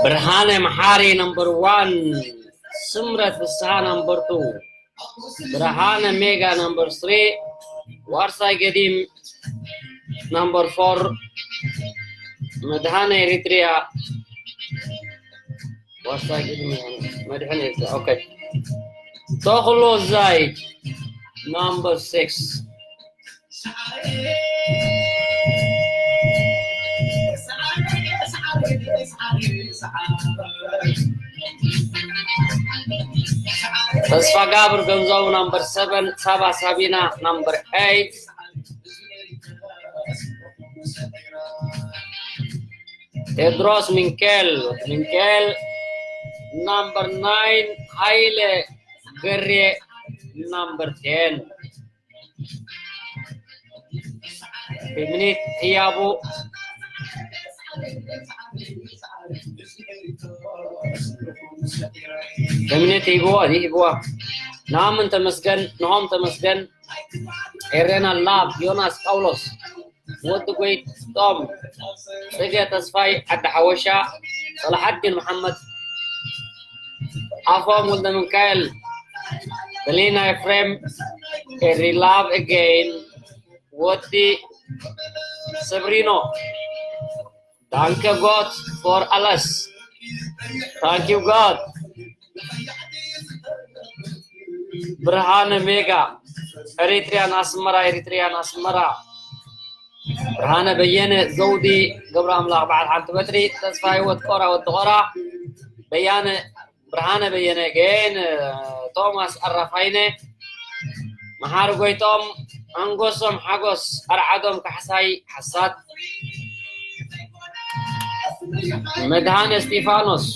ብርሃነ መሓሪ ነምበር ዋን፣ ስምረት ፍስሃ ነምበር ቱ፣ ብርሃነ ሜጋ ነምበር ስሪ፣ ዋርሳይ ገዲም ነምበር ፎር፣ መድሃነ ኤሪትሪያ፣ ዋርሳይ ገዲም መድሃነ ኤሪትሪያ። ኦኬ፣ ተኽሎ ዛይ ነምበር ሲክስ። ተስፋ ጋብር ገንዘቡ ነምበር ሰቨን፣ ሳባ ሳቢና ነምበር ኤይት፣ ቴድሮስ ሚንኬል፣ ሚንኬል ነምበር ናይን፣ ሃይለ ገሬ ነምበር ቴን። ፌሚኒት ህያቡ። ፌሚኒት ሂብዎ፣ ሂብዎ። ናምን ተመስገን፣ ንሆም ተመስገን። ኤሬና ላቭ፣ ዮናስ ጳውሎስ፣ ወዲ ጎይቶም፣ ጽገ ተስፋይ፣ ዓዲ ሓወሻ፣ ሰላሓዲን መሓመድ፣ ኣፎም ወልደ ሚካኤል፣ በሊና ኤፍሬም፣ ኤሪ ላቭ ኣገይን፣ ወዲ ሰብሪኖ፣ ዳንከ ጎት ፎር ኣለስ፣ ታንክ ዩ ጎት። ብርሃነ ሜጋ፣ ኤሪትሪያን ኣስመራ፣ ኤሪትሪያን ኣስመራ። ብርሃነ በየነ፣ ዘውዲ ገብረ ኣምላኽ፣ በዓል ሓንቲ በትሪ፣ ተስፋ ህይወት ቆራ፣ ወዲ ቆራ፣ በያነ ብርሃነ በየነ፣ ገን ቶማስ ኣራፋይነ፣ መሓሪ ጎይቶም፣ ኣንጎሶም ሓጎስ፣ ኣርዓዶም ካሕሳይ ሓሳት፣ መድሃነ እስጢፋኖስ፣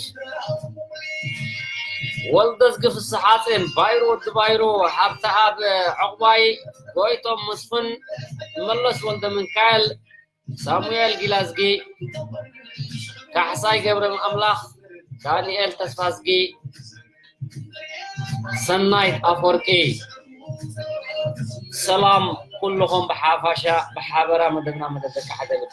ወልደዝጊ ፍስሓጼን፣ ባይሩ ወዲ ባይሩ፣ ሃብተኣብ ዕቑባይ፣ ጎይቶም መስፍን፣ መለስ ወልደ ሚካኤል፣ ሳሙኤል ጊላዝጊ፣ ካሕሳይ ገብረ ኣምላኽ፣ ዳንኤል ተስፋዝጊ፣ ሰናይት ኣፈወርቂ። ሰላም ኩልኹም ብሓፋሻ፣ ብሓበራ መደብና መደብ ደቂ ሓደ ልቢ።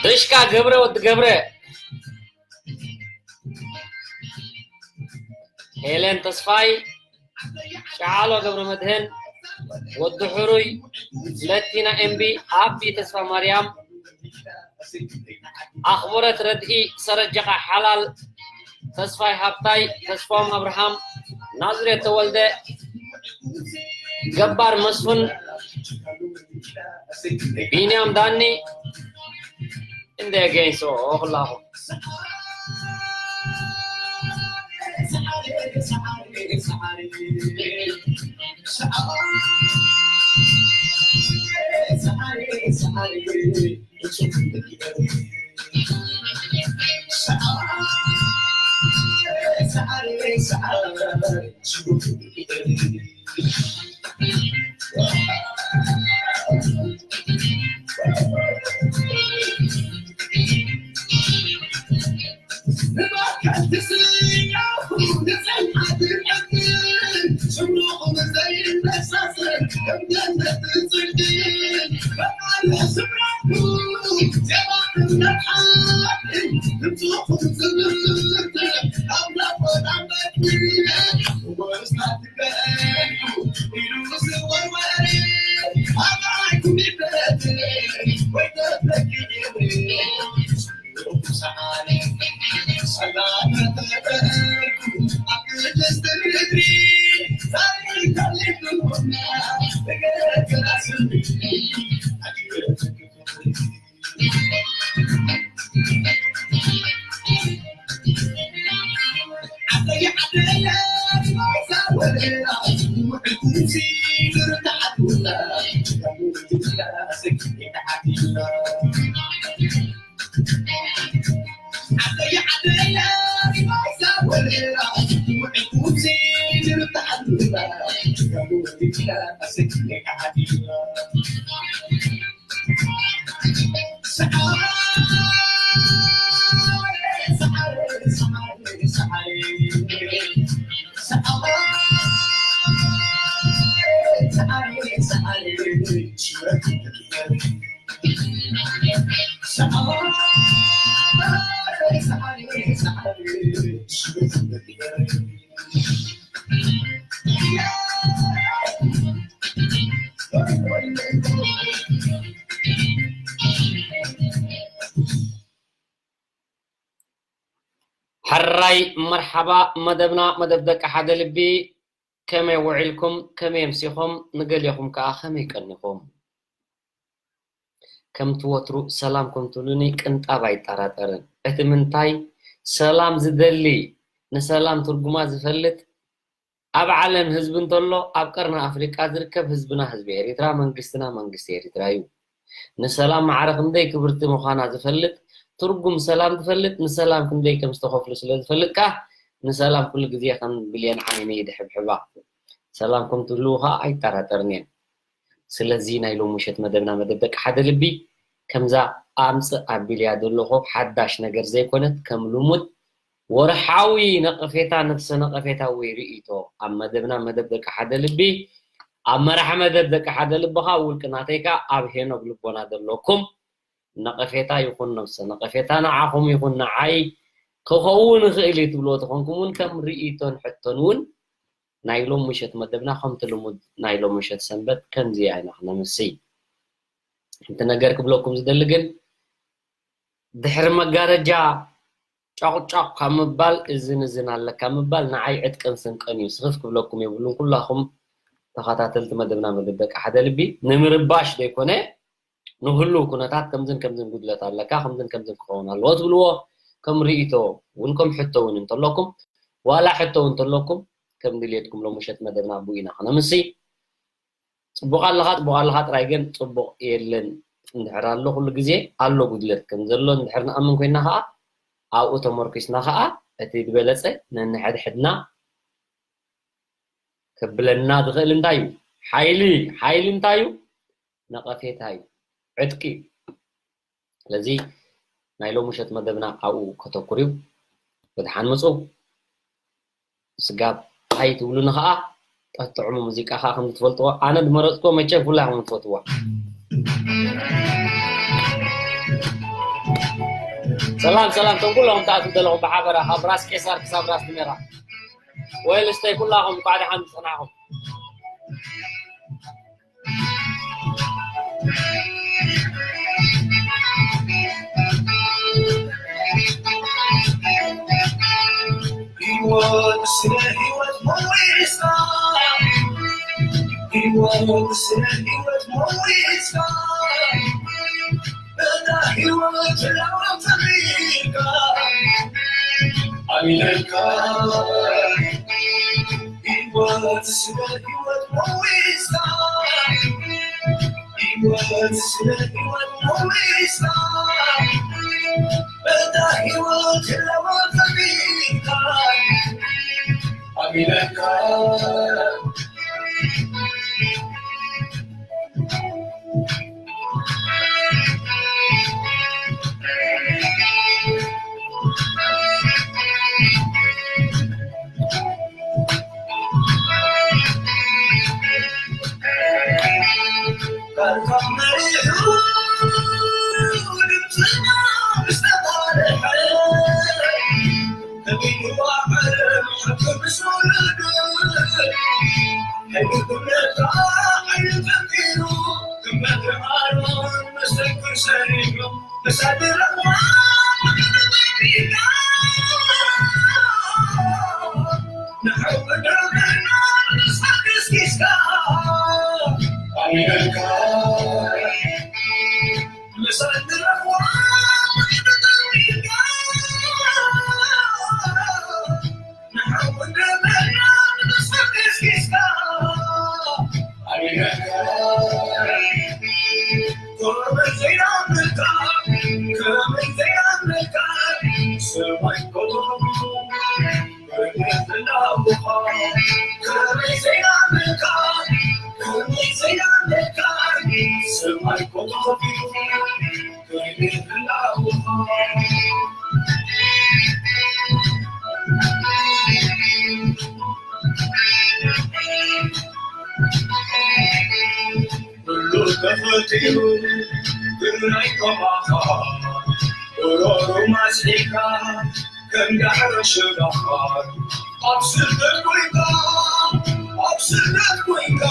እሽካ ገብረ ወዲ ገብረ፣ ሄለን ተስፋይ፣ ጨዓሎ ገብረ መድህን፣ ወዲ ሕሩይ፣ ለቲና ኤምቢ፣ ኣቢ ተስፋ ማርያም፣ ኣኽብረት ረድኢ፣ ሰረጀኻ ሓላል፣ ተስፋይ ሃብታይ፣ ተስፋም ኣብርሃም፣ ናዝሬት ተወልደ፣ ገባር መስፍን፣ ቢንያም ዳኒ፣ እንደ ገይሶ ኩላኹም። ሕራይ መርሓባ። መደብና መደብ ደቂ ሓደ ልቢ። ከመይ ውዒልኩም? ከመይ ኣምሲኹም? ንገሊኹም ከኣ ከመይ ቀኒኹም? ከምቲ ወትሩ ሰላም ከም ትብሉኒ ቅንጣብ ኣይጠራጠርን። እቲ ምንታይ፣ ሰላም ዝደሊ፣ ንሰላም ትርጉማ ዝፈልጥ፣ ኣብ ዓለም ህዝቢ እንተሎ ኣብ ቀርኒ ኣፍሪቃ ዝርከብ ህዝብና ህዝቢ ኤሪትራ፣ መንግስትና መንግስቲ ኤሪትራ እዩ። ንሰላም ማዕረ ክንደይ ክብርቲ ምዃና ዝፈልጥ፣ ትርጉም ሰላም ዝፈልጥ፣ ንሰላም ክንደይ ከም ዝተኸፍሉ ስለ ዝፈልጥ ከኣ ንሰላም ኩሉ ግዜ ከም ብሌን ዓይነይ ይድሕብሕባ። ሰላም ከም ትህልዉ ከኣ ኣይጠራጠርን እየ። ስለዚ ናይ ሎሚ ምሸት መደብና መደብ ደቂ ሓደ ልቢ ከምዛ ኣምጽእ ኣቢልያ ዘለኹ ሓዳሽ ነገር ዘይኮነት ከም ልሙድ ወርሓዊ ነቐፌታ፣ ነብሰ ነቐፌታ ወይ ርእይቶ ኣብ መደብና መደብ ደቂ ሓደ ልቢ ኣብ መራሒ መደብ ደቂ ሓደ ልቢ ከኣ ውልቂ ናተይ ከኣ ኣብ ሄኖግ ልቦና ዘለኩም ነቐፌታ ይኹን ነብሰ ነቐፌታ ንዓኹም ይኹን ንዓይ ክኸውን ይኽእል እዩ ትብልዎ ተኾንኩም እውን ከም ርእይቶን ሕቶን እውን ናይ ሎም ምሸት መደብና ከምቲ ልሙድ ናይ ሎም ምሸት ሰንበት ከምዚ ኢና ክነምሲ። ሓንቲ ነገር ክብለኩም ዝደሊ ግን ድሕሪ መጋረጃ ጫቑጫቕ ካብ ምባል እዝን እዝን ኣለካ ምባል ንዓይ ዕጥቅን ስንቅን እዩ። ስኽፍ ክብለኩም የብሉን። ኩላኹም ተኸታተልቲ መደብና መደብ ደቂ ሓደ ልቢ ንምርባሽ ዘይኮነ ንህሉው ኩነታት ከምዝን ከምዝን ጉድለት ኣለካ፣ ከምዝን ከምዝን ክኸውን ኣለዎ ትብልዎ ከም ርእይቶ እውን ከም ሕቶ እውን እንተለኩም ዋላ ሕቶ እውን እንተለኩም ከም ድልየትኩም ሎም ምሸት መደብና ኣብኡ ኢና ክነምሲ። ጽቡቕ ኣለኻ፣ ጽቡቕ ኣለኻ ጥራይ ግን ጽቡቕ የለን እንድሕር ኣሎ ኩሉ ግዜ ኣሎ ጉድለት ከም ዘሎ እንድሕር ንኣምን ኮይና ከኣ ኣብኡ ተመርኪስና ከኣ እቲ ዝበለጸ ነንሕድሕድና ከብለና ዝኽእል እንታይ እዩ? ሓይሊ፣ ሓይሊ እንታይ እዩ? ነቐፌታ እዩ፣ ዕጥቂ እዩ። ስለዚ ናይ ሎም ምሸት መደብና ኣብኡ ከተኩር እዩ። ብድሓን ምጹ። ስጋብ ኣይትብሉኒ ኸዓ ጠጥዕሙ ሙዚቃ ኸዓ ከም ትፈልጥዎ ኣነ ዝመረፅክዎ መቸም ኩላኹም ትፈትዋ። ሰላም ሰላም ቶም ኩለኹም ትኣትዉ ዘለኹም ብሓበራ ካብ ራስ ቄሳር ክሳብ ራስ ድሜራ ወይል ስተይ ኩላኹም እንኳዕ ደሓን ዝፀናሕኹም። ኩሉ ተፈጢሩ ግን ናይ ከማኻ ጎሮሮ ማስሒልካ ከም ዳዕሮ ሽባኻ ኣብ ስደት ኮይንካ ኣብ ስደት ኮይንካ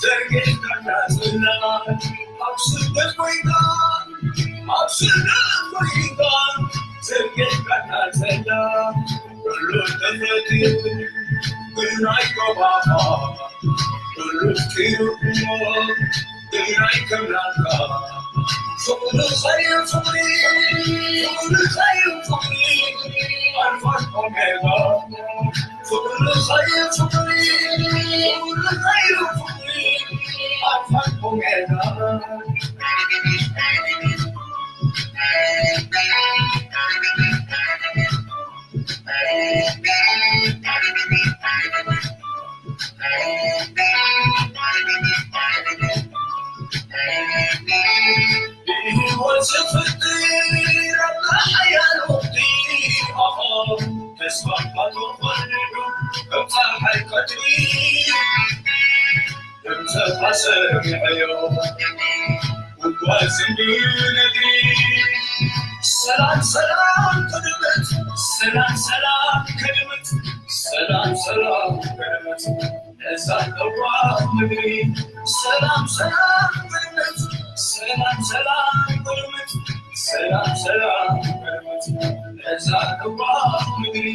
ዘርጊሕካና ጽላል ኣብ ስደት ኮይንካ ኣብ ስደት ኮይንካ ዘርጊሕካና ጽላል ኩሉ ተፈጢሩ ግን ናይ ከማኻ ሰላም ሰላም ከድምት ሰላም ሰላም ከድምት ሰላም ሰላም ከድምት እዛ ለዋህ ምድሪ ሰላም ሰላም ከድምት ሰላም ሰላም ከድምት ሰላም ሰላም ከድምት እዛ ለዋህ ምድሪ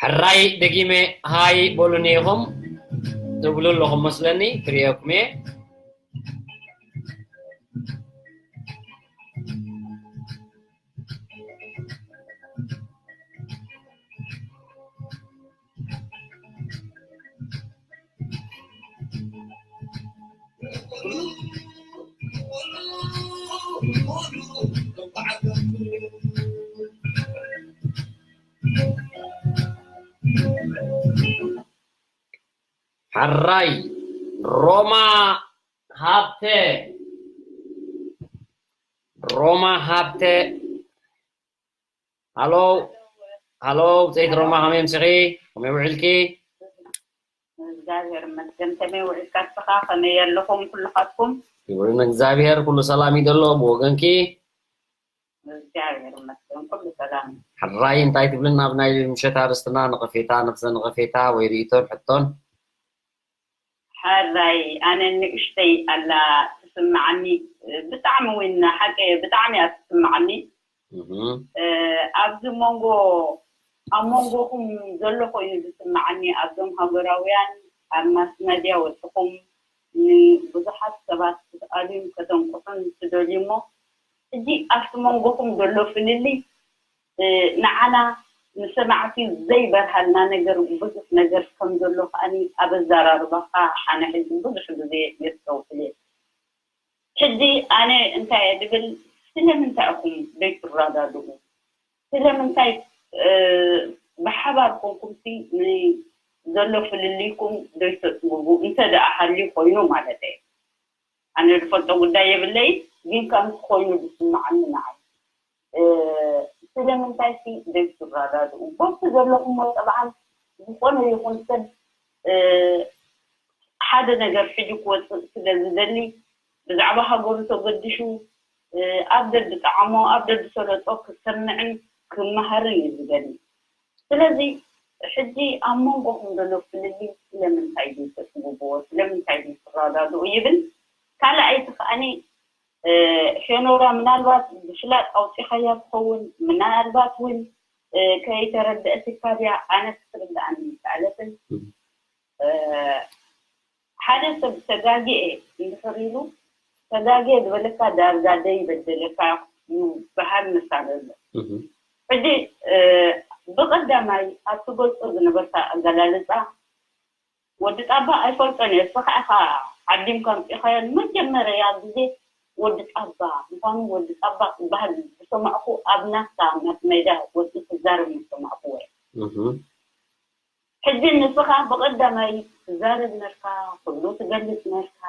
ሕራይ ደጊመ ሃይ በሉኒ ኢኹም ትብሉ ኣለኹም መስለኒ፣ ክርእየኩም እየ። ሕራይ ሮማ ሃብተ፣ ሮማ ሃብተ። ሃሎ፣ ሃሎ፣ ብፀይቲ ሮማ፣ ከመይ ኣምሲኺ? ከመይ ውዒልኪ? እግዚኣብሔር ይመስገን። ከመይ ውዒልካ ንስኻ? ከመይ ኣለኹም ኩልኻትኩም? ክብሪ ንእግዚኣብሔር፣ ኩሉ ሰላም እዩ ዘሎ። ብወገንኪ? እግዚኣብሔር ይመስገን፣ ኩሉ ሰላም እዩ። ሕራይ እንታይ ትብልን? ኣብ ናይ ምሸት ኣርእስትና ነቐፌታ፣ ነብሰ ነቐፌታ ወይ ርእይቶን ሕቶን? ሕራይ፣ ኣነ ንእሽተይ ኣላ ትስምዓኒ፣ ብጣዕሚ እውን ሓቂ እየ፣ ብጣዕሚ እያ ትስምዓኒ። እህ። እ፣ ኣብዚ መንጎ፣ ኣብ መንጎኹም ዘሎ ኮይኑ ዝስምዓኒ፣ ኣብዞም ሃገራውያን ኣብ ማስ መድያ ወፅኹም ንብዙሓት ሰባት ክትኣልዩን ከተንቅሑን ትደልዩ እሞ፣ ሕጂ ኣብቲ መንጎኹም ዘሎ ፍልልይ፣ እ፣ ንዓና ንሰማዕቲ ዘይበርሃልና ነገር፣ ብዙሕ ነገር ከም ዘሎ ከኣኒ ኣብ ኣዘራርባኻ ኣነ ሕጂ ብዙሕ ግዜ የስተውዕል እየ። ሕጂ ኣነ እንታይ እየ ድብል፣ ስለምንታይ ኢኹም ዘይትረዳድኡ? ስለምንታይ፣ እ፣ ብሓባር ኮንኩምሲ ንዘሎ ፍልልይኩም ዘይተጽብቡ እንተ ደኣ ሃልዩ ኮይኑ ማለት እየ። ኣነ ዝፈልጦ ጉዳይ የብለይ፣ ግን ከምዚ ኮይኑ ዝስምዓኒ ንዓይ። እ፣ ስለምንታይ ሲ ዘይትረዳድኡ? በቲ ዘለኹሞ ጠብዓን ዝኾነ ይኹን ሰብ፣ እ፣ ሓደ ነገር ሕጂ ክወፅእ ስለ ዝደሊ፣ ብዛዕባ ሃገሩ ተገዲሹ፣ እ፣ ኣብ ደድጠዓሞ፣ ኣብ ደድሰለጦ ክሰምዕን ክመሃርን እዩ ዝደሊ። ስለዚ ሕጂ ኣብ መንጎኹም ዘሎ ፍልልይ ስለምንታይ ዘይተጽብብዎ? ስለምንታይ ዘይትረዳድኡ ይብል። ካልኣይቲ ከኣኒ፣ እ፣ ፌኖራ ምናልባት ብፍላጥ ኣውጺኻያ ትኸውን፣ ምናልባት እውን፣ እ፣ ከይተረድአትካ ድያ? ኣነ ክትርድኣኒ ይከኣለትን። እም። እ፣ ሓደ ሰብ ተጋግየ እንድሕር ኢሉ፣ ተጋግየ ዝበለካ ዳርጋ ደይበደለካ ይበሃል ምሳሌ ኣሎ። እህ። ሕጂ፣ እ፣ ብቐዳማይ ኣብ ትገልጾ ዝነበርካ ኣገላልጻ፣ ወዲ ጣባ ኣይፈልጦን እየ፣ ንስኻ ኢኻ ዓዲምካ ኣምጺእካዮ። ንመጀመርያ ግዜ ወዲ ጣባ ምዃኑ፣ ወዲ ጣባ ክበሃል ዝሰማዕኩ ኣብ ናትካ፣ ኣብ ናት ሜዳ ወጺኡ ክዛረብ ዝሰማዕኩዎ እየ። እህ። ሕጂ ንስኻ ብቐዳማይ ትዛረብ ነርካ፣ ኩሉ ትገልጽ ነርካ።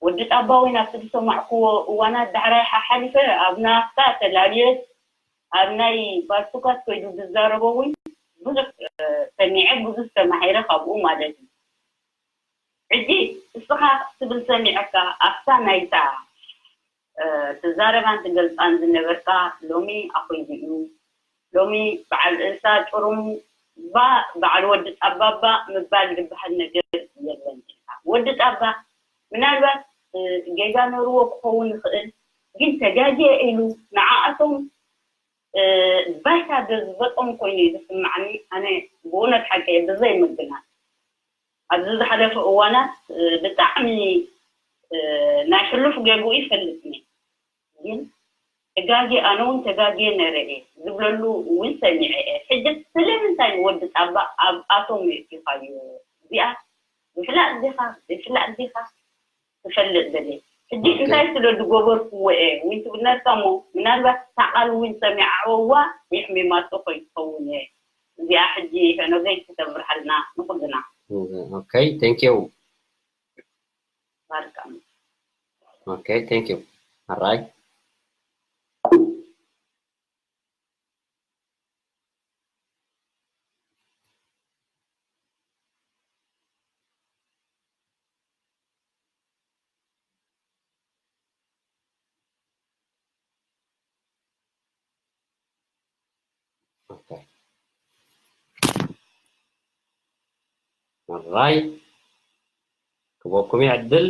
ወዲ ጣባ እውን ኣብቲ ዝሰማዕኩዎ እዋናት ዳሕራይ ሓሓሊፈ ኣብ ናፍታ ተላልየ ኣብ ናይ ፓልቶካት ከይዱ ዝዛረቦ እውን ብዙሕ፣ እ፣ ሰሚዐ፣ ብዙሕ ተማሂረ ካብኡ ማለት እዩ። ሕጂ ንስኻ ትብል ሰሚዐካ ኣብታ ናይታ እ፣ ትዛረባን ትገልጻን ዝነበርካ ሎሚ ኣኹይዱ እዩ። ሎሚ በዓል ርእሳ ጭሩምባ፣ በዓል ወዲ ጣባባ ምባል ዝበሃል ነገር የለን ኢልካ። ወዲ ጣባ ምናልባት፣ እ፣ ጌጋ ነርዎ ክኸውን ይኽእል፣ ግን ተጋግየ ኢሉ ንዓኣቶም፣ እ፣ ባይታ ዘዝበጦም ኮይኑ እዩ ዝስምዓኒ። ኣነ ብእውነት ሓቂ እየ፣ ብዘይ ምግናን። ኣብዚ ዝሓለፈ እዋናት፣ እ፣ ብጣዕሚ፣ እ፣ ናይ ሕሉፍ ገግኡ ይፈልጥኒ። ግን ተጋግየ፣ ኣነ እውን ተጋግየ ነይረ እየ ዝብለሉ እውን ሰሚዐ እየ። ሕጂ ስለምንታይ ንወዲ ጣባ ኣብኣቶም የእቲኻዮ? እዚኣ ብፍላጥ ዲኻ ዘይፍላጥ ዲኻ? ክፈልጥ ደልየ። ሕጂ ኦኬ። እንታይ ስለ ዝገበርኩዎ እየ እውን ትብል ነርካ እሞ፣ ምናልባት እታ ቃል እውን ሰሚዓዋ የሕሚማቶ ኮይትኸውን እየ። እዚኣ ሕጂ ሄኖገይ ክተብርሃልና ንኹልና። ኦኬ፣ ቴንክ ዩ። ባርካ። ኦኬ፣ ቴንክ ዩ። ኣራይ። ኦኬ። ኣራይ። ክበኩም እዩ ዕድል።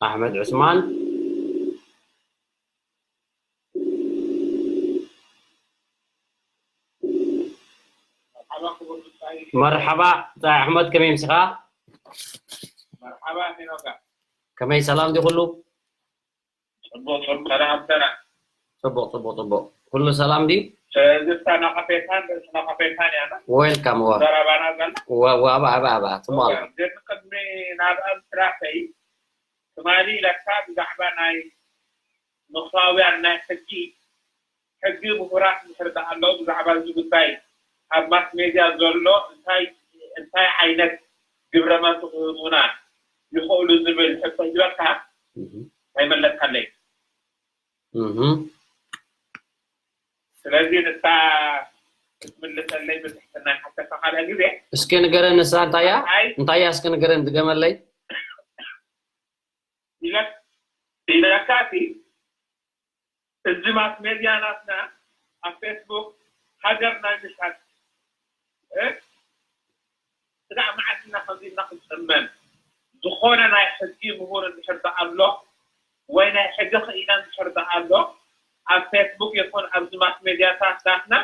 ኣሕመድ ዑስማን። መርሓባ። ታይ ኣሕመድ፣ ከመይ ምሲኻ? መርሓባ ሄኖካ። ከመይ፣ ሰላም ዲ ኩሉ? ጽቡቕ ጽቡቕ። ሰላም ሰላም። ጽቡቕ ጽቡቕ ጽቡቕ። ኩሉ ሰላም ዲ? ስለዚ እታ ነቐፌታን ርእሲ ነቐፌታን እያ። ዌልካም። ዋ። ዘረባና ዘላ። ዋ ዋ ባ ባ ባ ጽቡቕ። ዋ፣ ግን ቅድሚ ናብ ኣምስራፈይ ትማሊ ኢለካ ብዛዕባ ናይ ምኽራውያን ናይ ሕጊ፣ ሕጊ ምሁራት እንድሕር ደኣ ኣለዉ ብዛዕባ እዚ ጉዳይ ኣብ ማስ ሜድያ ዘሎ እንታይ እንታይ ዓይነት ግብረ መልሲ ክህቡና ይኽእሉ ዝብል ሕቶ ሂበካ ኣይመለስካለይ። ስለዚ ንሳ ክትምልሰለይ ብትሕትና ይሓተካ ካልእ ግዜ። እስኪ ንገረን ንሳ እንታይ እያ? እንታይ እያ እስኪ ንገረን ድገመለይ። ኢለካ ኢለካ እቲ እዚ ማስ ሜድያ ናትና ኣብ ፌስቡክ ሃገር ናይ ምሻጥ ስጋዕ መዓት ኢና ከምዚ ኢልና ክንፅመም። ዝኾነ ናይ ሕጊ ምሁር እንድሕር ደኣ ኣሎ ወይ ናይ ሕጊ ክኢላ እንድሕር ደኣ ኣሎ ኣብ ፌስቡክ ይኹን ኣብዚ ማስ ሜድያታት ናትና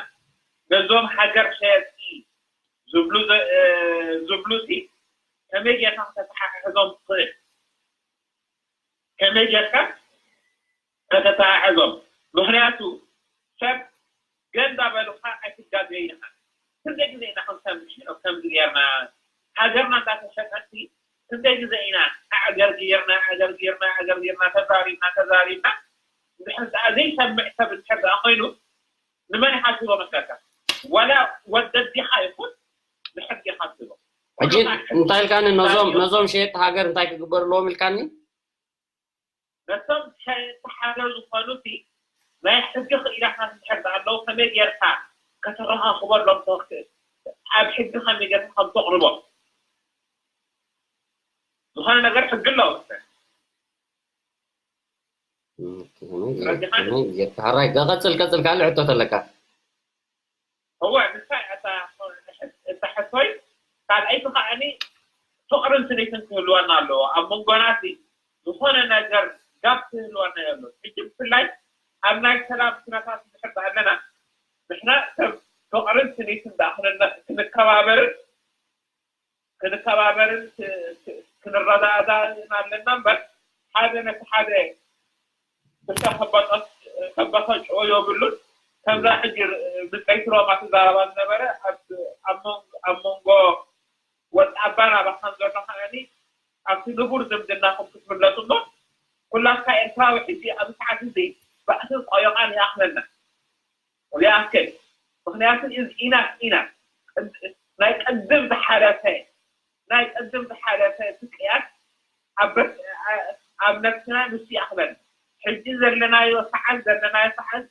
ነዞም ሃገር ሸየጥቲ ዝብሉ ዝብሉ ሲ ከመይ ጌርካ ከተተሓሕዞም ትኽእል? ከመይ ጌርካ ከተተሓሕዞም? ምኽንያቱ ሰብ ገንዳ በሉኻ ኣይትጋገይን ኢኻ። ክንደይ ግዜ ኢና ክንሰምዕ ከምዚ ጌርና ሃገርና እንዳተሸጠቲ ክንደይ ግዜ ኢና ኣዕገርጊርና ኣዕገርጊርና ኣዕገርጊርና ተዛሪብና ተዛሪብና እንድሕር ደኣ ዘይሰምዕ ሰብ እንድሕር ደኣ ኮይኑ ንመን ይሓስቦ መስለካ? ዋላ ወደዲኻ ይኹን ንሕጊ ይሓስቦ። ሕጂ እንታይ ኢልካኒ? ነዞም ነዞም ሸየጥቲ ሃገር እንታይ ክግበር ኣለዎም ኢልካኒ? ነቶም ሸየጥቲ ሃገር ዝኾኑ ሲ ናይ ሕጊ ክኢላታት እንድሕር ኣለዉ ከመይ ጌርካ ከተረኻኽበሎም ትኽእል? ኣብ ሕጊ ከመይ ጌርካ ከም ተቕርቦም ዝኾነ ነገር ሕጊ ኣለዎ። ጌርካ ሃራይ ቀፅል ቀፅል ካልእ ሕቶ ተለካ። እወ ንሳ እታ ሕቶይ ካልኣይቲ ከዓኒ ፍቕርን ስኒትን ክህልወና ኣለዎ ኣብ መንጎና ሲ ዝኾነ ነገር ጋብ ክህልወና የሎ። ሕጂ ብፍላይ ኣብ ናይ ሰላም ኩነታት ንድሕር ኣለና ንሕና ሰብ ፍቕርን ስኒትን ደኣ ክንከባበርን ክንከባበርን ክንረዳዳእን ኣለና እምበር ሓደ ነቲ ሓደ ብሻ ከበጠጭዎ የብሉን። ከምዛ ሕጂ ብፀይቲ ሮማ ትዛረባ ዝነበረ ኣብ መንጎ ወዲ ኣባን ኣባኻን ዘሎ ከዓኒ ኣብቲ ንቡር ዝምድናኹም ክትምለሱ እሞ ኩላትካ ኤርትራዊ ሕጂ ኣብዚ ሰዓት እዚ ባእስን ቆዮቓን ይኣኽለና። ይኣክል። ምኽንያቱ is enough enough። ናይ ቅድም ዝሓለፈ ናይ ቅድም ዝሓለፈ ስቅያት ኣብ ነብስና ንሱ ይኣኽለና። ሕጂ ዘለናዮ ሰዓት ዘለናዮ ሰዓት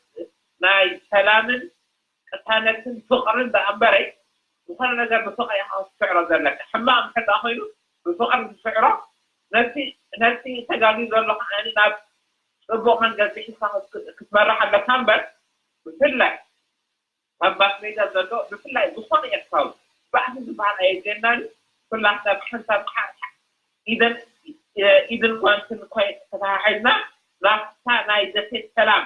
ናይ ሰላምን ቅሳነትን ፍቕርን ደኣ እምበረይ ዝኾነ ነገር ብፍቕሪ ኢኻ ክትስዕሮ ዘለካ። ሕማቕ እንድሕር ደኣ ኮይኑ ብፍቕሪ ዝስዕሮ ነቲ ነቲ ተጋግዩ ዘሎ ከዓኒ ናብ ፅቡቕ መንገዲ ሒዝካ ክትመርሕ ኣለካ እምበር ብፍላይ ኣብ ማስ ሜድያ ዘሎ ብፍላይ ዝኾነ ኤርትራዊ ባእሲ ዝበሃል ኣየድልየናን እዩ። ኩላትና ብሓንሳብ ኢደን ኢድን ጓንትን ተተሓሒዝና ናብታ ናይ ደሴት ሰላም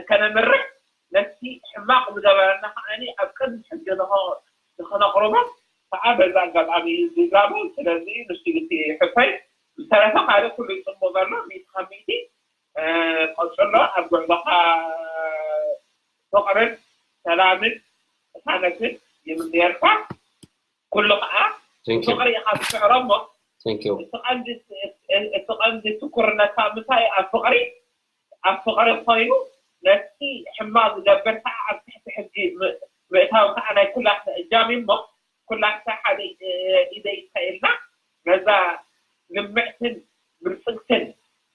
ከነምርሕ ነቲ ሕማቕ ዝገበረና ከዓኒ ኣብ ቅድሚ ሕጊ ንኸነቕርቦ ከዓ በዚ ኣጋጣሚ እዩ ዝጋበዝ። ስለዚ ንሱ እቲ ሕቶይ ብዝተረፈ ካልእ ኩሉ ይፅቡቕ ዘሎ ሚእቲ ካብ ሚእቲ ቀፅሎ ኣብ ጉዕዞኻ ፍቕርን ሰላምን ቅሳነትን ይምነየልካ። ኩሉ ከዓ ብፍቕሪ ኢኻ ትስዕሮ እሞ እቲ ቀንዲ ትኩርነትካ ምንታይ ኣብ ፍቕሪ ኣብ ፍቕሪ ኮይኑ ነቲ ሕማቕ ዝገብር ከዓ ኣብ ትሕቲ ሕጊ ምእታው ከዓ ናይ ኩላትና እጃም እዩ እሞ ኩላትና ሓደ ኢደ ኢድካ ኢልና ነዛ ልምዕትን ብልፅግትን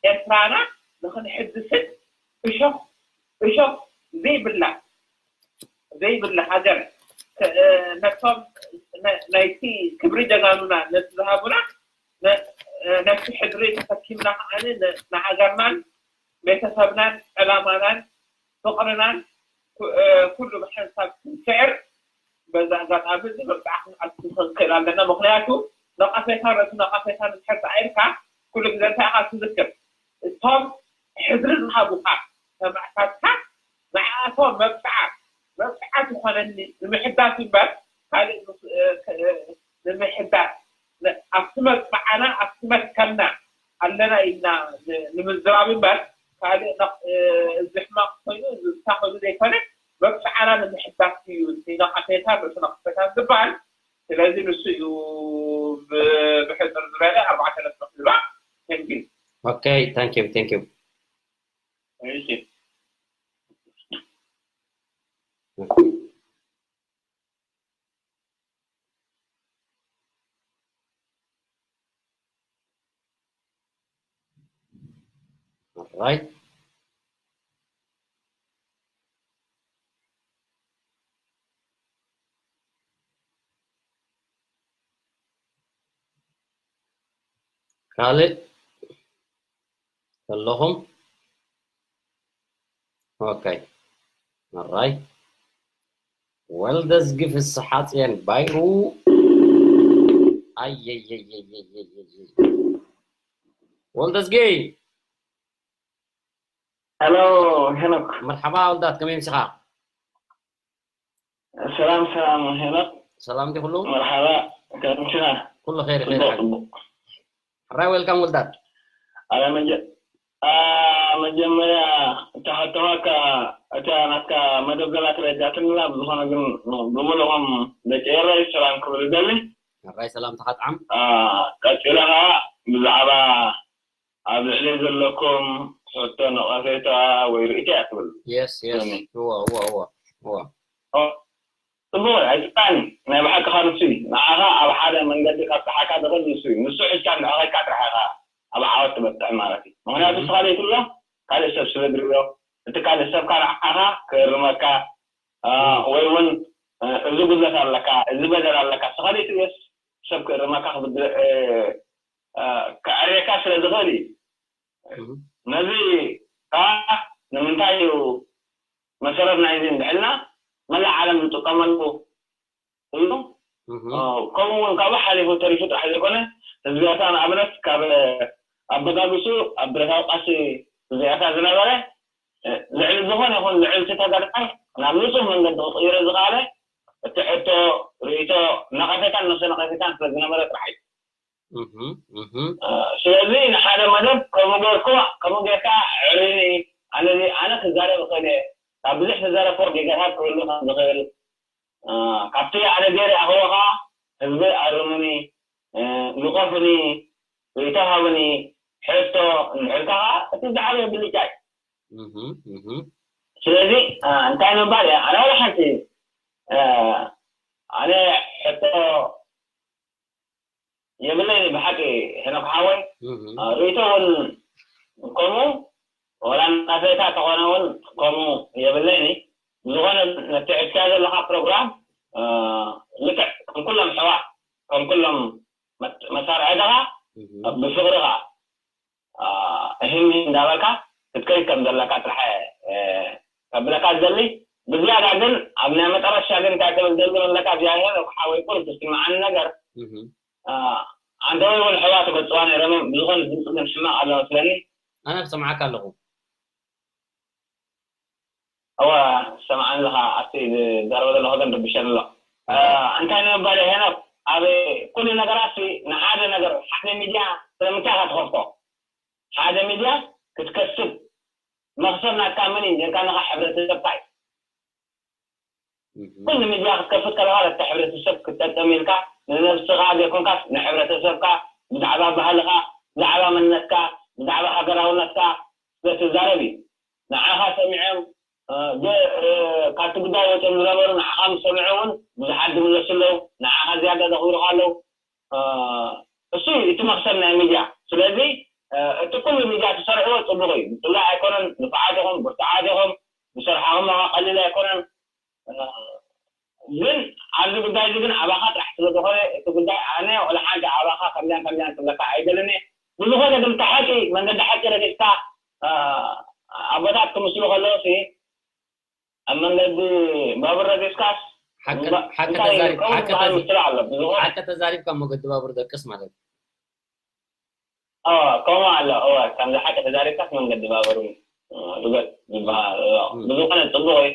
ኤርትራና ንክንሕድስን እሾኽ እሾኽ ዘይብላ ዘይብላ ሃገር ነቶም ናይቲ ክብሪ ጀጋኑና ነቲ ዝሃቡና ነቲ ሕድሪ ተሰኪምና ከዓ ንሃገርናን ቤተሰብናን ዕላማናን ፍቕርናን ኩሉ ብሓንሳብ ክንስዕር በዚ ኣጋጣሚ እዚ መብፅዓ ክንኣቱ ክንክእል ኣለና። ምክንያቱ ነቐፌታ ርእሲ ነቐፌታ ንድሕር ፀኣይልካ ኩሉ ግዜ እንታይ ኢኻ ትዝክር? እቶም ሕድሪ ዝሃቡኻ ሰማእታትካ ንዓኣቶም መብጽዓ፣ መብጽዓ ትኾነኒ ንምሕዳስ እምበር ካልእ ምስ-፣ እ፣ እ፣ ንምሕዳስ ን-፣ ኣብቲ መብጽዓና ኣብቲ መትከልና ኣለና ኢልና ን-፣ ንምዝራብ እምበር ካልእ ነቕ-፣ እ፣ እዚ ሕማቕ ኮይኑ እዚ እንታይ ኮይኑ ዘይኮነ መብጽዓና ንምሕዳስ እዩ እቲ ነቐፌታን ርእሲ ነቐፌታን ዝበሃል። ስለዚ ንሱ እዩ ብ-፣ ብሕጽር ዝበለ ኣርባዕተ ነጥቢ ክህባ። Thank you። Okay, thank you, thank you። እሺ። All right. ካልእ ከለኹም? ኦኬ። ኣራይ። ወልደዝጊ ፍስሓጽዮን ባይሩ። ኣየየየየየየ። ወልደዝጊ። ሄሎ፣ ሄኖክ። መርሓባ ወልዳት፣ ከመይ ምሲኻ? ሰላም፣ ሰላም፣ ሄኖክ። ሰላም ዲ ኩሉ? መርሓባ፣ ከመይ ምሲኻ? ኩሉ ኸይር፣ ኸይር ጽቡቕ፣ ሓቂ። ጽቡቕ። ሕራይ ዌልካም ወልዳት። ኣረ መጀ-፣ ኣ፣ መጀመርያ እታ ሕቶኻ እታ ናትካ መደብ ገላ ትረዳትንላ፣ ብዝኾነ ግን ብምልኦም ደቂ ኤረይ ሰላም ክብል እደሊ። ሕራይ ሰላምታኻ ጥዓም። ኣ፣ ቀጺለ ኸኣ ብዛዕባ ኣብ ልዕሊ ዘለኩም ሕቶ ነቐፌታ ወይ ርእይቶ እያ ትብል። የስ፣ የስ። ሎሚ። እወ፣ እወ፣ እወ፣ እወ። ኦ፣ ጽቡቕ፣ ኣይጽላእን። ናይ ብሓቂ ኸኣ ንሱ እዩ። ንዓኻ ኣብ ሓደ መንገዲ ከብጽሓካ ዝኽእል ንሱ እዩ። ንሱ ሒዝካ እንድሕር ኸድካ ጥራሕ ኢኻ ኣብ ዓወት ትበጽሕ ማለት እዩ። ምኽንያቱ እህ። ንስኻ ዘይትብሎ ካልእ ሰብ ስለ ዝርእዮ፣ እቲ ካልእ ሰብካ ንዓኻ ክእርመካ፣ አ፣ እህ። ወይ እውን፣ እ፣ እዚ ጉድለት ኣለካ፣ እዚ በደል ኣለካ፣ ንስኻ ዘይትብሎስ ሰብ ክእርመካ ክብድ-፣ እ፣ እ፣ ከዕርየካ ስለ ዝኽእል እዩ። እህ። ነዚ ከኣ ንምንታይ እዩ መሰረት ናይዚ እንድሕልና መላእ ዓለም ዝጥቀመሉ እዩ። እህ። እ፣ ከምኡ እውን ካብኡ ሓሊፉ ተሪፉ ጥራሕ ዘይኮነ፣ ህዝብያታ ንኣብነት ካብ ኣበጋግሱ ኣብ ብረታዊ ቃልሲ ህዝብያታ ዝነበረ፣ እ፣ ልዕሊ ዝኾነ ይኹን ልዕልቲ ተጋዳላይ ናብ ንጹህ መንገዲ ክቕይሮ ዝኸኣለ፣ እቲ ሕቶ፣ ርእይቶ፣ ነቐፌታን ነፍሰ ነቐፌታን ስለ ዝነበረ ጥራሕ እዩ። እህ፣ እህ። እ፣ ስለዚ ንሓደ መደብ ከምኡ ጌርኩ፣ ከምኡ ጌርካ ኣዕርኒ፣ ኣነ፣ ኣነ ክዛረብ እኽእል እየ። ካብ ብዙሕ ዝተዛረብኩ ጌጋታት ክህሉ ከም ዝኽእል፣ እ፣ ካብቲ ኣነ ገይረ ኣኽዎ ኸዓ ህዝቢ ኣርሙኒ፣ እ፣ ንቐፉኒ፣ ርእይቶ ሃቡኒ፣ ሕቶ እንድሕር ከኣ እቲ ዝዓበየ ብልጫ እዩ። እህ፣ እህ። ስለዚ፣ እ፣ እንታይ ምባል እየ፣ ኣነ ዋላ ሓንቲ፣ እ፣ ኣነ ሕቶ የብለይን ብሓቂ ሄኖክ ሓወይ። እህ። አ፣ ርእይቶ እውን ከምኡ፣ ወላ ናተይካ ተኾነ እውን ከምኡ የብለይን። ዝኾነ ነቲ ሒዝካዮ ዘለኻ ፕሮግራም፣ አ፣ ልክዕ ከም ኩሎም ኣሕዋት፣ ከም ኩሎም መት-፣ መሳርሕትኻ እህ። ብፍቕርኻ አ፣ እህም እንዳበልካ ክትከይድ ከም ዘለካ ጥራሕ፣ እ፣ ከብለካ ዝደሊ። ብዝያዳ ግን ኣብ ናይ መጨረሻ ግን እንታይ ክብል ዝደሊ ዘለካ እግዚኣብሔር ሓወይ ቁሩብ ትስምዓኒ ነገር፣ እህ። አ፣ ኣንተ ወይ እውን ኣሕዋት ክገልጽዋ ነይሮም እዮም። ብዝኾነ ድምጺ ግን ሕማቕ ኣሎ መስለኒ። ኣነ ክሰምዓካ ኣለኹ። እወ፣ ሰምዓኒ ኣለኻ። ኣብቲ ዝዛረቦ ዘለኹ ግን ርብሸኒ ኣሎ። እ፣ እንታይ ንምባል እየ ሄኖክ፣ ኣብ ኩሉ ነገራት ሲ ንሓደ ነገር፣ ሓደ ሚድያ ስለምንታይ ኢኻ ትኸፍቶ? ሓደ ሚድያ ክትከስብ መኽሰብ ናትካ መን እዩ? ጌርካ ነኻ ሕብረተሰብካ እዩ። እህ። ኩሉ ሚድያ ክትከፍት ከለኻ ነቲ ሕብረተሰብ ክትጠቅም ኢልካ፣ ንነብስኻ ዘይኮንካስ ንሕብረተሰብካ፣ ብዛዕባ ባህልኻ፣ ብዛዕባ መንነትካ፣ ብዛዕባ ሃገራውነትካ ስለ ትዛረብ እዩ። ንዓኻ ሰሚዖም፣ እ፣ ብ-፣ እ፣ ካብቲ ጉዳይ ወፂኦም ዝነበሩ ንዓኻ ምስ ሰምዑ እውን ብዙሓት ዝምለሱ ኣለዉ። ንዓኻ ዝያዳ ዘኽብሩኻ ኣለዉ። እ፣ እሱ እዩ እቲ መኽሰብ ናይ ሚድያ። ስለዚ፣ እ፣ እቲ ኩሉ ሚድያ ትሰርሕዎ ፅቡቕ እዩ። ምፅላእ ኣይኮነን፣ ንፉዓት ኢኹም፣ ብርቱዓት ኢኹም፣ ዝሰርሓኹም ኸዓ ቀሊል ኣይኮነን። እ፣ ግን ኣብዚ ጉዳይ እዚ ግን ኣባኻ ጥራሕ ስለ ዝኾነ፣ እቲ ጉዳይ ኣነ ወላ ሓንቲ ኣባኻ ከምዚያን ከምዚያን ክብለካ ኣይደልን እየ። ብዝኾነ ግን እቲ ሓቂ፣ መንገዲ ሓቂ ረጊጽካ፣ እ፣ ኣቦታት ክምስሉ ከለዉ ሲ፣ ኣብ መንገዲ ባቡር ረጊጽካስ፣ ሓቂ፣ እምባ-፣ ሓቂ እንታይ ተዛሪብ-፣ ቀውስ ሓቂ ዝበሃል ተዝ-፣ ምስላ ኣሎ። ብዝኾነ ሓቂ ተዛሪብካ ኣብ መገዲ ባቡር ደቅስ ማለት እዩ። ከምኡ ኣሎ። እወ፣ ከምዚ ሓቂ ተዛሪብካስ መንገዲ ባቡር እዩ፣ እ፣ ርገጥ ዝበሃል ኣሎ። ም። ብዝኾነ ጽቡቕ እዩ።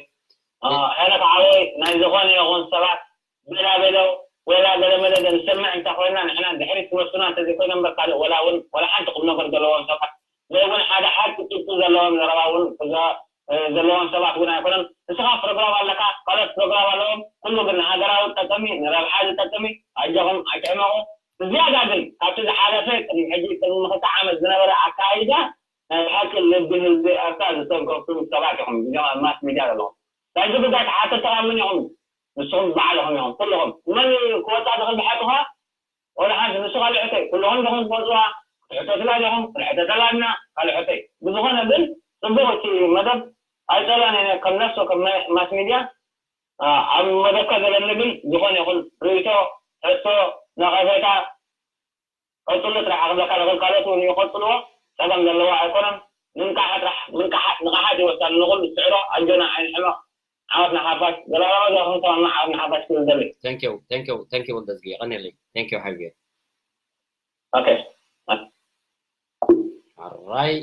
እ፣ ሄኖክ ሓወይ፣ ናይ ዝኾነ ይኹን ሰባት በላ በለው ወላ ገለ መለ ንሰምዕ እንተ ኮይና፣ ንሕና ድሕሪት ክመልሱና እንተዘይኮይኖም እምበር ካልእ ወላ እውን፣ ወላ ሓንቲ ቁም ነገር ዘለዎም ሰባት፣ ወይ እውን ሓደ ሓቂ ጭብጢ ዘለዎም ዘረባ እውን ክዛ-፣ እ፣ ዘለዎም ሰባት እውን ኣይኮነን። ንስኻ ፕሮግራም ኣለካ፣ ካልኦት ፕሮግራም ኣለዎም። ኩሉ ግን ንሃገራዊ ዝጠቅም እዩ፣ ንረብሓ ዝጠቅም እዩ። ኣጆኹም፣ ኣይትሕመቑ። ብዝያዳ ግን ካብቲ ዝሓለፈ ቅድሚ ሕጂ ቅድሚ ክልተ ዓመት ዝነበረ ኣካይዳ ናይ ብሓቂ ልቢ ህዝቢ ኤርትራ ዝተንከፍኩም ሰባት ኢኹም፣ እዚኦም ኣብ ማስ ሚድያ ዘለኹም። ናይዚ ጉዳይ ተሓተቲ ከኣ መን ኢኹም? ንስኹም ባዕልኹም ኢኹም፣ ኩልኹም። መን እዩ ክወጻ ዝኽእል ብሓቂ ከኣ? ወላ ሓንቲ፣ ንሱ ካልእ ሕቶይ። ኩልኹም ዲኹም ትወጽዋ? ክትሕተቱላ ዲኹም? ክንሕተተላ ኢና? ካልእ ሕቶይ። ብዝኾነ ግን ጽቡቕ እቲ መደብ፣ ኣይጸላእን እየ ከም ነፍሲ ወከፍ ማ-፣ ማስ ሚድያ። ኣ-፣ ኣብ መደብካ ዘለኒ ግን ዝኾነ ይኹን ርእይቶ፣ ሕቶ፣ ነቐፌታ፣ ቀጽሎ ጥራሕ ክብለካ ንኽእል፣ ካልኦት እውን ይቐጽልዎ፣ ጸገም ዘለዎ ኣይኮነን። ምንቃሕ ጥራሕ፣ ምንቃሓት፣ ንቕሓት እዩ ወሳኒ፣ ንኹሉ ዝስዕሮ። ኣጆና፣ ኣይንሕመቕ፣ ዓወት ንሓፋሽ። ዘላለማዊ ዘረኽም ተማማ፣ ዓወት ንሓፋሽ ክብል ደሊ። Thank you, thank you, thank you ወልደዝጊ፣ የቐንየለይ። Thank you ሓቢቢ። ኦኬ። ኣራይ።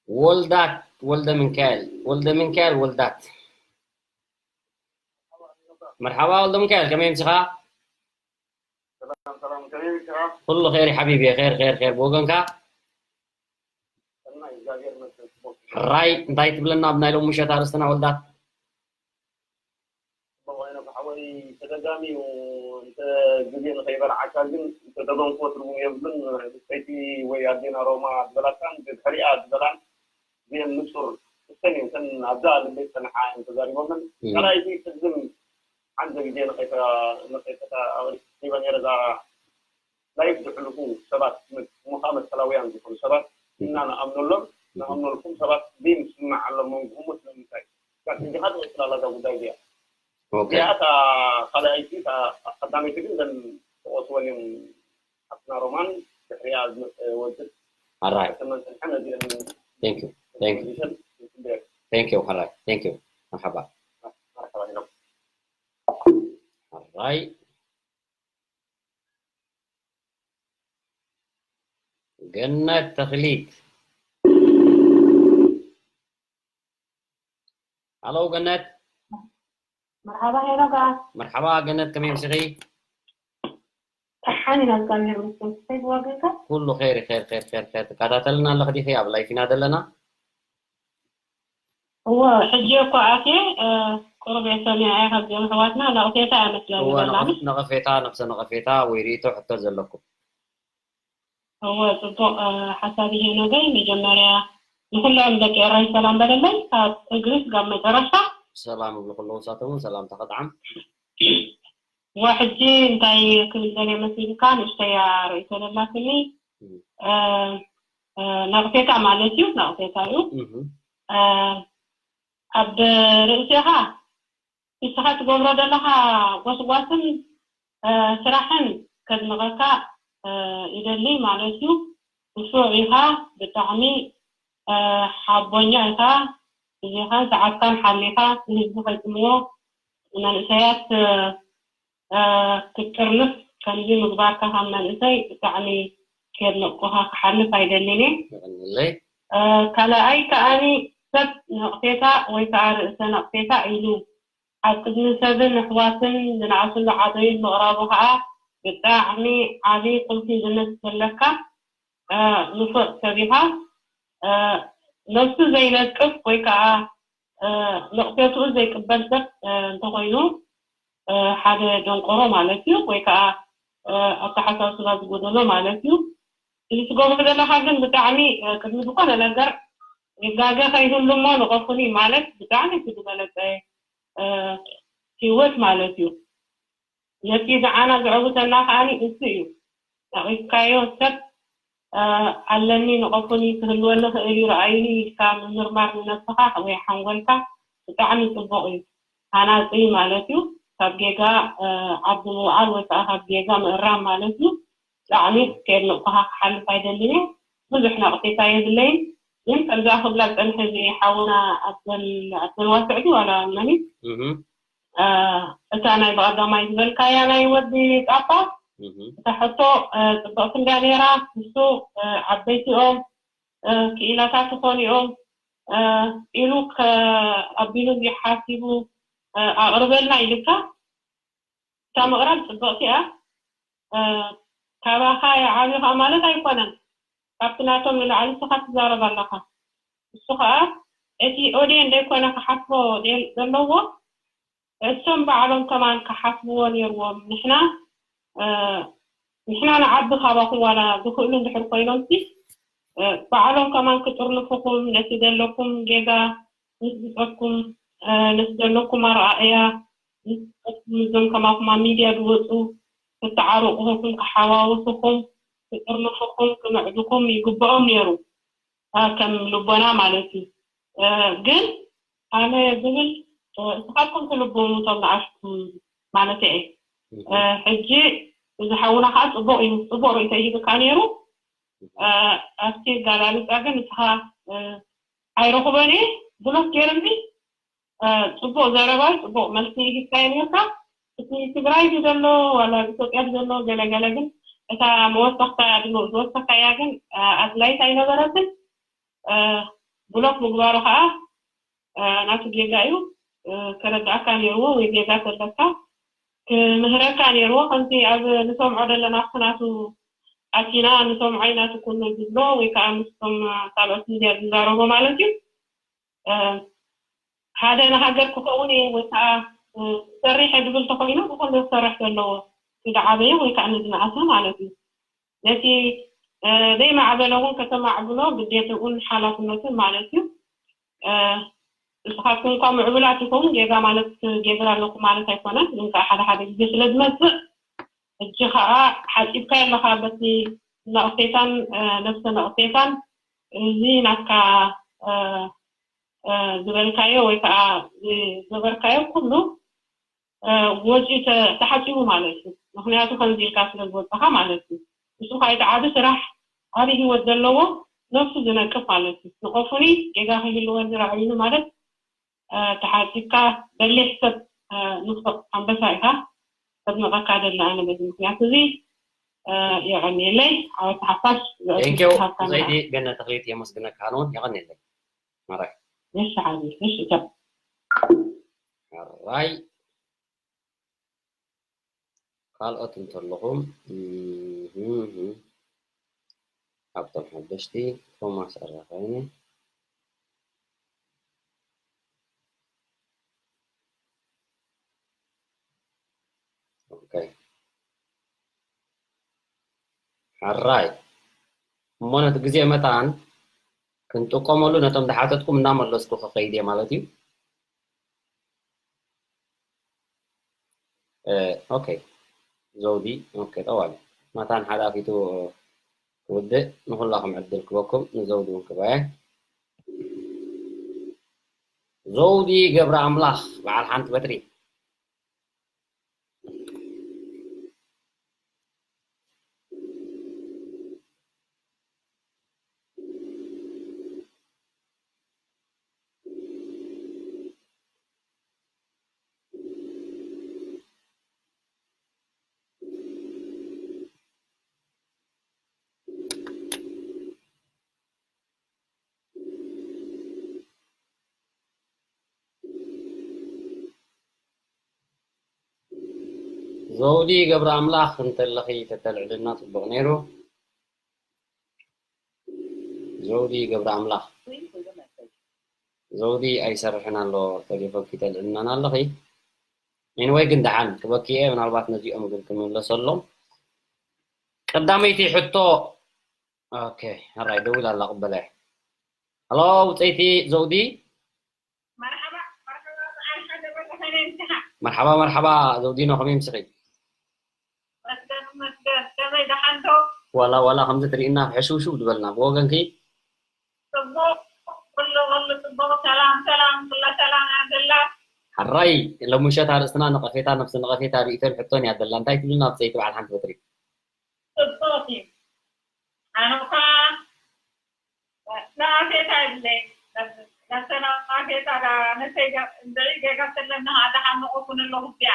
ወልዳት ወልደ ሚካኤል፣ ወልደ ሚካኤል ወልዳት። መርሓባ ወልደ ሚካኤል፣ ከመይ ኣምሲኻ? ሰላም፣ ሰላም፣ ከመይ ኣምሲኻ? ኩሉ ኸይር ሓቢቢ፣ ኸይር፣ ኸይር፣ ኸይር። ብወገንካ? ሰናይ፣ እግዚኣብሔር ይመስገን፣ ጽቡቕ። ሕራይ፣ እንታይ ትብለና ኣብ ናይ ሎሚ ምሸት ኣርእስትና ወልዳት? ጽቡቕ፣ ሄኖክ ሓወይ፣ ተደጋሚኡ እንተ ግዜ ንኸይበልዓካ ግን እንተ ደገምክዎ ትርጉም የብሉን። ንስተይቲ ወይ ኣዴና ሮማ ዝበላካን ብድሕሪኣ ዝበላን እዚአን ንጹር እተን እየን፣ እተን ኣብዛ ልበይ ዝጸንሓ እየን ተዛሪቦመን። እም። ካልኣይቲ ቅድም ሓንቲ ግዜ ንኸይተ-፣ ንኸይተታ-፣ ኣቕሪበ ነይረ እዛ ላይፍ ዝሕልፉ ሰባት፣ ም-፣ ምዃ መሰላውያን ዝኾኑ ሰባት እም። ኢና ንኣምነሎም፣ እም። ንኣምነልኩም ሰባት ዘይምስምማዕ ኣሎ መንጎኹም፣ ስለምንታይ? ካብ ሕጂ ኻዓ ትቕጽል ኣላ እዛ ጉዳይ እዚኣ። ኦኬ። እዚኣ እታ ካልኣይቲ፣ እታ ቀዳመይቲ ግን እዘን ተቐስወን እዮም። ሓፍትና ሮማን ድሕሪኣ ዝመጸ ወድብ ኣራይ። ከተመን ጽንሐን ነዚአን Thank you. Thank you. Position ይጽበያ። Thank you. ኣራይ። Thank you. መርሓባ። መርሓባ ሄኖክ። ኣራይ። ገነት ተኽሊት። ሃሎ ገነት። መርሓባ ሄኖጋ። መርሓባ ገነት፣ ከመይ ኣምሲኺ? ደሓን ኢና፣ እግዚኣብሔር ይመስገን። እንታይ ብወገንካ? ኩሉ ኸይሪ፣ ኸይር፣ ኸይር፣ ኸይር፣ ኸይር። ትከታተልና ኣለኽ ዲኺ? ኣብ ላይፍ ኢና ዘለና። እወ፣ ሕጂ እኮ ኣትየ፣ እ፣ ቁሩብ እየ ሰሚዐ እየ ካብዚኦም ኣሕዋትና፣ ነቕፌታ እያ መስለኒ እወ፣ ዘላ። ነቐፍ-፣ ነቐፌታ፣ ነፍሰ ነቐፌታ ወይ ርእይቶ ሕቶ ዘለኩም? እወ፣ ጽቡቕ፣ እ፣ ሓሳብ እዩ ሄኖገይ። መጀመርያ ንኹሎም ደቂ ኤረይ ሰላም በለለይ፣ ካብ እግሪ ስጋብ መጨረሽታ። ሰላም እብሉ፣ ኩሉ ንሳቶም እውን ሰላምታ ከጥዓም። እወ፣ ሕጂ እንታይ ክብል ደልየ መሲልካ፣ ንእሽተይ እያ ርእይቶ ዘላትኒ። እም። እ፣ እ፣ ነቕፌታ ማለት እዩ፣ ነቕፌታ እዩ። እም። እ፣ ኣብ ርእሴኻ ንስኻ ትገብሮ ዘለኻ ጎስጓስን፣ እ፣ ስራሕን ከድንቐካ፣ እ፣ ይደሊ ማለት እዩ። ንፉዕ ኢኻ፣ ብጣዕሚ፣ እ፣ ሓቦኛ ኢኻ። ግዜኻን ሰዓትካን ሓሊኻ ንህዝቢ ከይጽልዎ፣ ንመንእሰያት፣ እ፣ እ፣ ክትጥርንፍ ከምዚ ምግባርካ ከም መንእሰይ ብጣዕሚ ከየድነቕኩኻ ክሓልፍ ኣይደልን እየ። የቐንየለይ። እ፣ ካልኣይ ከኣኒ ሰብ ነቕፌታ ወይ ከኣ ርእሰ ነቕፌታ ኢሉ ኣብ ቅድሚ ሰብን ኣሕዋትን ዝነኣስሉ ዓበዩን ምቕራቡ ከኣ ብጣዕሚ ዓቢ ቁልፊ ዝመስለካ፣ እ፣ ንፉዕ ሰብ ኢኻ። እ፣ ነብሱ ዘይነቅፍ ወይ ከኣ፣ እ፣ ነቕፌትኡ ዘይቅበል ሰብ፣ እ፣ እንተኾይኑ፣ እ፣ ሓደ ደንቆሮ ማለት እዩ፣ ወይ ከኣ፣ እ፣ ኣተሓሳስባ ዝጎደሎ ማለት እዩ። እዚ ትገብሮ ዘለኻ ግን ብጣዕሚ፣ እ፣ ቅድሚ ዝኾነ ነገር ይጋገ ከይህሉ እሞ ንቐፉኒ ማለት ብጣዕሚ እቲ ዝበለጸ፣ እ፣ ህይወት ማለት እዩ። ነቲ ንዓና ዘዕውተና ከኣ እሱ እዩ። ነቒፍካዮ ሰብ፣ እ፣ ኣለኒ፣ ንቐፉኒ፣ ክህልወኒ ይኽእል እዩ፣ ረኣዩኒ ኢልካ ምምርማር ንነብስኻ ወይ ሓንጎልካ ብጣዕሚ ጽቡቕ እዩ። ሃናጺ ማለት እዩ። ካብ ጌጋ፣ እ፣ ዓዲ ምውዓል ወይ ከኣ ካብ ጌጋ ምእራም ማለት እዩ። ብጣዕሚ ከየድነቕኩኻ ክሓልፍ ኣይደልን እየ። ብዙሕ ነቕፌታ የብለይን። ግን ከምዛ ክብላ ዝጸንሐ እዚ ሓውና ኣበል፣ ኣበል ዋስዕ ድዩ ዋላ መን እዩ? እህ። እ፣ እታ ናይ ብቐዳማይ ዝበልካያ ናይ ወዲ ጣፋ፣ እታ ሕቶ ጽብቕቲ እንዳ ነይራ፣ ንሱ ዓበይቲኦም ክኢላታት ዝኾኑ እዮም ኢሉ ኣቢሉ ሓሲቡ ኣቕርበልና ኢልካ፣ እታ ምቕራብ ጽብቕቲ እያ። ካባኻ ይዓብዩ ኸዓ ማለት ኣይኮነን። ካብቲ ናቶም ንላዕሊ ንስኻ ትዛረብ ኣለኻ። እሱ ኸዓ እቲ ኦድየን ዘይኮነ ክሓስቦ ዘለዎ፣ እሶም ባዕሎም ከማን ክሓስብዎ ነይርዎም። ንሕና ንሕና ንዓቢ ካባኹም ዋላ ዝኽእሉ እንድሕር ኮይኖምሲ ባዕሎም ከማን ክጥርንፉኹም፣ ነቲ ዘለኩም ጌጋ ምስ ብጾትኩም፣ ነቲ ዘለኩም ኣረኣእያ ምስ ብጾትኩም፣ እዞም ከማኹም ኣብ ሚድያ ዝወፁ ክተዓርቑኹም፣ ክሓዋውሱኹም፣ ክጥርንፉኹም፣ ክምዕድኩም ይግብኦም ነይሩ። ከም ልቦና ማለት እዩ። ግን ኣነ ዝብል እስኻትኩም ትልብሙ እቶም ንኣሽኩም ማለት እየ። ሕጂ እዚ ሓውና ከዓ ፅቡቅ እዩ፣ ፅቡቅ ርእቶ ይህብካ ነይሩ። ኣብቲ ጋላልፃ ግን ንስኻ ኣይረኽቦን እየ ብሎክ ገይርኒ። ጽቡቕ ዘረባ፣ ጽቡቕ መልሲ ሂብካዮ ነርካ። እቲ ትግራይ ድዩ ዘሎ ዋላ ኣብ ኢትዮጵያ ድዩ ዘሎ ገለገለ፣ ግን እታ መወሰኽታ ድሞ ዝወሰኽካያ ግን ኣድላይት ኣይነበረትን። ብሎክ ምግባሩ ከዓ ናቱ ጌጋ እዩ። ከረድኣካ ነይርዎ ወይ ጌጋ ተለካ ክምህረካ ነይርዎ። ከምቲ ኣብ ንሰምዖ ዘለና ኩናቱ ኣቲና ንሰምዖ ኢና እቲ ኩሉ ዝብሎ ወይ ከዓ ምስቶም ካልኦት ሚድያ ዝዛረቦ ማለት እዩ። ሓደ ንሃገር ክኸውን እየ ወይ ከዓ ክሰርሕ እየ ዝብል ተኮይኑ ብኩሉ ክሰርሕ ዘለዎ፣ እቲ ዝዓበየ ወይ ከዓ ንዝነኣሰ ማለት እዩ። ነቲ ዘይማዕበለ እውን ከተማዕብሎ ግዴትኡን ሓላፍነቱን ማለት እዩ። ንስኻትኩም እኳ ምዕቡላት ይኸውን ጌጋ ማለት ጌጋ ኣለኩም ማለት ኣይኮነን፣ ግን ከዓ ሓደ ሓደ ግዜ ስለ ዝመፅእ ሕጂ ከዓ ሓፂብካዮ ኣለኻ በቲ ነቕፌታን ነብሰ ነቕፌታን። እዚ ናትካ ዝበልካዮ ወይ ከዓ ዝገበርካዮ ኩሉ ወፂኡ ተሓፂቡ ማለት እዩ። ምክንያቱ ከምዚ ኢልካ ስለ ዝወፀኻ ማለት እዩ። ንሱ ከዓ እቲ ዓቢ ስራሕ ዓቢ ህይወት ዘለዎ ነብሱ ዝነቅፍ ማለት እዩ። ንቆፉኒ ጌጋ ከይህልወኒ ራዕይኒ ማለት ተሓፂብካ በሊሕ ሰብ ንፉዕ ኣንበሳ ኢኻ። ከድንቐካ ደለ ኣነ በዚ ምክንያት እዚ የቐንየለይ። ዓወት ሓፋሽ። ቴንኪው ዘይዲ ገነት ተኽሊት የመስግነካ ኣነ እውን የቐንየለይ። ማራይ እሺ ሓዚ እሺ ቻው። ሕራይ ካልኦት እንተለኹም ኣብቶም ሓደሽቲ ቶማስ ኣራኸይኒ። ሕራይ እሞ ነቲ ግዜ መታን ክንጥቀመሉ ነቶም ዝሓተትኩም እናመለስኩ ክኸይድ እየ ማለት እዩ። ኦኬ ዘውዲ ኦኬ ጠዋል መታን ሓላፊቱ ክውድእ ንኩላኹም ዕድል ክበኩም ንዘውዲ እውን ክበየ። ዘውዲ ገብረ ኣምላኽ በዓል ሓንቲ በትሪ። ዘውዲ ገብረ ኣምላኽ እንተለኺ ተተልዕልና ጽቡቕ ነይሩ። ዘውዲ ገብረ ኣምላኽ ዘውዲ ኣይሰርሕን ኣሎ ተሌፎንኪ ተልዕልናን ኣለኺ። ኤንወይ ግን ደሓን ክበኪ እየ ምናልባት ነዚኦም ግን ክምለሰሎም። ቀዳመይቲ ሕቶ ኦኬ ሕራይ ደዊላ ኣላ ቅበለ። ሃሎ ውፀይቲ ዘውዲ። መርሓባ መርሓባ በዓል ሓደ በርኸነ እንስኻ። መርሓባ መርሓባ ዘውዲኖ ከመይ ምስኺ? መስገን መስገን ከመይ ደሓንዶ? ዋላ ዋላ ከምዚ ትሪእና ሕሽውሽው ዝበልና ብወገንኪ? ጽቡቕ ኩሉ ኩሉ ጽቡቕ ሰላም ሰላም ኩላ ሰላም ኣደላ። ሕራይ ሎምሸት ኣርእስትና ነቐፌታ ነብሲ ነቐፌታ ርእቶን ሕቶን እያ ደላ እንታይ ትብልና ውፀይቲ በዓል ሓንቲ በትሪ? ጽቡቕ እዩ። ኣነ እኳ ነቐፌታ የብለይ። ነብሰ ነቐፌታ ዳ ነሰይ እንድዒ ጌጋ ተለኒ ከዓ ደሓን ንቑ ኩን ኣለኹ እዚኣ።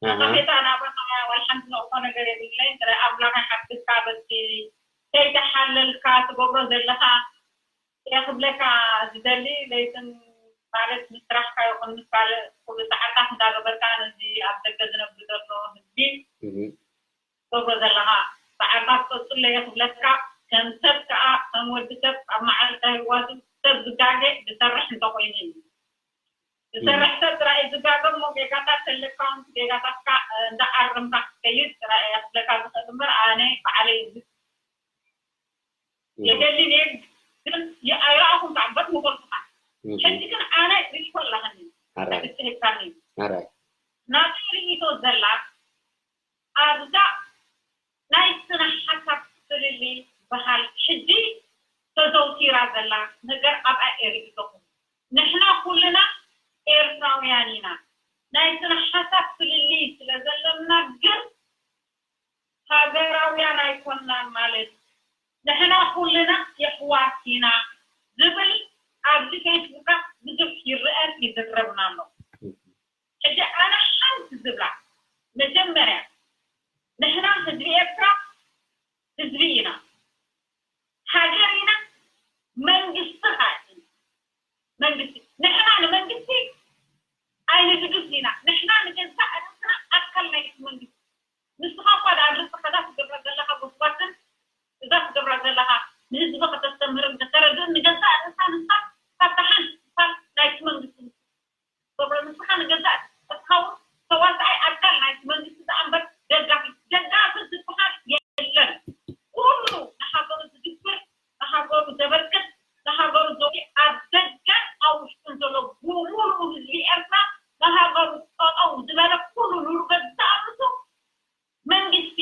ኣሃ። ነቐፌታ ናባኻ ዋላ ሓንቲ ነቕፎ ነገር የብለይን። ጥራይ ኣምላኽ ይሓግዝካ በቲ ከይተሓለልካ ትገብሮ ዘለኻ። እየ ክብለካ ዝደሊ፣ ለይትን ማለት ምስ ስራሕካ ይኹን ምስ ካልእ ኩሉ ጻዕርታት እንዳገበርካ ነዚ ኣብ ደገ ዝነብር ዘሎ ህዝቢ እህ። ትገብሮ ዘለኻ ጻዕርታት ቀጽሎ እየ ክብለካ። ከም ሰብ ከኣ ከም ወዲ ሰብ ኣብ መዓልታዊ ህይወቱ ሰብ ዝጋገ ዝሰርሕ እንተኾይኑ እዩ። ዝሰርሕ ሰብ ጥራይ እዩ ዝጋገ እሞ ጌጋታት ተለካ እውን ጌጋታትካ እንዳኣረምካ ክትከይድ ጥራይ እየ ክብለካ ዝኽእል እምበር ኣነ ባዕለይ እዚ የደልን እየ ግን ኣይረኣኹን ከዓ በት ምኾልኩኻ ሕጂ ግን ኣነ ርእይቶ ኣለኸኒ ኣራይ ትህብካኒ ኣራይ ናተይ ርእይቶ ዘላ ኣብዛ ናይ ስነ ሓሳብ ፍልልይ በሃል ሕጂ ተዘውቲራ ዘላ ነገር ኣብኣ እየ ርእይቶኹም ንሕና ኩልና ኤርትራውያን ኢና ናይ ስነ ሓሳብ ፍልልይ ስለ ዘለና ግን ሃገራውያን ኣይኮናን ማለት ንሕና ኩልና የሕዋት ኢና ዝብል ኣብዚ ፌስቡካት ብዙሕ ይረአን ይዝረብን ኣሎ። ሕጂ ኣነ ሓንቲ ዝብላ መጀመርያ ንሕና ህዝቢ ኤርትራ ህዝቢ ኢና፣ ሃገር ኢና፣ መንግስቲ ኸዓ ኢና። መንግስቲ ንሕና ንመንግስቲ ኣይንድግፍ ኢና። ንሕና ንገዛእ ርእስና ኣካል ናይቲ መንግስቲ ንስኻ እኳ ደኣ ንስኻ እዛ ትገብራ ዘለኻ ጎስጓስን እዛ ትገብራ ዘለኻ ንህዝቢ ከተስተምህርን ከተረድእን ንገዛእ ርእሳ ንሳ ካብታ ሓንቲ ክፋል ናይቲ መንግስቲ ትገብሮ ንስኻ ንገዛእ ርእስኻ እውን ተዋሳኣይ ኣካል ናይቲ መንግስቲ ደኣ እምበር ደጋፊ ደጋፊ ዝበሃል የለን። ኩሉ ንሃገሩ ዝግብር ንሃገሩ ዘበርክት ንሃገሩ ዘውዒ ኣብ ደገን ኣብ ውሽጥን ዘሎ ብምሉኡ ህዝቢ ኤርትራ ንሃገሩ ጠጠው ዝበለ ኩሉ ንሩ ገዛእ ርእሱ መንግስቲ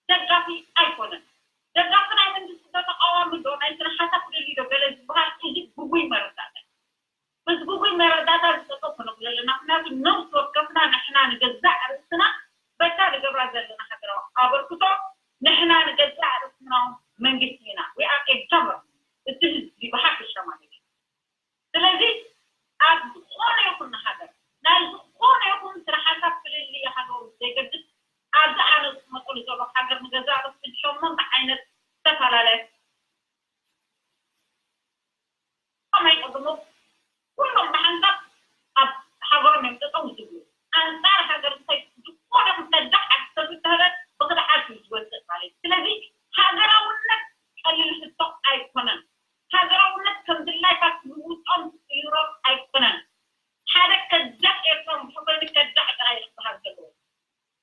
ደጋፊ ኣይኮነን። ደጋፊ ናይ መንግስቲ ዶ ተቃዋሚ ዶ ናይ ስነ ሓሳብ ፍልልይ ዶ ገለ ዝበሃል እዚ ግጉይ መረዳእታ እዩ። በዚ ግጉይ መረዳእታ ዝጠጠው ከነብሎ ኣለና። ምክንያቱ ነብሲ ወከፍና ንሕና ንገዛእ ርእስና በታ ንገብራ ዘለና ሃገራዊ ኣበርክቶ ንሕና ንገዛእ ርእስና መንግስቲ ኢና። We are a government። እቲ ህዝቢ ብሓፈሻ ማለት እዩ። ስለዚ ኣብ ዝኾነ ይኹን ሃገር ናይ ዝኾነ ይኹን ስነ ሓሳብ ፍልልይ ሃገሩ ብዘይገድስ ኣብዚ ኣነ ዝመጠሉ ዘሎ ሃገር ንገዛእ ርእሱ ሸሞንተ ዓይነት ዝተፈላለየ ኣይጠቕሙ ኩሎም ብሓንሳብ ኣብ ሃገሮም እዮም ጠጠው ዝብሉ ኣንጻር ሃገር ዝኸይዱ ዝኾነ ከዳዕ ሰብ እንተህለ ብክድዓት እዩ ዝወፅእ ማለት እዩ ስለዚ ሃገራውነት ቀሊል ሕቶ ኣይኮነን ሃገራውነት ከም ድላይካ ክልውጦም ክቅይሮም ኣይኮነን ሓደ ከዳዕ ኤርትራ ብሕኮይኑ ከዳዕ ጥራይ ክበሃል ዘለዎ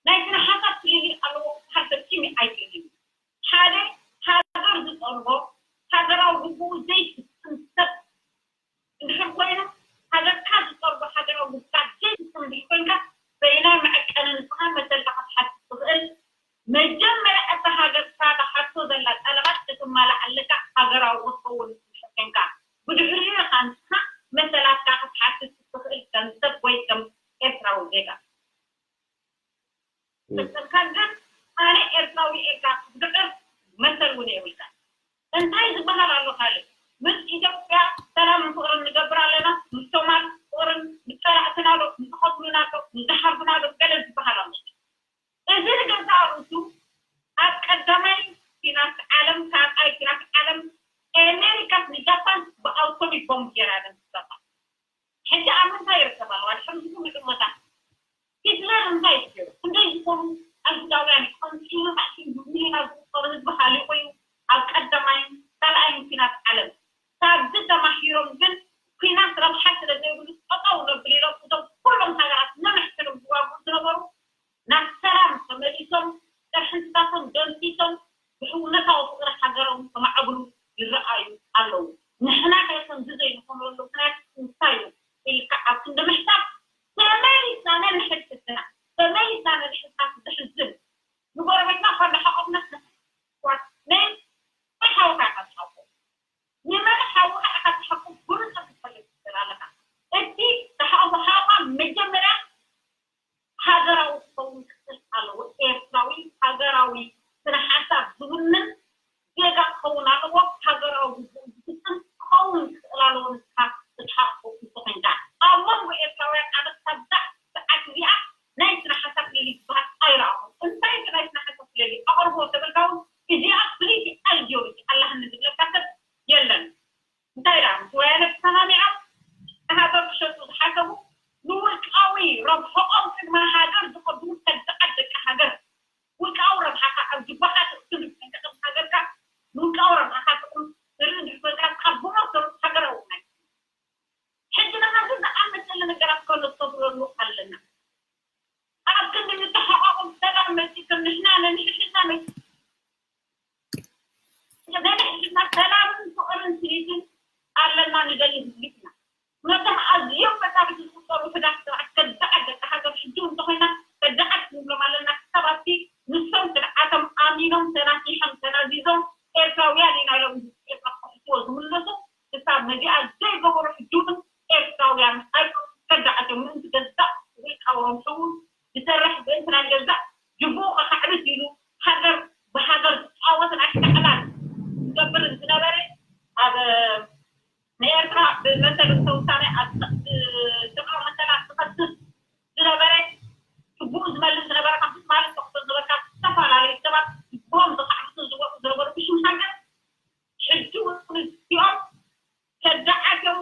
ናይ ስነ ሓሳብ ፍልልይ ኣለዎ ክበሃል ፈጺሙ ኣይክእልን እዩ ሓደ ሃገር ዝጠልቦ ሃገራዊ ግቡኡ ዘይፍጽም ሰብ እንድሕር ኮይኑ ሃገርካ ዝጠልቦ ሃገራዊ ግቡኣ ዘይፍጽም እንድሕር ኮይንካ በይናይ መዐቀኒ ንስኻ መሰልካ ክትሓትት ትኽእል መጀመርያ እታ ሃገርካ ትሓቶ ዘላ ጠለባት ክትማላእ ኣለካ ሃገራዊ ክትኸውን እንድሕር ኮይንካ ብድሕሪኡ ኢኻ ንስኻ መሰላትካ ክትሓትት እትኽእል ከም ሰብ ወይ ከም ኤርትራዊ ዜጋ ፈጸምካ ግን ኣነ ኤርትራዊ ኢልካ ክትግዕር መሰል እውን የብልካ እንታይ ዝበሃል ኣሎ ካልእ ምስ ኢትዮጵያ ሰላምን ፍቅርን ንገብር ኣለና ምስ ሶማል ፍቅርን ንፀላእትና ዶ ንዝኸትሉና ዶ ንዝሓርዱና ዶ ገለ ዝበሃል ኣሎ እዚ ንገዛእ ርእሱ ኣብ ቀዳማይ ኲናት ዓለም ካልኣይ ኲናት ዓለም ኣሜሪካስ ንጃፓን ብኣውቶሚክ ቦምብ ገይራ ደምስሰታ ሕጂ ኣብ ምንታይ ይርከብ ኣለዋ ድሕሪ ዝኩሉ ዕወታት ሂትለር እንታይ እዩ ገይሩ ክንደይ ዝኾኑ ኣይሁዳውያን እዩ ቀንፂሉ ማእሲን ብሚሊዮናት ዝቁፀሩ ህዝቢ ሃሊቑ እዩ ኣብ ቀዳማይን ካልኣይን ኲናት ዓለም ካብዚ ተማሂሮም ግን ኲናት ረብሓ ስለ ዘይብሉ ጠጠው ነብል ኢሎም እዞም ኩሎም ሃገራት ነንሕድሕዶም ዝዋግኡ ዝነበሩ ናብ ሰላም ተመሊሶም ጥርሕንትታቶም ደምሲሶም ብሕውነታዊ ፍቕሪ ሃገሮም ከማዕብሉ ይረኣዩ ኣለዉ። ንሕና ከ ከምዚ ዘይንኾነሉ ምኽንያት እንታይ እዩ ኢልካ ኣብ ክንዲ ምሕሳብ ተመሊስና ነንሕድሕድና ተመሊስና ነንሕድሕድና ዘሕዝን ንጎረቤትና እኳ እንዳሓቆፍና ነሕዋት ናይ ሓውካ ኢኻ ትሓቁ ንመን ሓውካ ኢኻ ትሓቁ ብሩጽ ክትፈልጥ ትኽእል ኣለካ እቲ ዝሓቁ ሓውካ መጀመርያ ሃገራዊ ክኸውን ክኽእል ኣለዎ። ኤርትራዊ ሃገራዊ ስነ ሓሳብ ዝውንን ዜጋ ክኸውን ኣለዎ። ሃገራዊ ግቡኡ ዝፍጽም ክኸውን ክኽእል ኣለዎ። ንስኻ ክትሓቑ እንተኾይንካ ኣብ መንጎ ኤርትራውያን ኣነ ክሳብ እዛ ሰዓት እዚኣ ናይ ስነ ሓሳብ ተናሲሖም ተናዚዞም ኤርትራውያን ኢና ኢሎም ኤርትራ ክሕስዎ ዝምለሱ ክሳብ ነዚኣ ዘይገበሩ ሕጂ እውን ኤርትራውያን ኣይኮኑን። ከዳዓቶም ምእንቲ ገዛእ ውልቃዊ ረብሕኡ ዝሰርሕ ምእንቲ ናይ ገዛእ ጅቡኡ ከካዕብት ኢሉ ሃገር ብሃገር ዝፃወትን ኣሽካዕላል ዝገብርን ዝነበረ ኣብ ንኤርትራ ብመሰል ውሳነ ኣብ ስቕ ብስቕሎ መሰላት ዝኸስስ ዝነበረ ጅቡኡ ዝመልስ ዝነበረ ከምቲ ትማሊ ተኽቶ ዝበልካ ዝተፈላለዩ ሰባት ጅቡኦም ዝኻዕብቱ ዝወፁ ዝነበሩ ብሽም ሃገር ሕጂ እውን እዚኦም ከዳዓቶም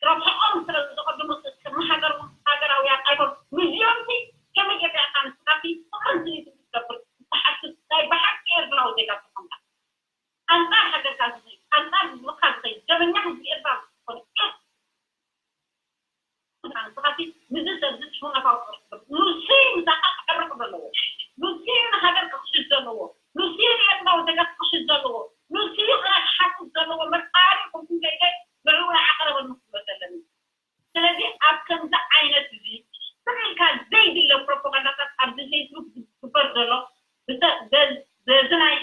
ረብሕኦም ስለ ዝቐድሙ ቅድሚ ሃገር ሃገራውያን ኣይኮኑ። ንዚኦም ሲ ከመይ ጌርካ ኢኻ ንስኻሲ ፍቕርን ስኒትን ክትገብር ትሓስብ ናይ ብሓቂ ኤርትራዊ ዜጋ ዝኾንካ ኣንጻር ሃገርካ ዝኸይድ ኣንጻር ህዝብኻ ዝኸይድ ደመኛ ህዝቢ ኤርትራ ዝኾነ ንስኻሲ ምስዚ ሰብ እዚ ሽውነታዊ ፍቕሪ ክትገብር ንሱ እዩ ምሳኻ ክዕርቕ ዘለዎ ንሱ እዩ ንሃገር ክኽሕስ ዘለዎ ንሱ እዩ ንኤርትራዊ ዜጋ ክኽሕስ ዘለዎ ንሱ እዩ ክሓስብ ዘለዎ መጻሪ ቁምቲ ዘይደ ንዕኡ ንዓቐረበ ንክብሎ ዘለና ስለዚ ኣብ ከምዚ ዓይነት እዚ ስቕ ኢልካ ዘይድለ ፕሮፓጋንዳታት ኣብዚ ፌስቡክ ዝግበር ዘሎ በዚ ናይ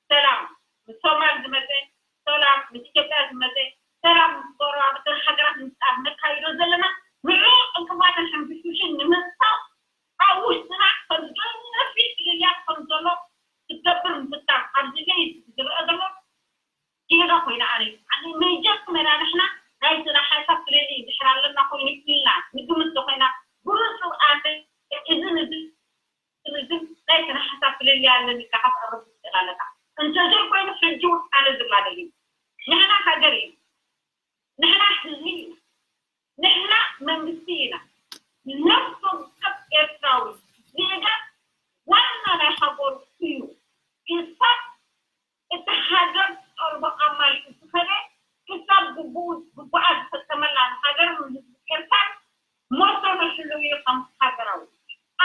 ሰላም ምስ ሶማል ዝመፀ ሰላም ምስ ኢትዮጵያ ዝመፀ ሰላም ምስ ጎረባብቲ ሃገራት ምስጣር ነካይዶ ዘለና ንዑ ዕንቅፋትን ሕንፍሽፍሽን ንምንሳው ኣብ ውሽጥና ከም ገፊሕ ፍልልያት ከም ዘሎ ክትገብር ምፍታን ኣብዚ ፌስቡክ ዝረአ ዘሎ ጌጋ ኮይና ኣነ ኣነ መጀመርያ ንሕና ናይ ስራሕ ሓሳብ ፍልልይ ድሕር ኣለና ኮይኑ ኢልና ንግምት ኮይና ብርፁ ኣነ እዚ ንዚ እዚ ናይ ስራሕ ሓሳብ ፍልልይ ኣለኒ ኢልካ ክትቐርብ ትኽእል ኣለካ እንተዘይኮይኑ ሕጂ እውን ኣነ ዝብላ ደሊ ንሕና ሃገር እዩ ንሕና ህዝቢ ኢና ንሕና መንግስቲ ኢና ነፍሲ ወከፍ ኤርትራዊ ዜጋ ዋና ናይ ሃገሩ እዩ ክሳብ እቲ ሃገር ጦርቦ ኣማሊኡ ዝኸደ ክሳብ ግቡኡ ግቡኣ ዝፈጸመላ ንሃገርን ንህዝቢ ኤርትራን ሞቶን ሕሉው እዩ ከም ሃገራዊ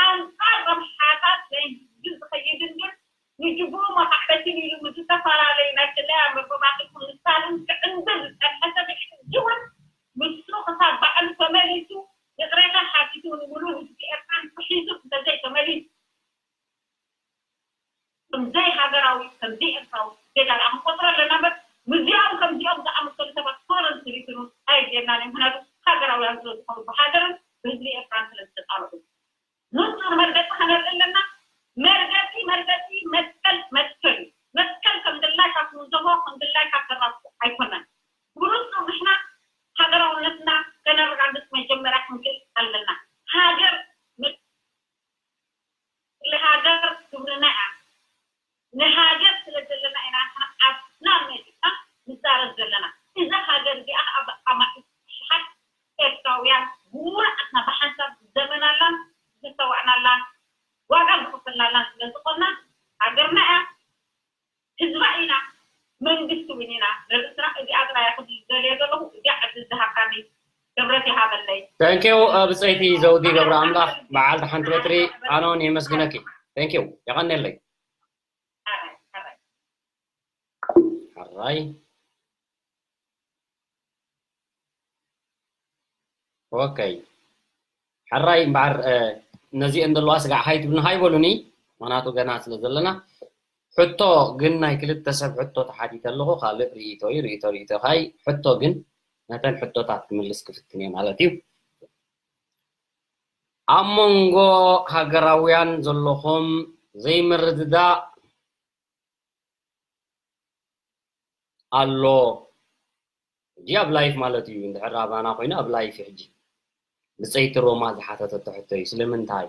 ኣንጻር ረብሓታት ናይ ህዝቢ ዝኸይድን ግን ንጅቡኡ መኻዕበትን ኢሉ ምስ ዝተፈላለዩ ናይ ስለያ መርበባት ይኹን ንሳልን ክዕንድር ዝጸንሐ ሰብ ሕጂ እውን ንሱ ክሳብ ባዕሉ ተመሊሱ ይቕሬታ ሓቲቱ ንምሉእ ህዝቢ ኤርትራን ክሒሱ እንተዘይተመሊሱ ከም ዘይሃገራዊ ከም ዘይኤርትራዊ ዜጋ ደኣ ክንቆፅሮ ኣለና እምበር ምስዚኦም ከምዚኦም ዝኣመሰሉ ሰባት ፎረን ስሪትኑ ኣየድልየናን እዮም ምክንያቱ ሃገራውያን ስለ ዝኾኑ ብሃገርን ብህዝቢ ኤርትራን ስለ ዝተፃረፉ ንፁር መርገፂ ከነርኢ ኣለና መርገፂ መርገፂ መትከል መትከል እዩ መትከል ከም ድላይካ ትውዘቦ ከም ድላይካ ተራብሑ ኣይኮነን ብንፁር ንሕና ሃገራውነትና ከነረጋግፅ መጀመርያ ክንክእል ኣለና ሃገር ንሃገር ክብርና እያ ንሃገር ስለ ዘለና ኢና ንሕና ዓድና መፂና ንዛረብ ዘለና እዛ ሃገር እዚኣ ኣብ ኣማኢት ሽሓት ኤርትራውያን ብሙሉኣትና ብሓንሳብ ዝዘመናላን ዝተዋዕናላን ዋጋ ዝኸፈልናላን ስለ ዝኾና ሃገርና እያ ህዝባ ኢና መንግስቲ እውን ኢና ንርእስና እዚኣ ጥራይ ክብል ዝደልየ ዘለኹ እዚኣ ዕድል ዝሃብካኒ ክብረት ይሃበለይ Thank you ብፀይቲ ዘውዲ ገብረ ኣምላኽ በዓልቲ ሓንቲ በትሪ ኣነ እውን የመስግነኪ Thank you የቐንየለይ ሕራይ ሕራይ እምበዓር ነዚአን ዘለዋ ስጋዕ ሃይ ትብልና ሃይ በሉኒ ምክንያቱ ገና ስለ ዘለና ሕቶ ግን ናይ ክልተ ሰብ ሕቶ ተሓቲተ ኣለኹ ካልእ ርእይቶ እዩ ርእይቶ ርእይቶ ካይ ሕቶ ግን ነተን ሕቶታት ክምልስ ክፍትን እየ ማለት እዩ ኣብ መንጎ ሃገራውያን ዘለኹም ዘይምርድዳእ ኣሎ ሕጂ ኣብ live ማለት እዩ እንድሕር ኣባና ኮይኑ ኣብ live ሕጂ ብፀይቲ ሮማ ዝሓተተቶ ሕቶ እዩ ስለምንታይ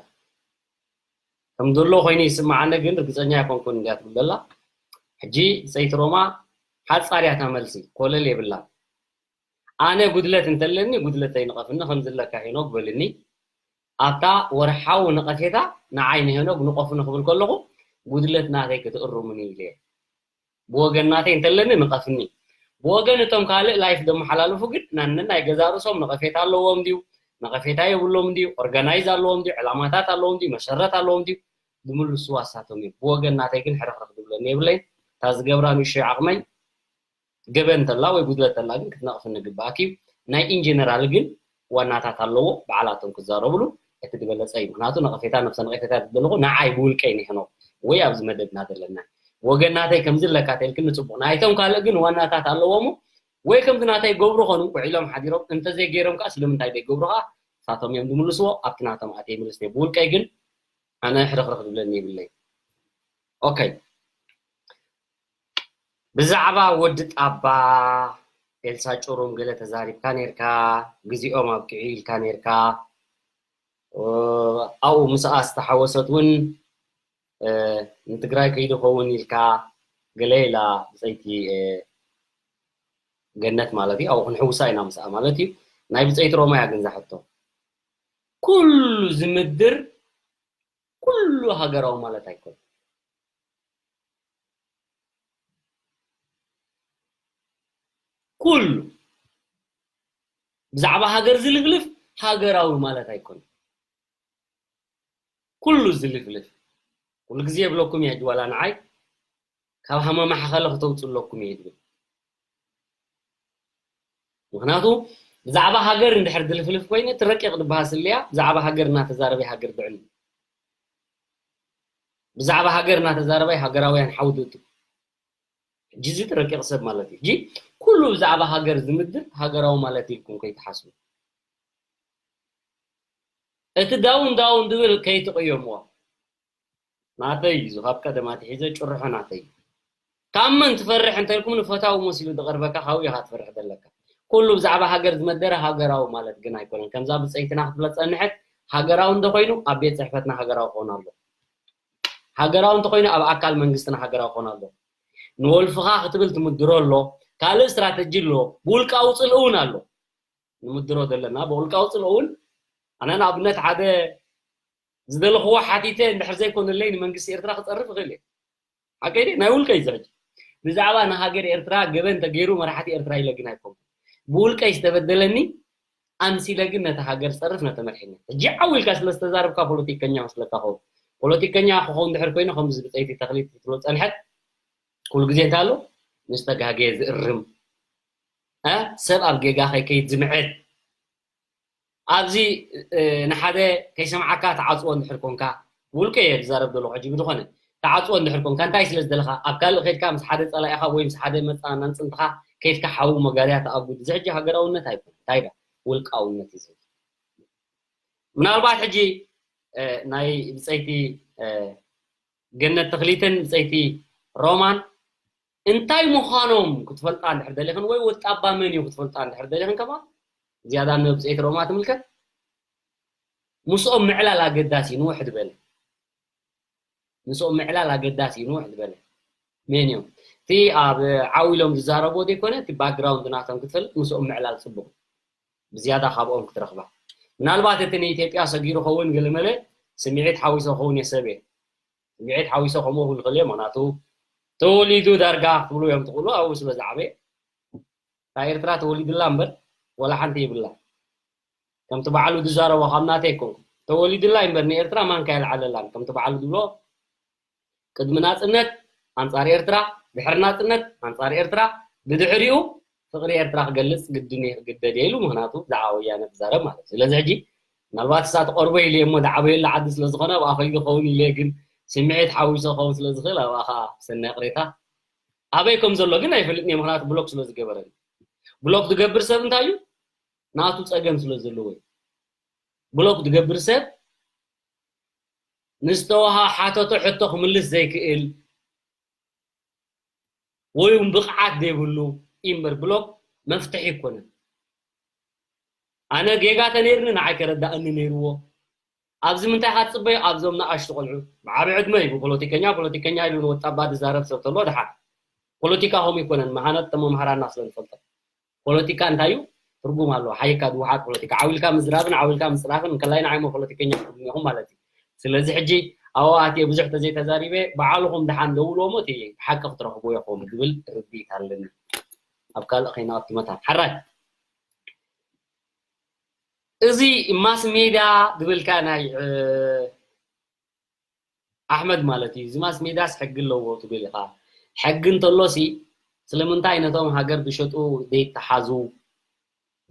ከም ዘሎ ኮይኑ ይስማዓኒ ግን ርግፀኛ ኣይኮንኩን እንድያ ትብል ዘላ ሕጂ ብፀይቲ ሮማ ሓፃር እያ እታ መልሲ ኮለል የብላን ኣነ ጉድለት እንተለኒ ጉድለተይ ንቐፍኒ ከምዝለካ ሄኖግ በልኒ ኣብታ ወርሓዊ ነቐፌታ ንዓይ ንሄኖግ ንቐፍኒ ክብል ከለኹ ጉድለት ናተይ ክትእርሙኒ ኢለ ብወገን ናተይ እንተለኒ ንቐፍኒ ብወገን እቶም ካልእ live ዘመሓላልፉ ግን ናነናይ ገዛእ ርእሶም ነቐፌታ ኣለዎም ድዩ ነቐፌታ የብሎም ድዩ organize ኣለዎም ድዩ ዕላማታት ኣለዎም ድዩ መሰረት ኣለዎም ድዩ ዝምልሱ ኣሳቶም እዮም ብወገን ናተይ ግን ሕርኽርኽ ዝብለኒ የብለይን እታ ዝገብራ ንእሽቶይ ዓቕመይ ገበን እንተላ ወይ ጉድለት እንተላ ግን ክትነቕፍኒ ግብኣኪ እዩ ናይ in general ግን ዋናታት ኣለዎ ባዕላቶም ክዛረብሉ እቲ ዝበለፀ እዩ ምክንያቱ ነቐፌታ ነብሰ ነቐፌታ ዝደለኹ ንዓይ ብውልቀይ ንሕኖ ወይ ኣብዚ መደብና ዘለና ወገን ናተይ ከምዚ ኣለካ ተልክኒ ጽቡቕ። ናይቶም ካልእ ግን ዋናታት ኣለዎ እሞ ወይ ከምዚ ናተይ ገብሩ ኾኑ ውዒሎም ሓዲሮም፣ እንተዘይገይሮም ከኣ ስለምንታይ ዘይገብሩ ከኣ ንሳቶም እዮም ዝምልስዎ። ኣብቲ ናቶም ኣትየ ይምልስ ነይ። ብውልቀይ ግን ኣነ ሕርኽርኽ ዝብለኒ የብለይ። ኦኬ። ብዛዕባ ወዲ ጣባ ኤልሳ ጭሩም ገለ ተዛሪብካ ነርካ፣ ግዜኦም ኣብቂዑ ኢልካ ነርካ። ኣብኡ ምስኣ ዝተሓወሰት እውን ንትግራይ ከይዱ ኸውን ኢልካ ገለ ኢላ ብፀይቲ ገነት ማለት እዩ። ኣብኡ ክንሕውሳ ኢና ምስኣ ማለት እዩ። ናይ ብፀይቲ ሮማ እያ ግን ዛሕቶ ኩሉ ዝምድር ኩሉ ሃገራዊ ማለት ኣይኮን። ኩሉ ብዛዕባ ሃገር ዝልፍልፍ ሃገራዊ ማለት ኣይኮን። ኩሉ ዝልፍልፍ ኩሉ ግዜ የብለኩም እየ ዋላ ንዓይ ካብ ሃመ ማሕኸለ ክተውፅእ ኣለኩም እየ ዝብል። ምክንያቱ ብዛዕባ ሃገር እንድሕር ዝልፍልፍ ኮይኑ እቲ ረቂቕ ዝበሃል ስልያ ብዛዕባ ሃገር እናተዛረበ ሃገር ድዕኑ ብዛዕባ ሃገር እናተዛረበ ሃገራውያን ሓውትቱ ሕጂ እዚ ረቂቕ ሰብ ማለት እዩ። ሕጂ ኩሉ ብዛዕባ ሃገር ዝምድር ሃገራዊ ማለት ኢልኩም ከይትሓስቡ እቲ ዳውን ዳውን ዝብል ከይትቕየምዎ። ናተይ እዩ ካብ ቀደም ኣትሒዘ ጭርሖ ናተይ እዩ። ካብ መን ትፈርሕ እንተልኩም ንፈታዊ መሲሉ ዝቐርበካ ካብኡ ኢኻ ትፈርሕ ዘለካ። ኩሉ ብዛዕባ ሃገር ዝመደረ ሃገራዊ ማለት ግን ኣይኮነን። ከምዛ ብፀይትና ክትብለ ዝፀንሐት ሃገራዊ እንተኮይኑ ኣብ ቤት ፅሕፈትና ሃገራዊ ክኾን ኣሎ። ሃገራዊ እንተኮይኑ ኣብ ኣካል መንግስትና ሃገራዊ ክኾን ኣሎ። ንወልፍኻ ክትብል ትምድሮ ኣሎ። ካልእ ስትራተጂ ኣሎ። ብውልቃዊ ፅልኢ እውን ኣሎ። ንምድሮ ዘለና ብውልቃዊ ፅልኢ እውን ኣነ ንኣብነት ሓደ ዝደለኽዎ ሓቲተ እንድሕር ዘይኮነለይ ንመንግስቲ ኤርትራ ክፀርፍ እኽእል እየ። ሓቀይ ድየ? ናይ ውልቀይ እዚ ሕጂ ብዛዕባ ንሃገር ኤርትራ ገበን ተገይሩ መራሕቲ ኤርትራ ኢለ ግን ኣይኮንኩን። ብውልቀይ ዝተበደለኒ ኣምሲለ ግን ነቲ ሃገር ፀርፍ ነተ መርሒነት። ሕጂ ዓው ኢልካ ስለ ዝተዛረብካ ፖለቲከኛ መስለካ ኸውን። ፖለቲከኛ ክኸውን ድሕር ኮይኑ ከምዚ ብፀይቲ ተኽሊት ክትብሎ ፀንሐት ኩሉ ግዜ እንታይ ኣሎ? ምስ ተጋገየ ዝእርም ሰብ ኣብ ጌጋ ከይከይድ ዝምዕድ ኣብዚ ንሓደ ከይሰምዓካ ትዓፅዎ እንድሕር ኮንካ ውልቀ እየ ዝዛረብ ዘለኹ ሕጂ ብዝኾነ ትዓፅዎ እንድሕር ኮንካ እንታይ ስለ ዝደለኻ ኣብ ካልእ ከድካ ምስ ሓደ ፀላኢኻ ወይ ምስ ሓደ መፃናንፅንትኻ ከድካ ሓዊ መጋርያ ተኣጉድ እዚ ሕጂ ሃገራውነት ኣይኮነ እንታይ ዳ ውልቃውነት እዩ ምናልባት ሕጂ ናይ ብፀይቲ ገነት ተኽሊትን ብፀይቲ ሮማን እንታይ ምዃኖም ክትፈልጣ እንድሕር ደሊኽን ወይ ወጣባ መን እዩ ክትፈልጣ እንድሕር ደሊኽን ከማ ዝያዳ ንብፀይቲ ሮማ ትምልከት ምስኦም ምዕላል ኣገዳሲ ንውሕ ዝበለ ምስኦም ምዕላል ኣገዳሲ ንውሕ ዝበለ መን እዮም እቲ ኣብ ዓው ኢሎም ዝዛረብዎ ዘይኮነ እቲ ባክግራውንድ ናቶም ክትፈልጥ ምስኦም ምዕላል ፅቡቅ ብዝያዳ ካብኦም ክትረኽባ ምናልባት እቲ ንኢትዮጵያ ሰጊሩ ኸውን ገለመለ ስምዒት ሓዊሶ ኸውን የሰብ እየ ስምዒት ሓዊሶ ከምኡ ክብል ይኽእል እየ ምክንያቱ ተወሊዱ ዳርጋ ክትብሉ እዮም ትኽእሉ ኣብኡ ስለ ዝዓበየ ካብ ኤርትራ ተወሊዱላ እምበር ወላ ሓንቲ ይብላ ከምቲ በዓሉ ዝዛረቦ ካብ ናተይ ኣይኮንኩ ተወሊዱላ እምበር ንኤርትራ ማንካ የልዓለላን ከምቲ በዓሉ ዝብሎ ቅድሚ ናፅነት ኣንፃር ኤርትራ ድሕሪ ናፅነት ኣንፃር ኤርትራ ብድሕሪኡ ፍቕሪ ኤርትራ ክገልፅ ግድን እየ ክግደድ እየ ኢሉ ምክንያቱ ብዛዕባ ወያነ ክዛረብ ማለት እዩ ስለዚ ሕጂ ምናልባት እሳ ትቐርቦ ኢለ እሞ ዝዓበየሉ ዓዲ ስለዝኾነ ኣብኣ ከይዱ ኸውን ኢለ ግን ስምዒት ሓዊሶ ኸውን ስለዝኽእል ኣብኣ ከዓ ሰናይ ቅሬታ ኣበይ ከም ዘሎ ግን ኣይፈልጥን እየ ምክንያቱ ብሎክ ስለዝገበረኒ ብሎክ ዝገብር ሰብ እንታይ እዩ ናቱ ፀገም ስለዘለዎ እዩ ብሎክ ዝገብር ሰብ ንዝተወሃ ሓተቶ ሕቶ ክምልስ ዘይክእል ወይ እውን ብቕዓት ዘይብሉ ኢምበር ብሎክ መፍትሒ ይኮነን ኣነ ጌጋ ተነይርኒ ንዓይ ከረዳእኒ ነይርዎ ኣብዚ ምንታይ ኢኻ ትፅበዮ ኣብዞም ንኣሽቱ ቆልዑ ብዓቢ ዕድመ እዩ ፖለቲከኛ ፖለቲከኛ ኢሉ ንወጣባ ዝዛረብ ሰብ ተሎ ድሓን ፖለቲካ ከምኡ ይኮነን መሃነት ተመምሃራና ስለንፈልጦ ፖለቲካ እንታይ እዩ ትርጉም ኣለዎ ሓይካ ዝወሓድ ፖለቲካ ዓው ኢልካ ምዝራብን ዓው ኢልካ ምፅራፍን እንከላይ ንዓይሞ ፖለቲከኛ ትርጉም ኢኹም ማለት እዩ ስለዚ ሕጂ ኣብኡ ኣትየ ብዙሕ ተዘይተዛሪበ ባዕልኹም ድሓን ደውልዎ ሞ እቲ ሓቂ ክትረኽብዎ ኢኹም ዝብል ርድኢት ኣለኒ ኣብ ካልእ ከይናኣቱ መታን ሓራይ እዚ ማስ ሜድያ ዝብልካ ናይ ኣሕመድ ማለት እዩ እዚ ማስ ሜድያስ ሕጊ ኣለዎ ትብል ኢኻ ሕጊ እንተሎሲ ስለምንታይ ነቶም ሃገር ዝሸጡ ዘይተሓዙ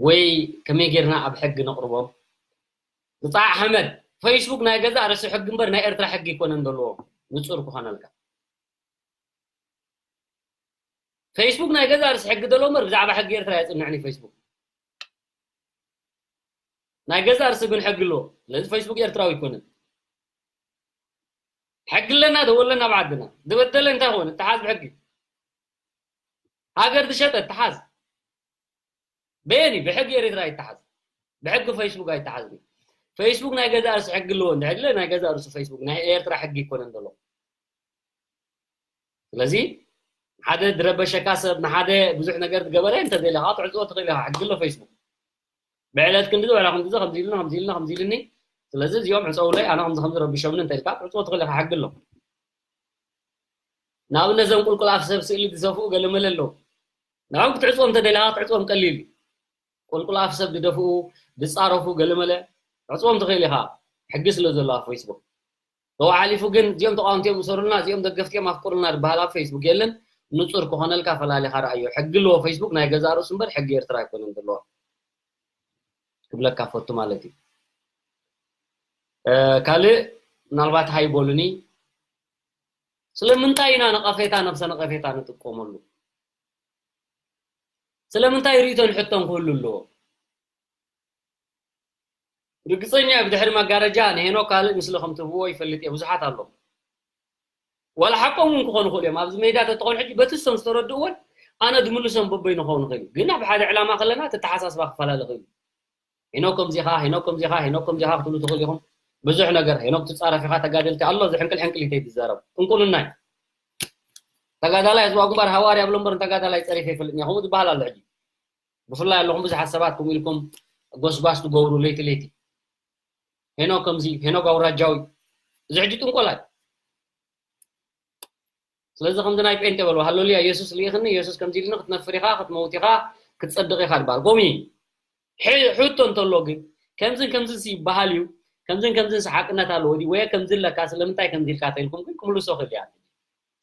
ወይ ከመይ ጌርና ኣብ ሕጊ ነቕርቦም ብፃዕ ኣሕመድ ፌስቡክ ናይ ገዛ ርእሲ ሕጊ እምበር ናይ ኤርትራ ሕጊ ይኮነን ዘለዎም ንጹር ክኾነልካ። ፌስቡክ ናይ ገዛ ርእሲ ሕጊ ደሎ እምበር ብዛዕባ ሕጊ ኤርትራ የጽንዕኒ ፌስቡክ። ናይ ገዛ ርእሲ ግን ሕጊ ኣለዎ። ስለዚ ፌስቡክ ኤርትራዊ ኣይኮነን። ሕጊ ኣለና፣ ደወለና ኣብ ዓድና። ዝበደለ እንታይ ኾነ? ተሓዝ ብሕጊ። ሃገር ዝሸጠ ተሓዝ። በየኒ? ብሕጊ ኤርትራ ይተሓዝ። ብሕጊ ፌስቡክ ኣይተሓዝን። ፌስቡክ ናይ ገዛ ርእሲ ሕጊ ኣለዎ። እንድሕር ኢለ ናይ ገዛ ርእሲ ፌስቡክ ናይ ኤርትራ ሕጊ ኣይኮነን ዘሎ። ስለዚ ሓደ ዝረበሸካ ሰብ፣ ንሓደ ብዙሕ ነገር ዝገበረ እንተ ደሊኻ ክትዕጽዎ ትኽእል ኢኻ። ሕጊ ኣሎ ፌስቡክ። ብዕለት ክንዲ ዝበላ ክንዲ ከምዚ ኢልና፣ ከምዚ ኢልና፣ ከምዚ ኢልኒ። ስለዚ እዚኦም ዕጸውለይ፣ ኣነ ከምዚ ከምዚ ረቢሾምኒ እንተ ኢልካ ክትዕጽዎ ትኽእል ኢኻ። ሕጊ ኣሎ። ንኣብነት እዞም ቁልቁል ኣፍ ሰብ ስእሊ ዝሰፍኡ ገለመለ ኣለዉ። ንዕኦም ክትዕጽዎም እንተ ደሊኻ ክትዕጽዎም ቀሊል እዩ። ቁልቁል ኣፍ ሰብ ዝደፍኡ፣ ዝጻረፉ ገለመለ ዕጽዎም ትኽእል ኢኻ። ሕጊ ስለ ዘሎ ኣብ ፌስቡክ። ተው ሓሊፉ ግን እዚኦም ተቃወምቲ እዮም እሰሩልና፣ እዚኦም ደገፍቲ እዮም ኣፍቅሩልና ዝበሃል ኣብ ፌስቡክ የለን። ንጹር ክኾነልካ ፈላሊኻ ረኣዮ። ሕጊ ኣለዎ ፌስቡክ ናይ ገዛ ርእሱ እምበር ሕጊ ኤርትራ ኣይኮነን ዘለዎ። ክብለካ ፈቱ ማለት እዩ። እ፣ ካልእ ምናልባት ሃይ በሉኒ። ስለምንታይ ኢና ነቐፌታ፣ ነብሰ ነቐፌታ ንጥቀመሉ? ስለምንታይ ርእይቶን ሕቶን ክህሉ ኣለዎ? ርግጸኛ እየ፣ ብድሕሪ መጋረጃ ንሄኖክ ካልእ ምስሊ ከም ትህብዎ ይፈልጥ እየ፣ ብዙሓት ኣለዉ። ዋላ ሓቆም እውን ክኾኑ ይኽእሉ እዮም። ኣብዚ ሜዳ ተትኾን ሕጂ በቲ እሶም ዝተረድእዎን ኣነ ዝምልሶም በበይኑ ክኸውን ይኽእል እዩ። ግን ኣብ ሓደ ዕላማ ከለና እቲ ኣተሓሳስባ ክፈላለ ይኽእል እዩ። ሄኖክ ከምዚኻ፣ ሄኖክ ከምዚኻ፣ ሄኖክ ከምዚኻ ክትብሉ ትኽእሉ ኢኹም። ብዙሕ ነገር ሄኖክ ትጻረፍ ኢኻ፣ ተጋደልቲ ኣሎ፣ እዚ ሕንቅል ሕንቅል እዩ ተይትዛረቡ። ጥንቁልና እዩ። ተጋዳላይ ኣጽዋር ግንባር ሃዋርያ ብሎ እምበር ንተጋዳላይ ጸሪፈ ይፈልጥን እየ። ከምኡ ዝበሃል ኣሎ ሕጂ። ብፍላይ ኣለኹም ብዙሓት ሰባት ከምኡ ኢልኩም ጎስጓስ ትገብሩ ለይቲ ለይቲ። ሄኖክ ከምዚ፣ ሄኖክ ኣውራጃዊ። እዚ ሕጂ ጥንቆላ እዩ። ስለዚ ከምዚ ናይ ጴንጤ በልዎ፣ ሃሌሉያ፣ የሱስ ልኢኽኒ፣ የሱስ ከምዚ ኢልኒ፣ ክትነፍር ኢኻ፣ ክትመውት ኢኻ፣ ክትጸድቕ ኢኻ ዝበሃል። ከምኡ እዩ። ሕ-፣ ሕቶ እንተሎ ግን፣ ከምዝን ከምዝንስ ይበሃል እዩ፣ ከምዝን ከምዝንስ ሓቅነት ኣለዎ ድዩ? ወይ ከምዚ ኣለካ፣ ስለምንታይ ከምዚ ኢልካ ተኢልኩም ግን ክምልሶ ክእል እያ።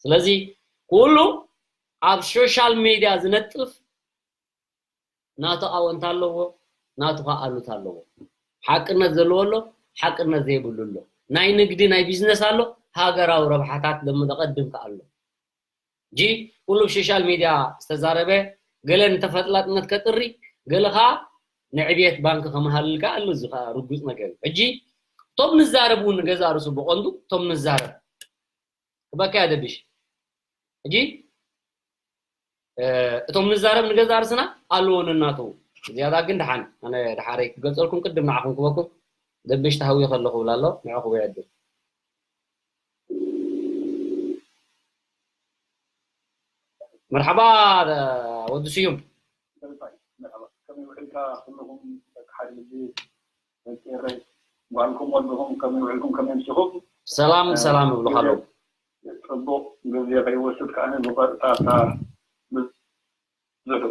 ስለዚ ኩሉ ኣብ ሶሻል ሜድያ ዝነጥፍ ናቱ ኣወንታ ኣለዎ፣ ናቱ ኸኣ ኣሉታ ኣለዎ። ሓቅነት ዘለዎ ኣሎ፣ ሓቅነት ዘይብሉ ኣሎ። ናይ ንግዲ፣ ናይ ቢዝነስ ኣሎ፣ ሃገራዊ ረብሓታት ለምደቐድም ከኣ ኣሎ። ሕጂ ኩሉ ኣብ ሶሻል ሜድያ ዝተዛረበ፣ ገለ ንተፈላጥነት ከጥሪ፣ ገለ ኸኣ ንዕብየት ባንክ ከመሃልል ከኣ ኣሎ። እዚ ኸኣ ርጉጽ ነገር እዩ። ሕጂ እቶም ንዛረብ እውን ንገዛእ ርእሱ ብቐንዱ እቶም ንዛረብ ክበካ እያ ደብሽ። ሕጂ፣ እ፣ እቶም ንዛረብ ንገዛእ ርእስና ኣለዎ ነናተዉ። ዝያዳ ግን ደሓን፣ ኣነ ደሓረይ ክገልጸልኩም ቅድም ንዓኹም ክበኩም ደብሽ ተሃውየ ከለኹ እብላ ኣሎ፣ ንዕኹም ይዕድል። መርሓባ፣ ወዲ ስዩም። መርሓባ። ከመይ ውዒልካ ኩልኹም ደቂ ሓደ ልቢ፣ ደቂ ኤረይ? ጓልኩም ወድኹም ከመይ ውዒልኩም፣ ከመይ ኣምሲኹም? ሰላም፣ እ፣ ሰላም ይብሉኻ ኣለዉ። ጽቡቕ ግዜ ከይወስድ ከኣ ብቐጥታ እታ ብዙሕ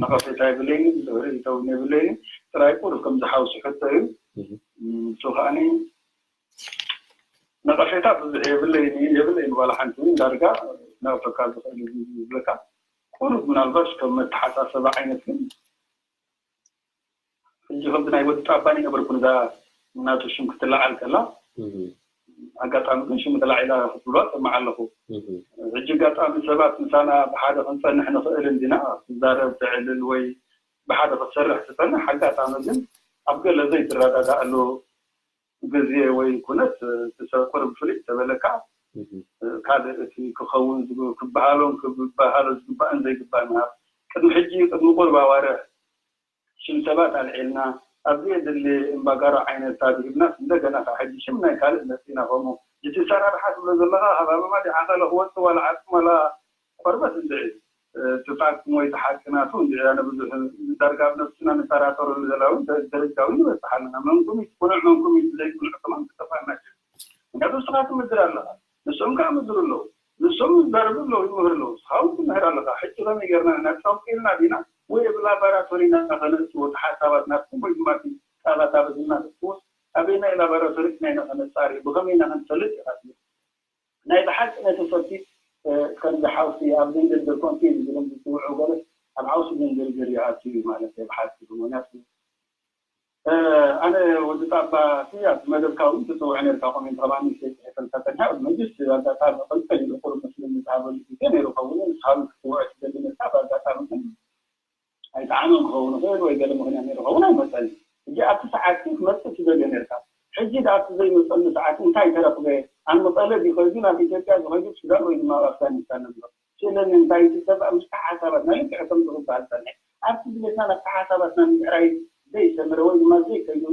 ነቐፌታ የብለይን፣ ብዙሕ ርእይቶ እውን የብለይን። ጥራይ ቁሩብ ከም ዝሓውሲ ሕቶ እዩ። እህ። እም፣ ንሱ ከኣ ነቐፌታ ብዙሕ የብለይን፣ የብለይን ዋላ ሓንቲ እውን ዳርጋ ነቕፈካ ዝኽእል እዩ ዝብለካ። ቁሩብ ምናልባሽ ከም መተሓሳሰቢ ዓይነት ግን ሕጂ ከምቲ ናይ ወዲ ጣባን ይነበርኩ ነዛ ናቱ ሽም ክትለዓል ከላ፣ እህ። ኣጋጣሚ ግን ሽም ተላዒላ ክትብሎ ሰማዕ ኣለኹ። እህ። ሕጂ ኣጋጣሚ ሰባት ምሳና ብሓደ ክንጸንሕ ንኽእል እንዲና፣ ክትዛረብ ተዕልል ወይ ብሓደ ክትሰርሕ ትጸንሕ፣ ኣጋጣሚ ግን ኣብ ገለ ዘይትረዳዳእሉ ግዜ ወይ ኩነት፣ እቲ ሰብ ቁሩብ ፍልይ ተበለካ፣ እህ። ካልእ እቲ ክኸውን ዝግ-፣ ክበሃሎን ክበሃሎ ዝግባእን ዘይግባእን፣ ቅድሚ ሕጂ፣ ቅድሚ ቁሩብ ኣዋርሕ፣ ሽም ሰባት ኣልዒልና፣ ኣብ ዘየድሊ እምባጋሮ ዓይነታት ሂብናስ፣ እንደገና ከዓ ሕጂ ሽም ናይ ካልእ መጺና። ከምኡ እቲ ኣሰራርሓ ትብሎ ዘለኻ፣ ካብ ኣመማ ዲኻ ካልእ ክወጽእ ዋላ ዓጽሚ ዋላ ቆርበት እንድዒ፣ እ፣ እቲ ፋክት ወይ እቲ ሓቂ ናቱ እንድዒ፣ ኣነ ብዙሕ ዳርጋ ኣብ ነብስና ንጠራጠረሉ ዘለና እውን ደ-፣ ደረጃ እውን ንበጽሕ ኣለና። መንኩም እዩ ቅኑዕ፣ መንኩም እዩ ዘይቅኑዕ ከማን ክጠፍኣና ይኽእል። ምክንያቱ ንስኻ ትምድር ኣለኻ፣ ንሶም ከዓ ምድሩ ኣለዉ። ንሶም ይዛረቡ ኣለዉ፣ ይምህሩ ኣለዉ። ንስኻ እውን ትምህር ኣለኻ። ሕጂ ከመይ ጌርና ኢና? ጸውቂልና ዲና? ወይ ብላቦራቶሪ ኢና ከነእትዎ እቲ ሓሳባት ናትኩም ወይ ድማ እቲ ጻባታት ብዝና ንእትዎስ ኣበየናይ ላቦራቶሪ ኢና ከነጻሪ? ብኸመይ ኢና ክንፈልጥ ኢኻ ትብል? ናይ ብሓቂ ነቲ ሰብሲ፣ እ፣ ከምዚ ሓውሲ ኣብ ዘንገድገድ ኮንፊዝ ዝብሎም ዝጽውዑ ገለ ኣብ ሓውሲ ዘንገድገድ ይኣቱ እዩ ማለት እዩ ብሓቂ። ምኽንያቱ እ፣ ኣነ ወዲ ጣባ ሲ ኣብ መደብካ እውን ትጽውዕ ነርካ፣ ኮሜንት ከማን ንእሽተይ ጽሒፈ ተልካ ጸኒሓ። መጅስ ኣጋጣሚ ቅልቅል ኢሉ ቁሩብ መስለኒ ዝሃበሉ ግዜ ነይሩ ኸውን። ንስኻ ክትውዕል ትደሊ መስካ ብኣጋጣሚ ግን ኣይጠዓመን ክኸውን ይኽእል ወይ ገለ ምኽንያት ነይሩ ክኸውን ኣይመጸኒ። ሕጂ ኣብቲ ሰዓት ግን ክመጽእ ትደልዮ ነርካ። ሕጂ ደኣ ኣብቲ ዘይመጸሉ ሰዓት እንታይ ተረኽበ? ኣብ መቐለ ድዩ ከይዱ ናብ ኢትዮጵያ ዝኸይዱ ሱዳን ወይ ድማ ኣብ ኣፍጋኒስታን ነምበር? ስለኒ እንታይ እቲ ሰብ ኣብ ምስቲ ሓሳባትና ልክዕ ከም ዝኽበሃል ጸንሐ። ኣብቲ ድሌትና ናብቲ ሓሳባትና ንምዕራይ ዘይሰመረ ወይ ድማ ዘይከይዱ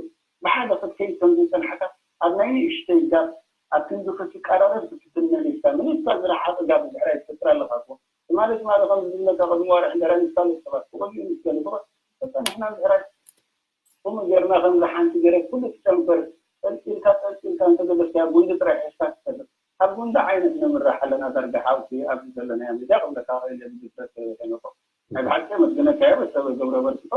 ብሓደ ክትከይድ ከም ዘይጸንሓካ ኣብ ናይ ንእሽተይ ጋብ ኣብ ክንዲ ክትቀራረብ ክትትነ ኢልካ መሊስካ ዝረሓቐ ጋብ ምዕራይ ትፈጥር ኣለኻ እኮ። ትማሊ ትማሊ ከም ዝብለካ ቅድሚ ዋርሕ እንድሕር ኣይንፋለጥ ሰባት ብቐሊሉ ምስ ገለ ብቐ ተጸኒሕና ምዕራይ ከምኡ ጌርና ከምዚ ሓንቲ ገረብ ኩሉ ትጨንፈር ጠልጢልካ ጠልጢልካ እንተገደፍካያ ጉንዲ ጥራይ ሒዝካ ትሰግር። ኣብ ጉንዲ ዓይነት ንምራሕ ኣለና ዳርጋ ሓውሲ ኣብዚ ዘለናዮ ሜዳ ክብለካ ክእል እየ ብድፍረት ከይነቆ ናይ ብሓቂ መስግነካዮ በሰበ ገብረ በርክቶ።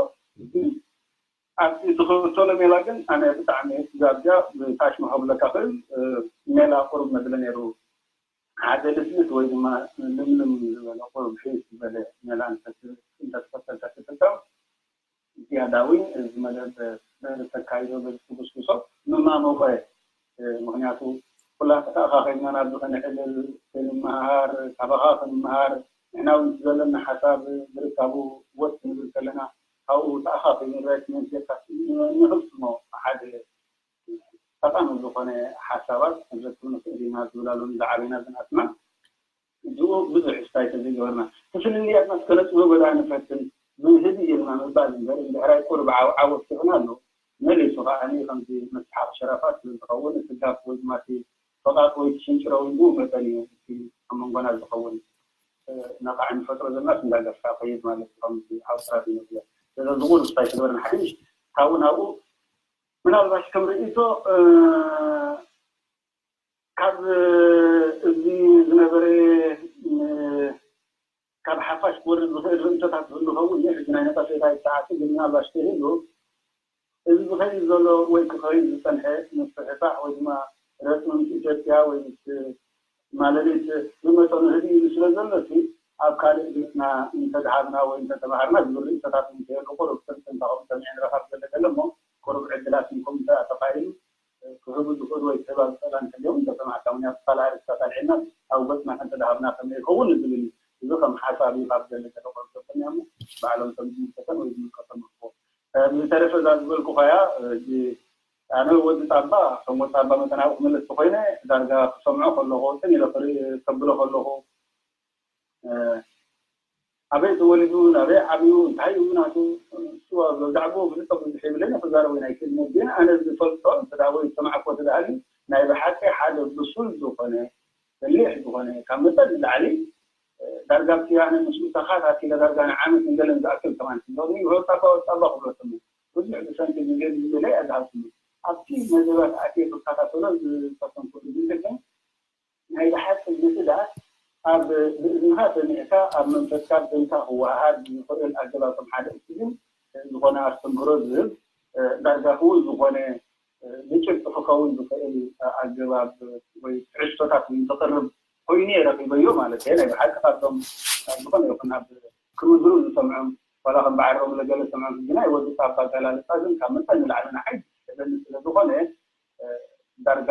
ኣብቲ ትኽተሎ ሜላ ግን ኣነ ብጣዕሚ ዛብያ ብታሽማ ከብለካ ክእል ሜላ ቁሩብ መድለ ነይሩ ሓደ ልስልስ ወይ ድማ ልምልም ዝበለ ቁሩብ ሕይስ ዝበለ ሜላ እንተትኸተልካ ትጥቀም ዝያዳ እውን እዚ መደብ ተካይዶ በዚ ትጉስጉሶ ምማሞቐ ምክንያቱ ኩላትና ተኣኻኺብና ናብዚ ክንዕልል ክንመሃር ካባኻ ክንመሃር ንሕና እውን ዘለና ሓሳብ ዝርካቡ ወጥ ክንብል ከለና ካብኡ ተኣኻኺቡ ንረክብ ንፍፅሞ ሓደ ጠቃሚ ዝኾነ ሓሳባት ክንረክብ ንኽእል ኢና ዝብላሉ ዝዓበና ዝናትና እዚኡ ብዙሕ ስታይ ተዘይገበርና ፍልልያትና ከነፅብቦ ገዛ ንፈትን ብህድእ ኢልና ምባል እምበር እንድሕር ኣይ ቁሩብ ዓው ዓው ኣብቲሑና ኣሎ መሊሱ ከዓ ከምዚ መስሓቅ ሸራፋት ስለ ዝኸውን እቲ ጋፕ ወይ ድማ እቲ ፈቃጥ ወይ እቲ ሽንጭሮ እውን ብኡ መጠን እዩ እቲ ኣብ መንጎና ዝኸውን ነቃዕ ንፈጥሮ ዘለና እንዳገፍካ ከይድ ማለት እዩ ከምዚ ኣውስትራሊ ንብሎ ስለዚ ዝቁር ስታይ ተግበርና ሓይሽ ካብኡ ናብኡ ምናልባት ከም ርእይቶ ካብ እዚ ዝነበረ ካብ ሓፋሽ ክወርድ ዝኽእል ርእይቶታት ዝህሉ ኸውን እዩ ሕጂ ናይ ነቀፌታ ይተዓሲ ግን ምናልባት ተይህሉ እዚ ዝኸይድ ዘሎ ወይ ክኸይድ ዝፀንሐ ምፍሕፋሕ ወይ ድማ ረፅሚ ምስ ኢትዮጵያ ወይ ምስ ማለሊት ብመጠኑ ህድእ ኢሉ ስለ ዘሎ እቲ ኣብ ካልእ ገፅና እንተድሃብና ወይ እንተተምሃርና ዝብል ርእይቶታት እንተየሉ ቁሩብ ፍልጥ እንተኸም ሰሚዐ ንረኻብ ዘለ ገለ እሞ ቁሩብ ዕድላት እንኩም እንተ ተኻኢሉ ክህቡ ዝኽእሉ ወይ ክህባ ዝኽእላ እንተልዮም እንተሰማዕካ ምክንያቱ ካልእ ኣርእስታት ኣልዒልና ኣብ ገፅና ከንተድሃብና ከመይ ይኸውን ዝብል እዩ እዚ ከም ሓሳብ እዩ ካብ ዘለ ገለ ቁሩብ ዘበና እሞ ባዕሎም ከም ዝምልከተን ወይ ዝምልከቶም ይኽዎ ብዝተረፈ እዛ ዝበልኩኻያ ኣነ ወዲ ጣባ ከም ወዲ ጣባ መጠን ኣብኡ ክምለስ ተኮይነ ዳርጋ ክሰምዖ ከለኹ ጥን ኢለ ክርኢ ከብሎ ከለኹ ኣበይ ተወሊዱ ናበይ ዓብዩ እንታይ እዩ ናቱ እሱ ዛዕባኡ ፍልጠት ብዙሕ የብለይን ክዛረብ ወይ ኣይክእልን ግን ኣነ ዝፈልጦ እንተ ወይ ዝሰማዕኮ ተዳሃሊ ናይ ብሓቂ ሓደ ብሱል ዝኾነ በሊሕ ዝኾነ ካብ መጠን ንላዕሊ ዳርጋ ኣብቲ ኣነ ምስኡ ተኻታቲለ ዳርጋ ንዓመት ንገለን ዝኣክል ከማን ሎሚ ወጣባ ወጣባ ክብሎ ተሙ ብዙሕ ብሰንኪ ግዜ ግዜ ላይ ኣዝሃብኩ ኣብቲ መደባት ኣትየ ክከታተሎ ዝፈተንኩሉ ግዜ ግን ናይ ብሓቂ ምስዳድ ኣብ ብእዝንኻ ሰሚዕካ ኣብ መንፈስካ ብደምካ ክወሃሃድ ዝኽእል ኣገባብ ከም ሓደ እትግን ዝኾነ ኣስተምህሮ ዝህብ ዳርጋ ክውን ዝኾነ ብጭብጢ ክኸውን ዝኽእል ኣገባብ ወይ ትሕዝቶታት እውን ዘቕርብ ኮይኑ እየ ረኺበዮ ማለት እየ። ናይ ብሓቂ ካብቶም ዝኾነ ይኹን ኣብ ክምድሩ ዝሰምዖም ዋላ ከም በዓል ሮም ለገለ ዝሰምዖም ሕጂ ናይ ወዲ ጣባ ኣገላልፃ ግን ካብ መጠን ንላዕሊ ንዓይ ዘስሕበኒ ስለ ዝኾነ ዳርጋ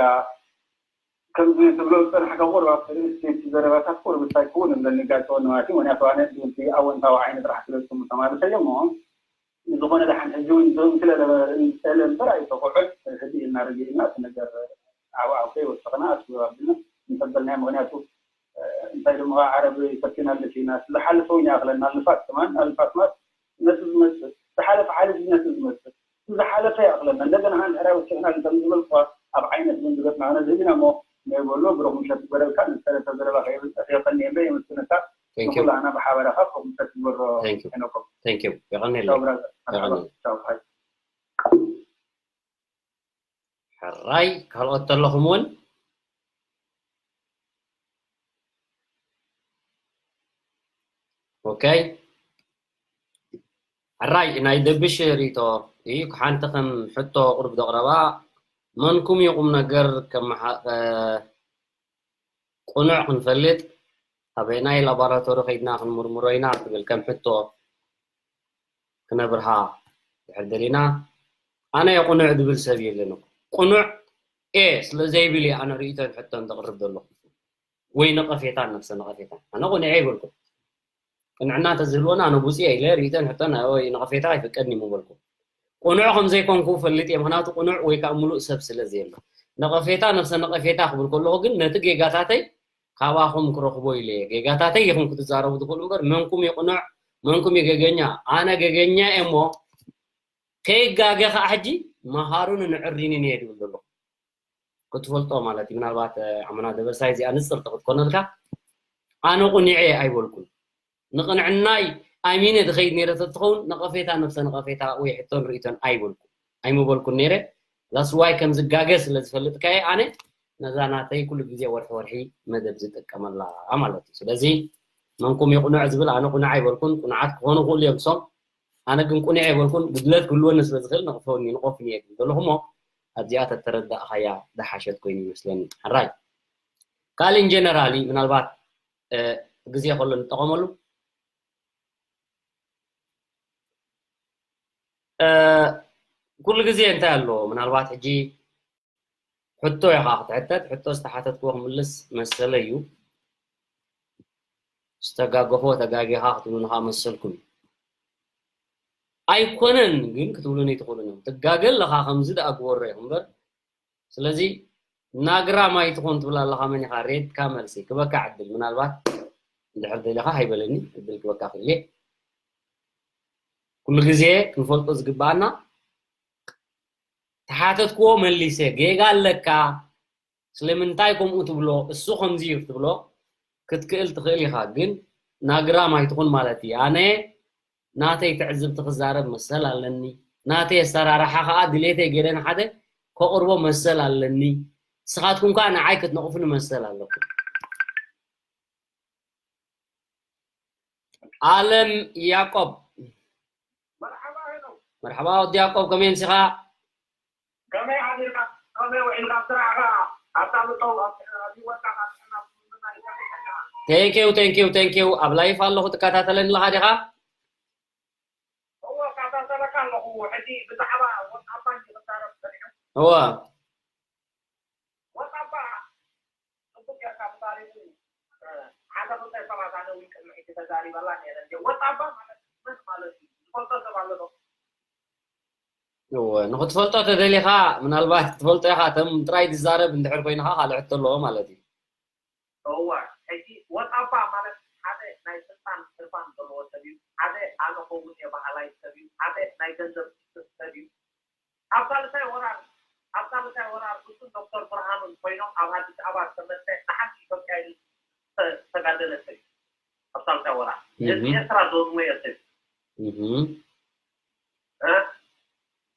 ከምዚ ትብሎ ዝፀናሕካ ቁሩብ ኣብቲ ርእሲ እቲ ዘረባታት ቁሩብ እንታይ ክውን እብለኒ ጋጥወኒ ማለት እዩ። ምክንያቱ ኣነ እቲ ኣወንታዊ ዓይኒ ጥራሕ ስለ ዝጥምቶ ማለት እዮ እሞ ንዝኾነ ደሓን ሕጂ እውን ዞም ስለ ነበረ እንፀለ እምበር ኣይተኩዕን ሕዚ ኢልና ርግእና እቲ ነገር ዓው ዓው ከይወሰኽና ኣስበባብልና እንተበልናዮ ምክንያቱ እንታይ ድማ ዓረብ ይፈቲና ኣለች ኢና ዝሓለፈ እውን ይኣኽለና ልፋት ከማን ልፋት ማለት ነቲ ዝመፅእ ዝሓለፈ ሓሊፉ ነቲ ዝመፅእ ዝሓለፈ ይኣኽለና እንደገና ሓንቲ ሕራይ ወሲኽና ከም ዝበልኩዋ ኣብ ዓይነት እውን ዝገጥማ ነዚ ህሊና እሞ ናይ በሎ ብሩኽ ምሸት ይግበረልካ ንዝተረፈ ዘረባ ከየብፀፍ የቐንየለ የመስግነካ ንኩላህና ብሓበረኻ ከምሰት ዝበሮ Thank you. Thank you. የቐንየለይ። Thank you. ሕራይ ካልኦት ተለኹም እውን ኦኬ ሕራይ ናይ ደብሽ ሪቶ እዩ ሓንቲ ከም ሕቶ ቁርብ ዘቕረባ መንኩም ይቁም ነገር ከም ቁኑዕ ክንፈልጥ ኣበይ ናይ ላቦራቶሪ ከይድና ክንምርምሮ ኢና ትብል ከም ሕቶ ክነብርሃ ድሕር ደሊና ኣነ ቁኑዕ ዝብል ሰብ የለን ቁኑዕ ስለ ዘይብል እየ ኣነ ርእይቶን ሕቶን ዘቕርብ ዘለኹ። ወይ ነቐፌታን ነፍሰ ነቐፌታን። ኣነ ቁንዐ ይብልኩም። ቅንዕና ተዝህልወና ኣነ ብፁዕ እየ ኢለ ርእይቶን ሕቶን ወይ ነቐፌታ ኣይፍቀድን እዩ ምበልኩም። ቁኑዕ ከም ዘይኮንኩ እፈልጥ እየ። ምኽንያቱ ቁኑዕ ወይ ከዓ ምሉእ ሰብ ስለ ዘየሎ። ነቐፌታ ነፍሰ ነቐፌታ ክብል ከለኹ ግን ነቲ ጌጋታተይ ካባኹም ክረኽቦ ኢለ እየ። ጌጋታተይ ኢኹም ክትዛረቡ ትኽእሉ እምበር መንኩም እዩ ቁኑዕ፣ መንኩም እዩ ገገኛ። ኣነ ገገኛ እየ እሞ ከይጋገ ከዓ ሕጂ መሃሩን ንዕሪንን እየ ድብል ዘለኹ። ክትፈልጦ ማለት እዩ። ምናልባት ኣመና ደበሳይ እዚኣ ንፅርቲ ክትኮነልካ ኣነ ቁኒዐ ኣይበልኩን። ንቕንዕናይ ኣሚነ ዝኸይድ ነይረ ተትኸውን ነቐፌታ ነፍሰ ነቐፌታ ወይ ሕቶን ርእቶን ኣይበልኩን ኣይምበልኩን ነይረ። ዛስዋይ ከም ዝጋገ ስለ ዝፈልጥ ከየ ኣነ ነዛ ናተይ ኩሉ ግዜ ወርሒ ወርሒ መደብ ዝጥቀመላ ማለት እዩ። ስለዚ መንኩም ይቕኑዕ ዝብል ኣነ ቁኑዕ ኣይበልኩን። ቁኑዓት ክኾኑ ክእሉ እዮም ሶም ኣነ ግን ቁኑዕ ኣይበልኩን። ጉድለት ክህልወኒ ስለ ዝኽእል ንቕፈውኒ ንቆፍኒ እየ ዝብል ዘለኹ እሞ ኣብዚኣ ተተረዳእኻያ ዝሓሸት ኮይኑ ይመስለኒ። ሕራይ ካልእ ኢንጀነራሊ ምናልባት ግዜ ከሎ ንጠቐመሉ ኩሉ ግዜ እንታይ ኣሎ ምናልባት ሕጂ ሕቶ ኢኻ ክትሕተት ሕቶ ዝተሓተትክዎ ክምልስ መሰለ እዩ። ዝተጋገፎ ተጋጊኻ ክትብሉኒ ከዓ መሰልኩም እዩ። ኣይኮነን ግን ክትብሉኒ ትኽእሉን እዮም። ትጋገ ኣለኻ ከምዚ ደኣ ግበሮ ኢኹም እምበር ስለዚ ናግራ ማይ ትኾን ትብል ኣለኻ መን ኢኻ ሬድካ መልሲ ክበካ ዕድል ምናልባት እንድሕር ደሊኻ ሃይበለኒ ዕድል ክበካ ክእል እየ። ኩሉ ግዜ ክንፈልጦ ዝግባኣና ተሓተትክዎ መሊሰ ጌጋ ኣለካ ስለምንታይ ከምኡ ትብሎ እሱ ከምዚ እዩ ክትብሎ ክትክእል ትኽእል ኢኻ ግን ናግራ ማይ ትኹን ማለት እዩ ኣነ ናተይ ትዕዝብቲ ክዛረብ መሰል ኣለኒ ናተይ ኣሰራርሓ ከዓ ድሌተይ ገይረ ንሓደ ከቕርቦ መሰል ኣለኒ ንስኻትኩም ከዓ ንዓይ ክትነቕፉኒ መሰል ኣለኩም ኣለም ያቆብ መርሓባ ወዲ ያቆብ ከመይ ምሲኻ ከመይ ሓዲርካ ከመይ ውዒልካ ስራሕካ ኣብታ ምጠው ኣብወጣ Thank you, thank you, thank you. ኣብ ላይፍ ኣለኹ ትከታተለኒ ኣለኻ ዲኻ? እወ እከታተለካ ኣለኹ። ሕጂ ብዛዕባ ወጣባ ክዛረብ ጸኒሐ። እወ ወጣባ ጽቡቅ ጌርካ ተዛሪቡ። ሓደ ክልተ ሰባት ኣነ እውን ቅድሚ ሕጂ ተዛሪበላ ነይረ። ወጣባ ማለት መን ማለት እዩ? ዝፈልጦ ሰብ ኣሎ ዶ? እወ ንኽትፈልጦ ተደሊኻ ምናልባት ክትፈልጦ ኢኻ እቶም ጥራይ ዝዛረብ እንድሕር ኮይንኻ ካልእ ሕቶ ኣለዎ ማለት እዩ እወ ሕጂ ወጣባ ማለት ሓደ ናይ ስልጣን ሕርፋን ዘለዎ ሰብ እዩ ሓደ ኣነ ከውን እየ በሃላይ ሰብ እዩ ሓደ ናይ ገንዘብ ሰብ እዩ ኣብ ሳልሳይ ወራር ኣብ ሳልሳይ ወራር እሱን ዶክተር ብርሃኑን ኮይኖም ኣብ ኣዲስ ኣበባ ዝተመርጠ ንሓንቲ ኢትዮጵያ ኢሉ ዝተጋደለ ሰብ እዩ ኣብ ሳልሳይ ወራር ህዝቢ ኤርትራ ዘውድሞ እየ ሰብ እዩ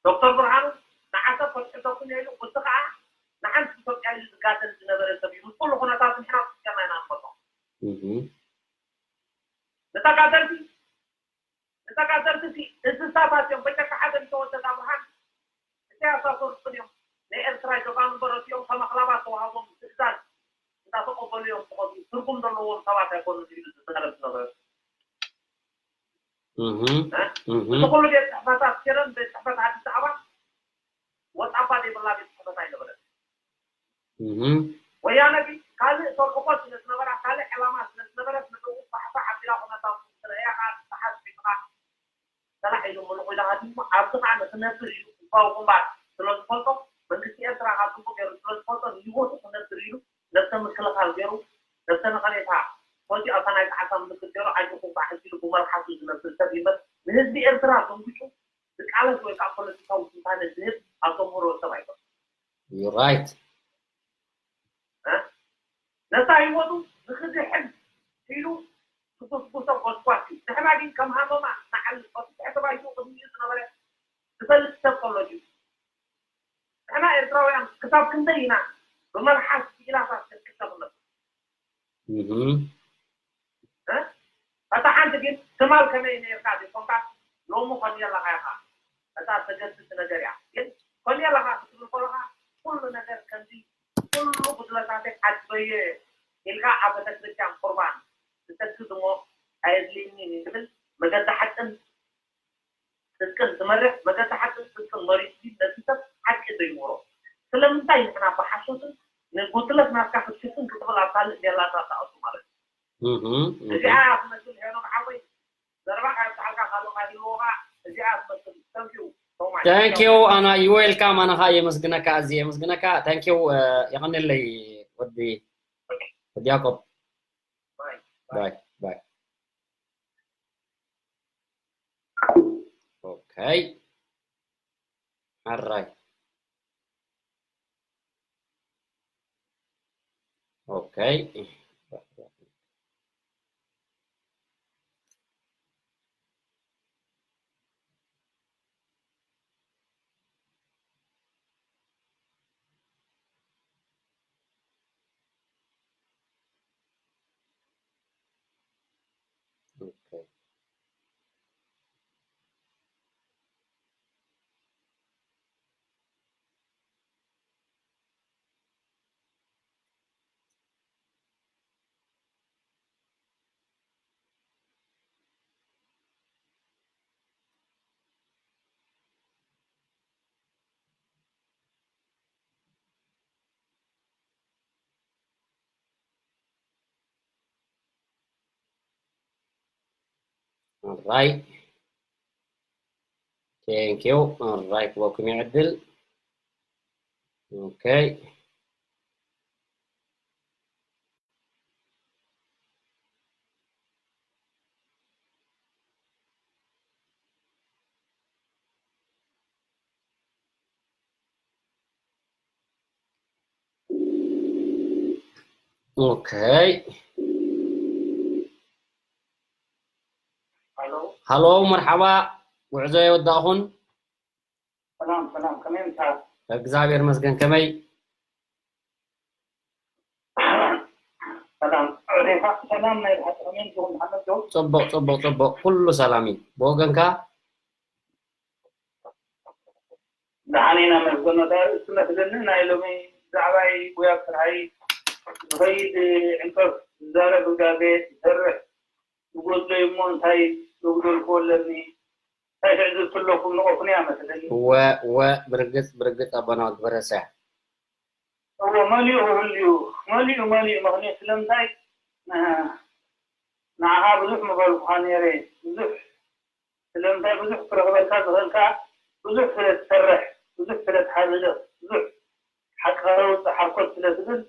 ዶክተር ብርሃኑ ንዓሰብ ከስዕተኩም ኢሉ እሱ ከዓ ንሓንቲ ኢትዮጵያ ኢሉ ዝጋደል ዝነበረ ሰብ እዩ ምስ ኩሉ ኩነታት ንሕና ክርስትያና ኢና ንፈልጦ ንተጋደልቲ ንተጋደልቲ ሲ እንስሳታት እዮም በጨካ ሓደ ዝተወደድ ኣብርሃም እንታይ ኣሳፈሩትን እዮም ናይ ኤርትራ ጀጋኑ በረሲኦም ከም ኣኽላባት ተዋሃቦም ትእዛዝ እንዳተቐበሉ እዮም ዝኸዱ ትርጉም ዘለዎም ሰባት ኣይኮኑን ኢሉ ዝዛረብ ዝነበረ እቲ ኩሉ ቤት ፅሕፈታት ሽረን ቤት ፅሕፈት ኣዲስ ኣበባ ወጣባ ዘይብላ ቤት ፅሕፈት ኣይነበረን ወያነ ግን ካልእ ተልእኾ ስለ ዝነበራ ካልእ ዕላማ ስለ ዝነበረት ንዕኡ ፋሕፋሕ ኣቢላ ቁመታ ትርእያ ከዓ ትሓስብ ኢኻ ተላዒሉ ምሉቕ ኢላ ሃዲሙ ኣብዚ ከዓ ንክነብር ኢሉ ህዝባዊ ግንባር ስለ ዝፈልጦ መንግስቲ ኤርትራ ካብ ጽቡቅ ገይሩ ስለ ዝፈልጦ ንህይወቱ ክነብር ኢሉ ነብሰ ምክልኻል ገይሩ ነብሰ ነቐፌታ ፈትዩ ኣብታ ናይ ጣዕሳ ምልክት ገይሩ ኣጆኹም ከዓ ሕጂ ኢሉ ብመርሓቱ ዝነብር ሰብ ይምበር ንህዝቢ ኤርትራ ደንጊጹ ዝቃለስ ወይ ከዓ ፖለቲካዊ ትንታነ ዝህብ ኣስተምህሮ ሰብ ኣይኮነን። You're right. ነታ ህይወቱ ንክድሕን ኢሉ ዝጉስጉሶ ጎስጓስ እዩ። ንሕና ግን ከም ሃመማ ንዓሊ እቲ ትሕቲ ባይትኡ ቅድሚኡ ዝነበረ ዝፈልጥ ሰብ ከሎ ድዩ? ንሕና ኤርትራውያን ክሳብ ክንደይ ኢና ብመልሓስ ክኢላታት ክንቅሰብ ነብር? እታ ሓንቲ ግን ትማል ከመይ ነርካ ዘይኮንካ ሎሚ ከመይ ኣለኻ ኢኻ እታ ተገድስ ነገር እያ ግን ከመይ ኣለኻ ክትብል ከለኻ ኩሉ ነገር ከምዚ ኩሉ ጉድለታተይ ዓድበዮ ኢልካ ኣብ ቤተክርስትያን ቁርባን ዝሰግድ እሞ ኣየድልየኒን ይብል መገዲ ሓቅን ጽድቅን ዝመርሕ መገዲ ሓቅን ጽድቅን መሪጽ ነቲ ሰብ ሓቂ ዘይምሮ ስለምንታይ ንሕና ብሓሶትን ንጉድለት ናትካ ክትሽፍን ክትብል ኣብ ካልእ ሜላ እናተኣቱ ማለት እዩ። እዚኣ ትመስል ሄኖክ ሓወይ፣ ዘረባኻ የብዝሓልካ፣ ካልኦት ኣይህልውኻ። እዚኣ ትመስል። Thank you so much. Thank you ኣና፣ you welcome። ኣነ ኸዓ የመስግነካ፣ ኣዝየ የመስግነካ። Thank you፣ የቐንየለይ ወዲ፣ ወዲ ያዕቆብ። Bye. Bye. Bye. Bye. Okay. All right. Okay. Okay. All right. Thank you. All right. ክበኩም ይዕድል። Okay. Okay. Hello. Hello፣ መርሓባ። ጉዕዞ የወዳእኹን። ሰላም፣ ሰላም፣ ከመይ ምሳት? እግዚኣብሔር መስገን፣ ከመይ? ሰላም፣ ሬፋ፣ ሰላም ናይ ብሓቂ፣ ከመይ ትኹን፣ መሓመድ ዶ? ጽቡቕ፣ ጽቡቕ፣ ጽቡቕ፣ ኩሉ ሰላም እዩ። ብወገንካ? ደሓን ኢና፣ መስገን። ነታ ርእሲ መስለኒ ናይ ሎሚ ብዛዕባይ ወይ ኣብ ስርሓይ ዝኸይድ ዕንቀፍ ዝዛረብ ጋዜ ዝሰርሕ ዝጎድሎ እዩ እሞ እንታይ ዘጉደልክዎ ኣለኒ? እንታይ ትዕዝብቲ ኣለኩም? ንቐፉኒ እያ መስለኒ። እወ፣ እወ፣ ብርግጽ፣ ብርግጽ ኣቦና ወዲ በረሰ። እወ፣ መሊኡ ክህሉ እዩ። መሊኡ፣ መሊኡ። ምኽንያቱ ስለምንታይ? እ፣ ንዓኻ ብዙሕ ምበልኩኻ ነይረ። ብዙሕ፣ ስለምንታይ ብዙሕ ክረኽበልካ ዝኽእልካ፣ ብዙሕ ስለ ትሰርሕ፣ ብዙሕ ስለ ትሓልኽ፣ ብዙሕ ሓቅኻ ተውጽእ ሓኮት ስለ ትብል፣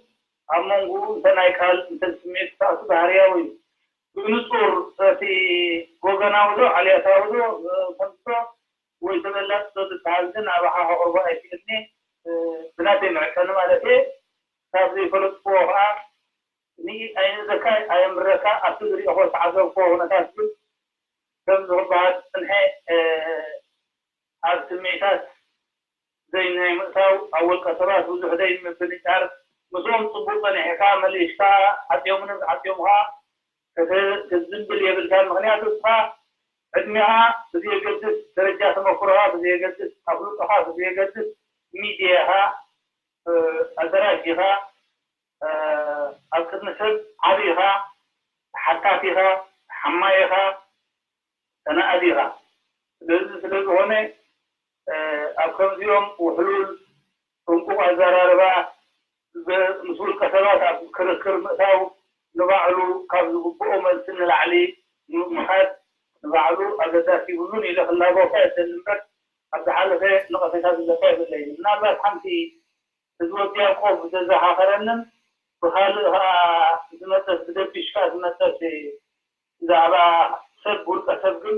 ኣብ መንጎኡ እንተ ናይ ቃል፣ እንተ ስምዒት ክትኣቱ ባህርያዊ እዩ። ብንጹር እቲ ጎገናዊ ዶ ዓልያታዊ ዶ፣ እ፣ ከምቶ ወይ ተበላጺ ዶ ዝበሃል ግን ኣባኻ ከቕርቦ ኣይክእልን እየ። እ፣ ብናተይ መዐቀኒ ማለት እየ። ካብ ዘይፈለጥክዎ ኸኣ ኒ-፣ ኣይንእዘካ፣ ኣየንብረካ፣ ኣብቲ ዝሪኦኽዎ ዝተዓዘብክዎ ኩነታት ግን ከም ዝኽበሃል ዝጽንሐ፣ እ፣ ኣብ ስምዒታት ዘይናይ ምእታው፣ ኣብ ውልቀ ሰባት ብዙሕ ዘይምብንጫር፣ ምስኦም ጽቡቕ ጸኒሕካ፣ መሊስካ ዓጽዮምኒ ዓጽዮምኻ ከተ-፣ ክትዝንብል የብልካን። ምኽንያቱ ንስኻ ዕድሜኻ ብዘየገድስ፣ ደረጃ ተመኩሮኻ ብዘየገድስ፣ ኣፍልጦኻ ብዘየገድስ፣ ሚድያኻ፣ እ፣ ኣደራጅ ኢኻ፣ እ፣ ኣብ ቅድሚ ሰብ ዓቢ ኢኻ፣ ተሓታቲ ኢኻ፣ ተሓማይ ኢኻ፣ ተናኣዲ ኢኻ። ስለዚ ስለ ዝኾነ፣ እ፣ ኣብ ከምዚኦም ውሕሉል ጥንቁቕ ኣዘራርባ፣ ብ-፣ ምስ ውልቀ ሰባት ኣብ ክርክር ምእታው ንባዕሉ ካብ ዝግብኦ መልሲ ንላዕሊ ም-፣ ምኻድ ንባዕሉ ኣገዳሲ ይብሉን ኢለ ክላበወካ እየ እምበር፣ ኣብ ዝሓለፈ ነቐፌታ ዝብለካ የብለይን። ምናልባት ሓንቲ እዚ ወዲ ያዕቆብ ዘዘኻኸረንን ብኻልእ ኸዓ ዝመጸት፣ ብደቢሽ ከኣ ዝመጸት ብዛዕባ ሰብ፣ ውልቀ ሰብ ግን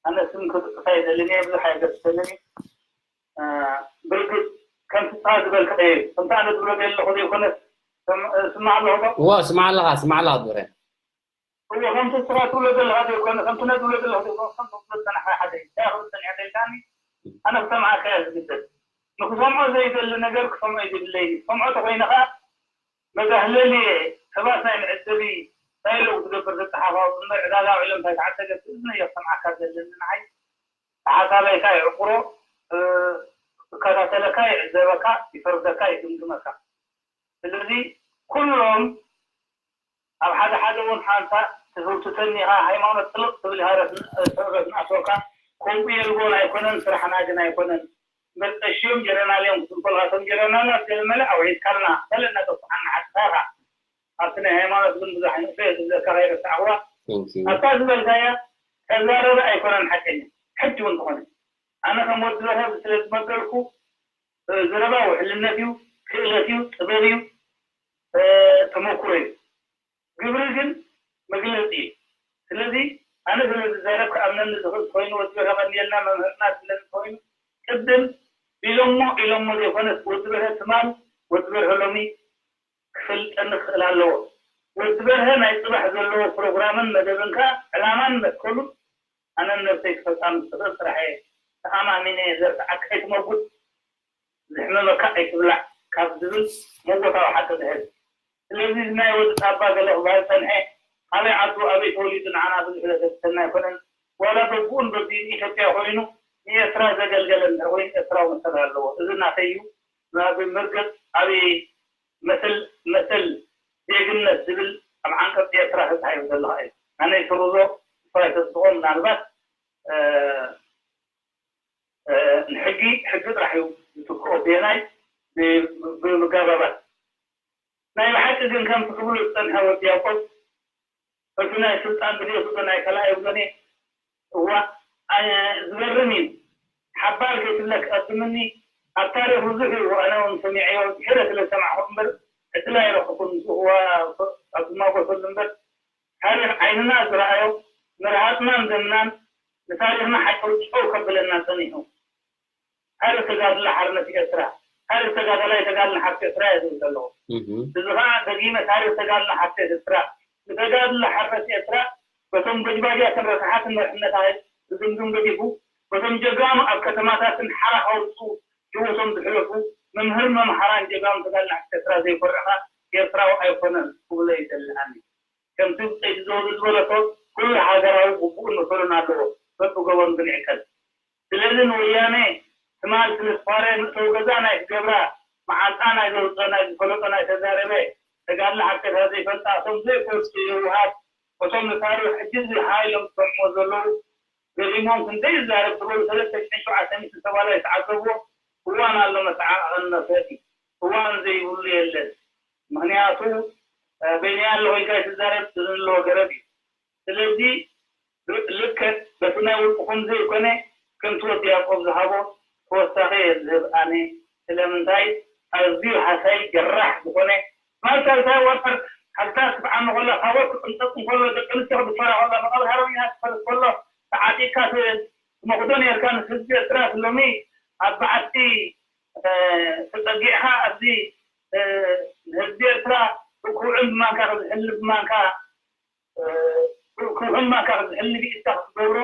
ኣነ ስም ክጥቅስ ኣይደልን እየ፣ ብዙሕ ኣይገድሰንን እዩ። እ፣ ብርግጽ ከምቲ ንስኻ ዝበልካዮ እዩ። ከምቲ ኣነ ዝብሎ ዘለኹ ዘይኮነስ፣ ስም-፣ ስማዕ ኣለኹ ዶ? እወ፣ ስማዕ ኣለኻ፣ ስማዕ ኣለኻ ዱረ። እወ፣ ከምቲ ንስኻ ትብሎ ዘለኻ ዘይኮነ፣ ከምቲ ኣነ ዝብሎ ዘለኹ ዘይኮነ፣ ከምቲ ትብሎ ዝጸናሕካ ሓደ እዩ። እንታይ ክብል ጸኒሐ ተልካኒ? ኣነ ክሰምዓካ እየ ዝግደድ። ንክሰምዖ ዘይደሊ ነገር ክሰምዖ እዩ ዘድለይኒ። ክሰምዖ ተኾይነ ኸኣ መጋህለሊ እየ። ሰባት ናይ መዕደሊ ዳይሎግ ዝገብር ዘጸሓፋፍጥ እምበር ዕዳጋ ውዒሎም እንታይ ተዓደገ ትብል እየ ክሰምዓካ ዘለኒ ንዓይ። ሓሳበይካ ይዕቁሮ፣ እ፣ እከታተለካ፣ ይዕዘበካ፣ ይፈርደካ፣ ይግምግመካ። ስለዚ ኩሎም ኣብ ሓደ ሓደ እውን ሓንሳ ትህውትተኒ ኢኻ፣ ሃይማኖት ጥልቕ ትብል ኢኻ፣ ረስን-፣ ሕብረት ንኣስወካ። ከምኡ የልቦን ኣይኮነን፣ ስራሕና ግን ኣይኮነን። መጠሽዮም ጀረናልዮም ክትብል ከለካ፣ እቶም ጀረናላት ገለመለ ኣውሒድካልና፣ ገለ እናጠፍሓና ሓቅኻ ኢኻ። ኣብቲ ናይ ሃይማኖት ግን ብዙሕ ንእሽቶ እየ ዝብለካ ከይረሳዕኽዋ። Thank you. ኣብታ ዝበልካያ ተዛረበ ኣይኮነን ሓቀኛ። ሕጂ እውን ተኾነ ኣነ ከም ወዲ በርሀ ስለ ዝመገርኩ፣ እ፣ ዘረባ ውሕልነት እዩ፣ ክእለት እዩ፣ ጥበብ እዩ፣ እ፣ ተመኩሮ እዩ። ግብሪ ግን መግለፂ እዩ። ስለዚ ኣነ ስለ ዝዛረብ ክኣምነኒ ዝኽእል ኮይኑ፣ ወዲ በርሀ ቀንየልና መምህርና ስለ ዝኾይኑ፣ ቅድም ኢሎሞ ኢሎሞ ዘይኮነስ፣ ወዲ በርሀ ትማል፣ ወዲ በርሀ ሎሚ ክፈልጠኒ ክኽእል ኣለዎ። ወዲ በርሀ ናይ ፅባሕ ዘለዎ ፕሮግራምን መደብን ከኣ ዕላማን መትከሉን ኣነ ንነብሰይ ክፈልጣ ምስ እኽእል ጥራሕ እየ ተኣማሚነ እየ ዘርትዓካ። ኣይትመጉት፣ ዘሕምመካ ኣይትብላዕ ካብ ዝብል መጎታዊ ሓቂ ዝሕዝ። ስለዚ እዚ ናይ ወዲ ጣባ ገለ ክበሃል ጸንሐ፣ ኣበይ ዓዱ ኣበይ ተወሊዱ ንዓና ብዙሕ ዘገድሰና ኣይኮነን። ዋላ በብኡን በቢኡን ኢትዮጵያ ኮይኑ ንኤርትራ ዘገልገለ እንድሕር ኮይኑ ኤርትራዊ መሰል ኣለዎ። እዚ ናተይ እዩ። ናብ መርገጽ ኣብ መሰል መሰል ዜግነት ዝብል ኣብ ዓንቀጽ ኤርትራ ተጻሒፉ ዘለኻ እዩ። ኣነ ይስርዞ፣ እሱ ኣይተጽድቖ። ምናልባት እ፣ እ፣ ንሕጊ ሕጊ ጥራሕ እዩ ዝትክኦ። ብየናይ ብ- ብምጋባባት ናይ ብሓቂ ግን ከምቲ ክብሉ ዝጸንሐ ወዲ ያዕቆብ እቲ ናይ ስልጣን ድሌቱ ዶ ናይ ካልኣይ ወገን እዋ ኣነ ዝገርም እዩ። ሓባር ዘይትብለ ክቐድምኒ ኣብ ታሪኽ ብዙሕ እዩ። ኣነ እውን ሰሚዐዮ ድሕረ ስለ ዝሰማዕኹ እምበር ዕድል ኣይረኽብኩን። ንሱ እዋ ኣብ ዝማጎተሉ እምበር ታሪኽ ዓይንና ዝረኣዮ ንርሃጽናን ደምናን ንታሪኽና ሓጨውጨው ከብለና ጸኒሑ። ታሪኽ ተጋድሎ ሓርነት ኤርትራ፣ ታሪኽ ተጋዳላይ ተጋድሎ ሓርነት ኤርትራ እየ ዝብል ዘለኹ። Mhm. እዚ ኸዓ ደጊመ ታሪኽ ተጋድሎ ሓርነት ኤርትራ፣ ንተጋድሎ ሓርነት ኤርትራ በቶም በጅባጃትን ረሳሓትን መርሕነት ዝግምግም ገዲፉ በቶም ጀጋኑ ኣብ ከተማታትን ሓራ ከውፅኡ ህይወቶም ዝሕለፉ መምህር መምሃራን ጀጋኑ ተጋድሎ ሓርነት ኤርትራ ዘይኮርዕኻ ኤርትራዊ ኣይኮነን ክብሎ ይደሊ። ኣነ ከምቲ ብፀይቲ ዘውዱ ዝበለቶ ኩሉ ሃገራዊ ግቡኡን መሰሉን ኣለዎ፣ በብገበኑ ግን ይዕቀል። ስለዚ ንወያነ ትማል ስለ ስኳረ መእተዊ ገዛ ናይ ዝገብራ መዓልጣ ናይ ዘውፀ ናይ ዝፈለጦ ናይ ተዛረበ ተጋድሎ ሓቀታ ዘይፈልጣ እቶም ዘይፈልጡ የውሃት እቶም ንታሪኽ ሕጂ እዚ ሓይሎም ዝሰምዑ ዘለዉ ገዲሞም ክንደይ ይዛረብ ዝበሉ ሰለስተ ሽሕን ሸውዓተ ሚእትን ሰባት ዝተዓዘብዎ እዋን ኣሎ። መተዓቐኒ መፍረዲ እዋን ዘይብሉ የለን። ምኽንያቱ በይነይ ኣሎ ኮይንካ ትዛረብ ዝንለዎ ገረብ እዩ። ስለዚ ልክዕ በቲ ናይ ውልቅኹም ዘይኮነ ከምቲ ወዲ ያዕቆብ ዝሃቦ ተወሳኺ እየ ዝህብ ኣነ። ስለምንታይ ኣዝዩ ሃሳይ ጀራሕ ዝኾነ ማልታ እንታይ ወፈር ሓብታ ክትዓሚ ኮላ ካቦት ክቅንጠጥ እንኮሎ ደቂ ኣንስትዮ ክድፈራ ኮላ መቃብር ሃረምኛ ክፈርስ ኮሎ ተዓጢቅካ ትመኽዶ ነርካ ንህዝቢ ኤርትራ ሎሚ ኣብ በዓቲ ተጸጊዕካ ኣብዚ ንህዝቢ ኤርትራ ክውዕል ብማንካ ክዝሕል ብማንካ ክውዕል ብማንካ ክዝሕል ብኢድካ ክትገብሮ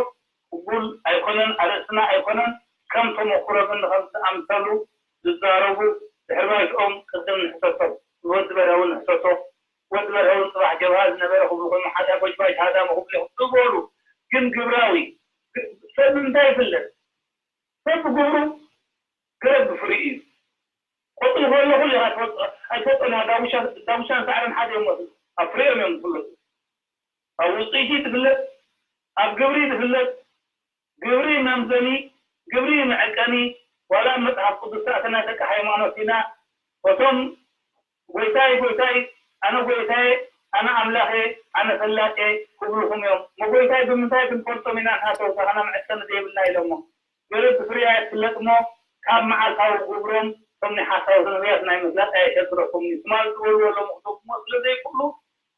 ቅቡል ኣይኮነን። ኣርእስትና ኣይኮነን። ከም ተመኩሮ ግን ንከምቲ ኣምሰሉ ዝዛረቡ ድሕሪ ባይትኦም ቅድም ንሕተቶም ንወዲ በርሀ እውን ንሕተቶ። ወዲ በርሀ እውን ጽባሕ ጀብሃ ዝነበረ ክብሉ ኮይኑ ሓዳ ጎጅባጅ ሃዳሙ ክብሉ ይኽእሉ ዝበሉ ግን ግብራዊ ሰብ እንታይ ይፍለጥ? ሰብ ብግብሩ ገረብ ብፍሪኡ እዩ። ቆጽሊ ከሎ ኩሉ ኢኻ ትፈልጦ ኣይትፈልጦን ኢኻ። ዳጉሻ ዳጉሻን ሳዕርን ሓደ እዮም መስሉ ኣብ ፍሪኦም እዮም ዝፍለጡ። ኣብ ውጽኢቲ ትፍለጥ፣ ኣብ ግብሪ ትፍለጥ። ግብሪ መምዘኒ፣ ግብሪ መዐቀኒ። ዋላ ኣብ መጽሓፍ ቅዱስ ተኣተና ደቂ ሃይማኖት ኢና። እቶም ጎይታይ ጎይታይ ኣነ ጎይታየ ኣነ ኣምላኸ ኣነ ፈላጤ ክብሉኹም እዮም። መጎይታይ ብምንታይ ክንፈልጦም ኢና ንሃተው ካህና መዐቀኒ ዘይብልና ኢሎሞ። ገለ ብፍርያት ትፍለጥ እሞ ካብ መዓልታዊ ግብሮም እቶም ናይ ሓሳውቲ ነቢያት ናይ ምፍላጥ ኣየሸግረኩም እዩ። ትማል ዝበልዎ ሎሚ ክደግሞ ስለ ዘይክእሉ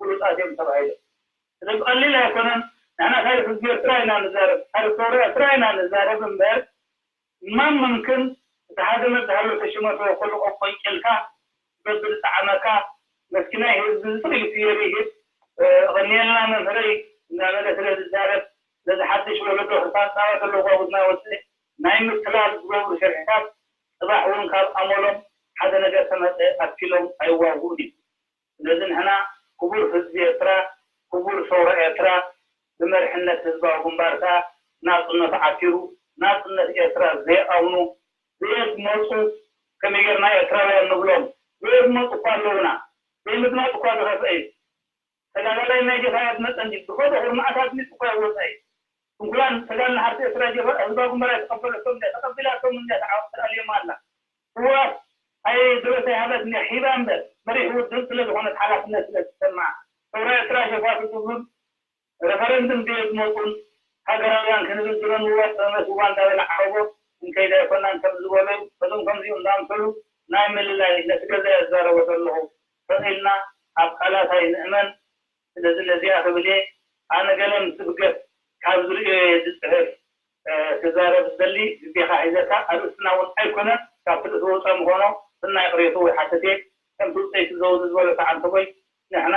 ፍሉጣት እዮም ተባሂሎም። ስለዚ ቀሊል ኣይኮነን። ንሕና ታሪክ ህዝቢ ኤርትራ ኢና ንዛረብ፣ ታሪክ ሰውራ ኤርትራ ኢና ንዛረብ እምበር ማን ምምክን እቲ ሓደ መዝሃሎ ተሽመቶ ኮልቆ ቆንጨልካ በብል ጣዕመካ መስኪናይ ህዝቢ ዝፍልይ ፍየር ይህብ። እቐንየልና መምህረይ እናበለ ስለ ዝዛረብ ነዚ ሓድሽ ወለዶ ክሳብ ፃባ ዘለዎ ጉድና ወፅእ ናይ ምትላል ዝገብሩ ሸርሕታት ፅባሕ እውን ካብ ኣመሎም ሓደ ነገር ተመፀ ኣትኪሎም ኣይዋግኡን እዩ። ስለዚ ንሕና ክቡር ህዝቢ ኤርትራ፣ ክቡር ሰውራ ኤርትራ ብመርሕነት ህዝባዊ ግንባር ከኣ ናጽነቱ ዓቲሩ፣ ናጽነት ኤርትራ ዘይኣምኑ፣ ዘየድመጹ ከመይ ጌርና ኤርትራውያን ንብሎም? ዘየድመጹ እኳ ኣለዉና። ዘይምድማጽ እኳ ዝኸፍአ እዩ። ተጋዳላይ ናይ ጌታ የድመጸ እንጂ ዝኸዶ ኩርናዓት ኣድሚጹ እኳ ይወጻ እዩ። ስንኩላን ተጋድሎ ሓርቲ ኤርትራ ጀብሃ ህዝባዊ ግንባር ኣይተቐበለቶም እንድያ፣ ተቐቢላቶም እንድያ፣ ተዓወት ተኣልዮም ኣላ። ህወሓት ኣይ ድረሰ ይሃበት እንድያ፣ ሂባ እምበር፣ መሪሕ ውድብ ስለ ዝኾነት ሓላፍነት ስለ ትሰምዓ። ሰውራ ኤርትራ ሸፋቱ ትብሉን፣ ረፈረንድም ዘየዝመጹን ሃገራውያን ክንብል ዝረንዎ ተመስ እዋን እንዳበላ ዓረቦ እንከይዳ ኣይኮናን ከም ዝበሉ፣ እዞም ከምዚኦም እንዳምሰሉ ናይ ምልላይ ነቲ ገዛ እየ ዝዛረቦ ዘለኹ። ፈቒድና ኣብ ቃላት ኣይንእመን። ስለዚ ነዚኣ ክብል እየ። ኣነ ገለ ምስ ብገፍ ካብ ዝርእዮ እየ ዝጽሕፍ፣ እ፣ ክዛረብ ዝደሊ ግዜኻ ሒዘካ። ኣርእስትና እውን ኣይኮነን፣ ካብቲ ርእሲ ወፃኢ ምኾኖ ስናይ ቅሬቱ ወይ ሓተት እየ። ከምቲ ውፀይቲ ዘውዲ ዝበሎ ሰዓንተ ቦይ፣ ንሕና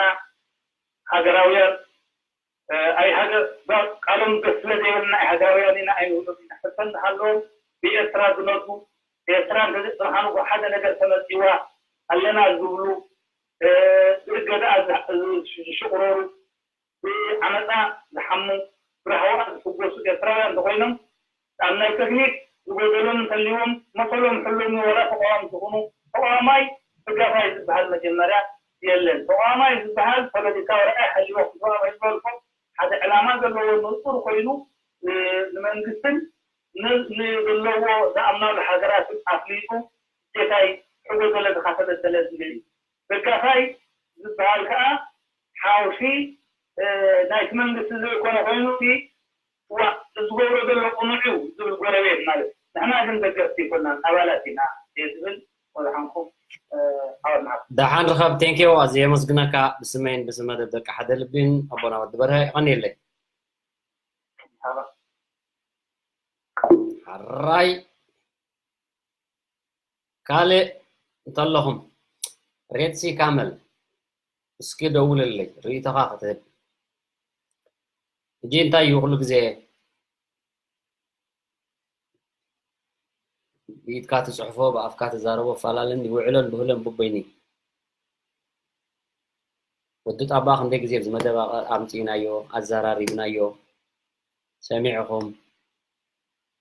ሃገራውያን፣ እ፣ ኣይ ሃገር፣ ባ-፣ ቃሎም ገስ ስለ ዘይብልና ኣይ ሃገራውያን ኢና ኣይንብሎም ኢና። ሕቶ እንተሃለዎም ብኤርትራ ዝነቱ፣ ኤርትራ እንተዘይጸንሓ እኮ ሓደ ነገር ተመጺዋ ኣለና ዝብሉ፣ እ፣ ብእገዳ ዝ-፣ ዝሽቁረሩ፣ ብዓመጻ ዝሓሙ፣ ብራህዋ ዝሕጎሱ ኤርትራውያን እንተኾይኖም፣ ኣብ ናይ ቴክኒክ ዝጎደሎም እንተልይዎም፣ መሰሎም ሕሎም ዋላ ተቃዋሚ ዝኾኑ፣ ተቃዋማይ ደጋፋይ ዝበሃል መጀመርያ የለን። ተቃዋማይ ዝበሃል ፖለቲካዊ ራዕይ ሓሊዎ ክዛረብ ኣይግበርኩም። ሓደ ዕላማ ዘለዎ ንጹር ኮይኑ፣ እ፣ ንመንግስትን ን-፣ ንዘለዎ ዝኣምናሉ ሃገራትን ኣፍሊጡ፣ ጌታይ ሕጎ ገለ ዝኸፈለ ዝደለ ዝብል እዩ። ደጋፋይ ዝበሃል ከኣ ሓውሲ፣ እ፣ ናይቲ መንግስቲ ዘይኮነ ኮይኑ፣ እቲ ዋእ፣ እዚ ዝገብሮ ዘሎ ቅኑዕ እዩ ዝብል ጎረቤት ማለት እዩ። ንሕና ግን ደገፍቲ ኣይኮናን፣ ኣባላት ኢና እየ ዝብል። ወድሓንኩም፣ እ፣ ዓወት መዓልቲ። ደሓን ርኸብ፣ ቴንኪዩ፣ ኣዝየ የመስግነካ። ብስመይን ብስመ ደቂ ሓደ ልቢን ኣቦና ወዲ በርሀ የቐንየለይ። ሓራይ ካልእ እንተለኹም፣ ሬድሲ ካመል፣ እስኪ ደውልለይ፣ ርእይቶኻ ክትህብ። ሕጂ እንታይ እዩ ኩሉ ግዜ ብኢድካ ትጽሕፎ፣ ብኣፍካ ትዛረቦ፣ ፈላለን ይውዕለን ብህለን ቡበይኒ። ወዲ ጣባ ክንደይ ግዜ ኣብዚ መደብ ኣምጺእናዮ፣ ኣዘራሪብናዮ፣ ሰሚዕኹም፣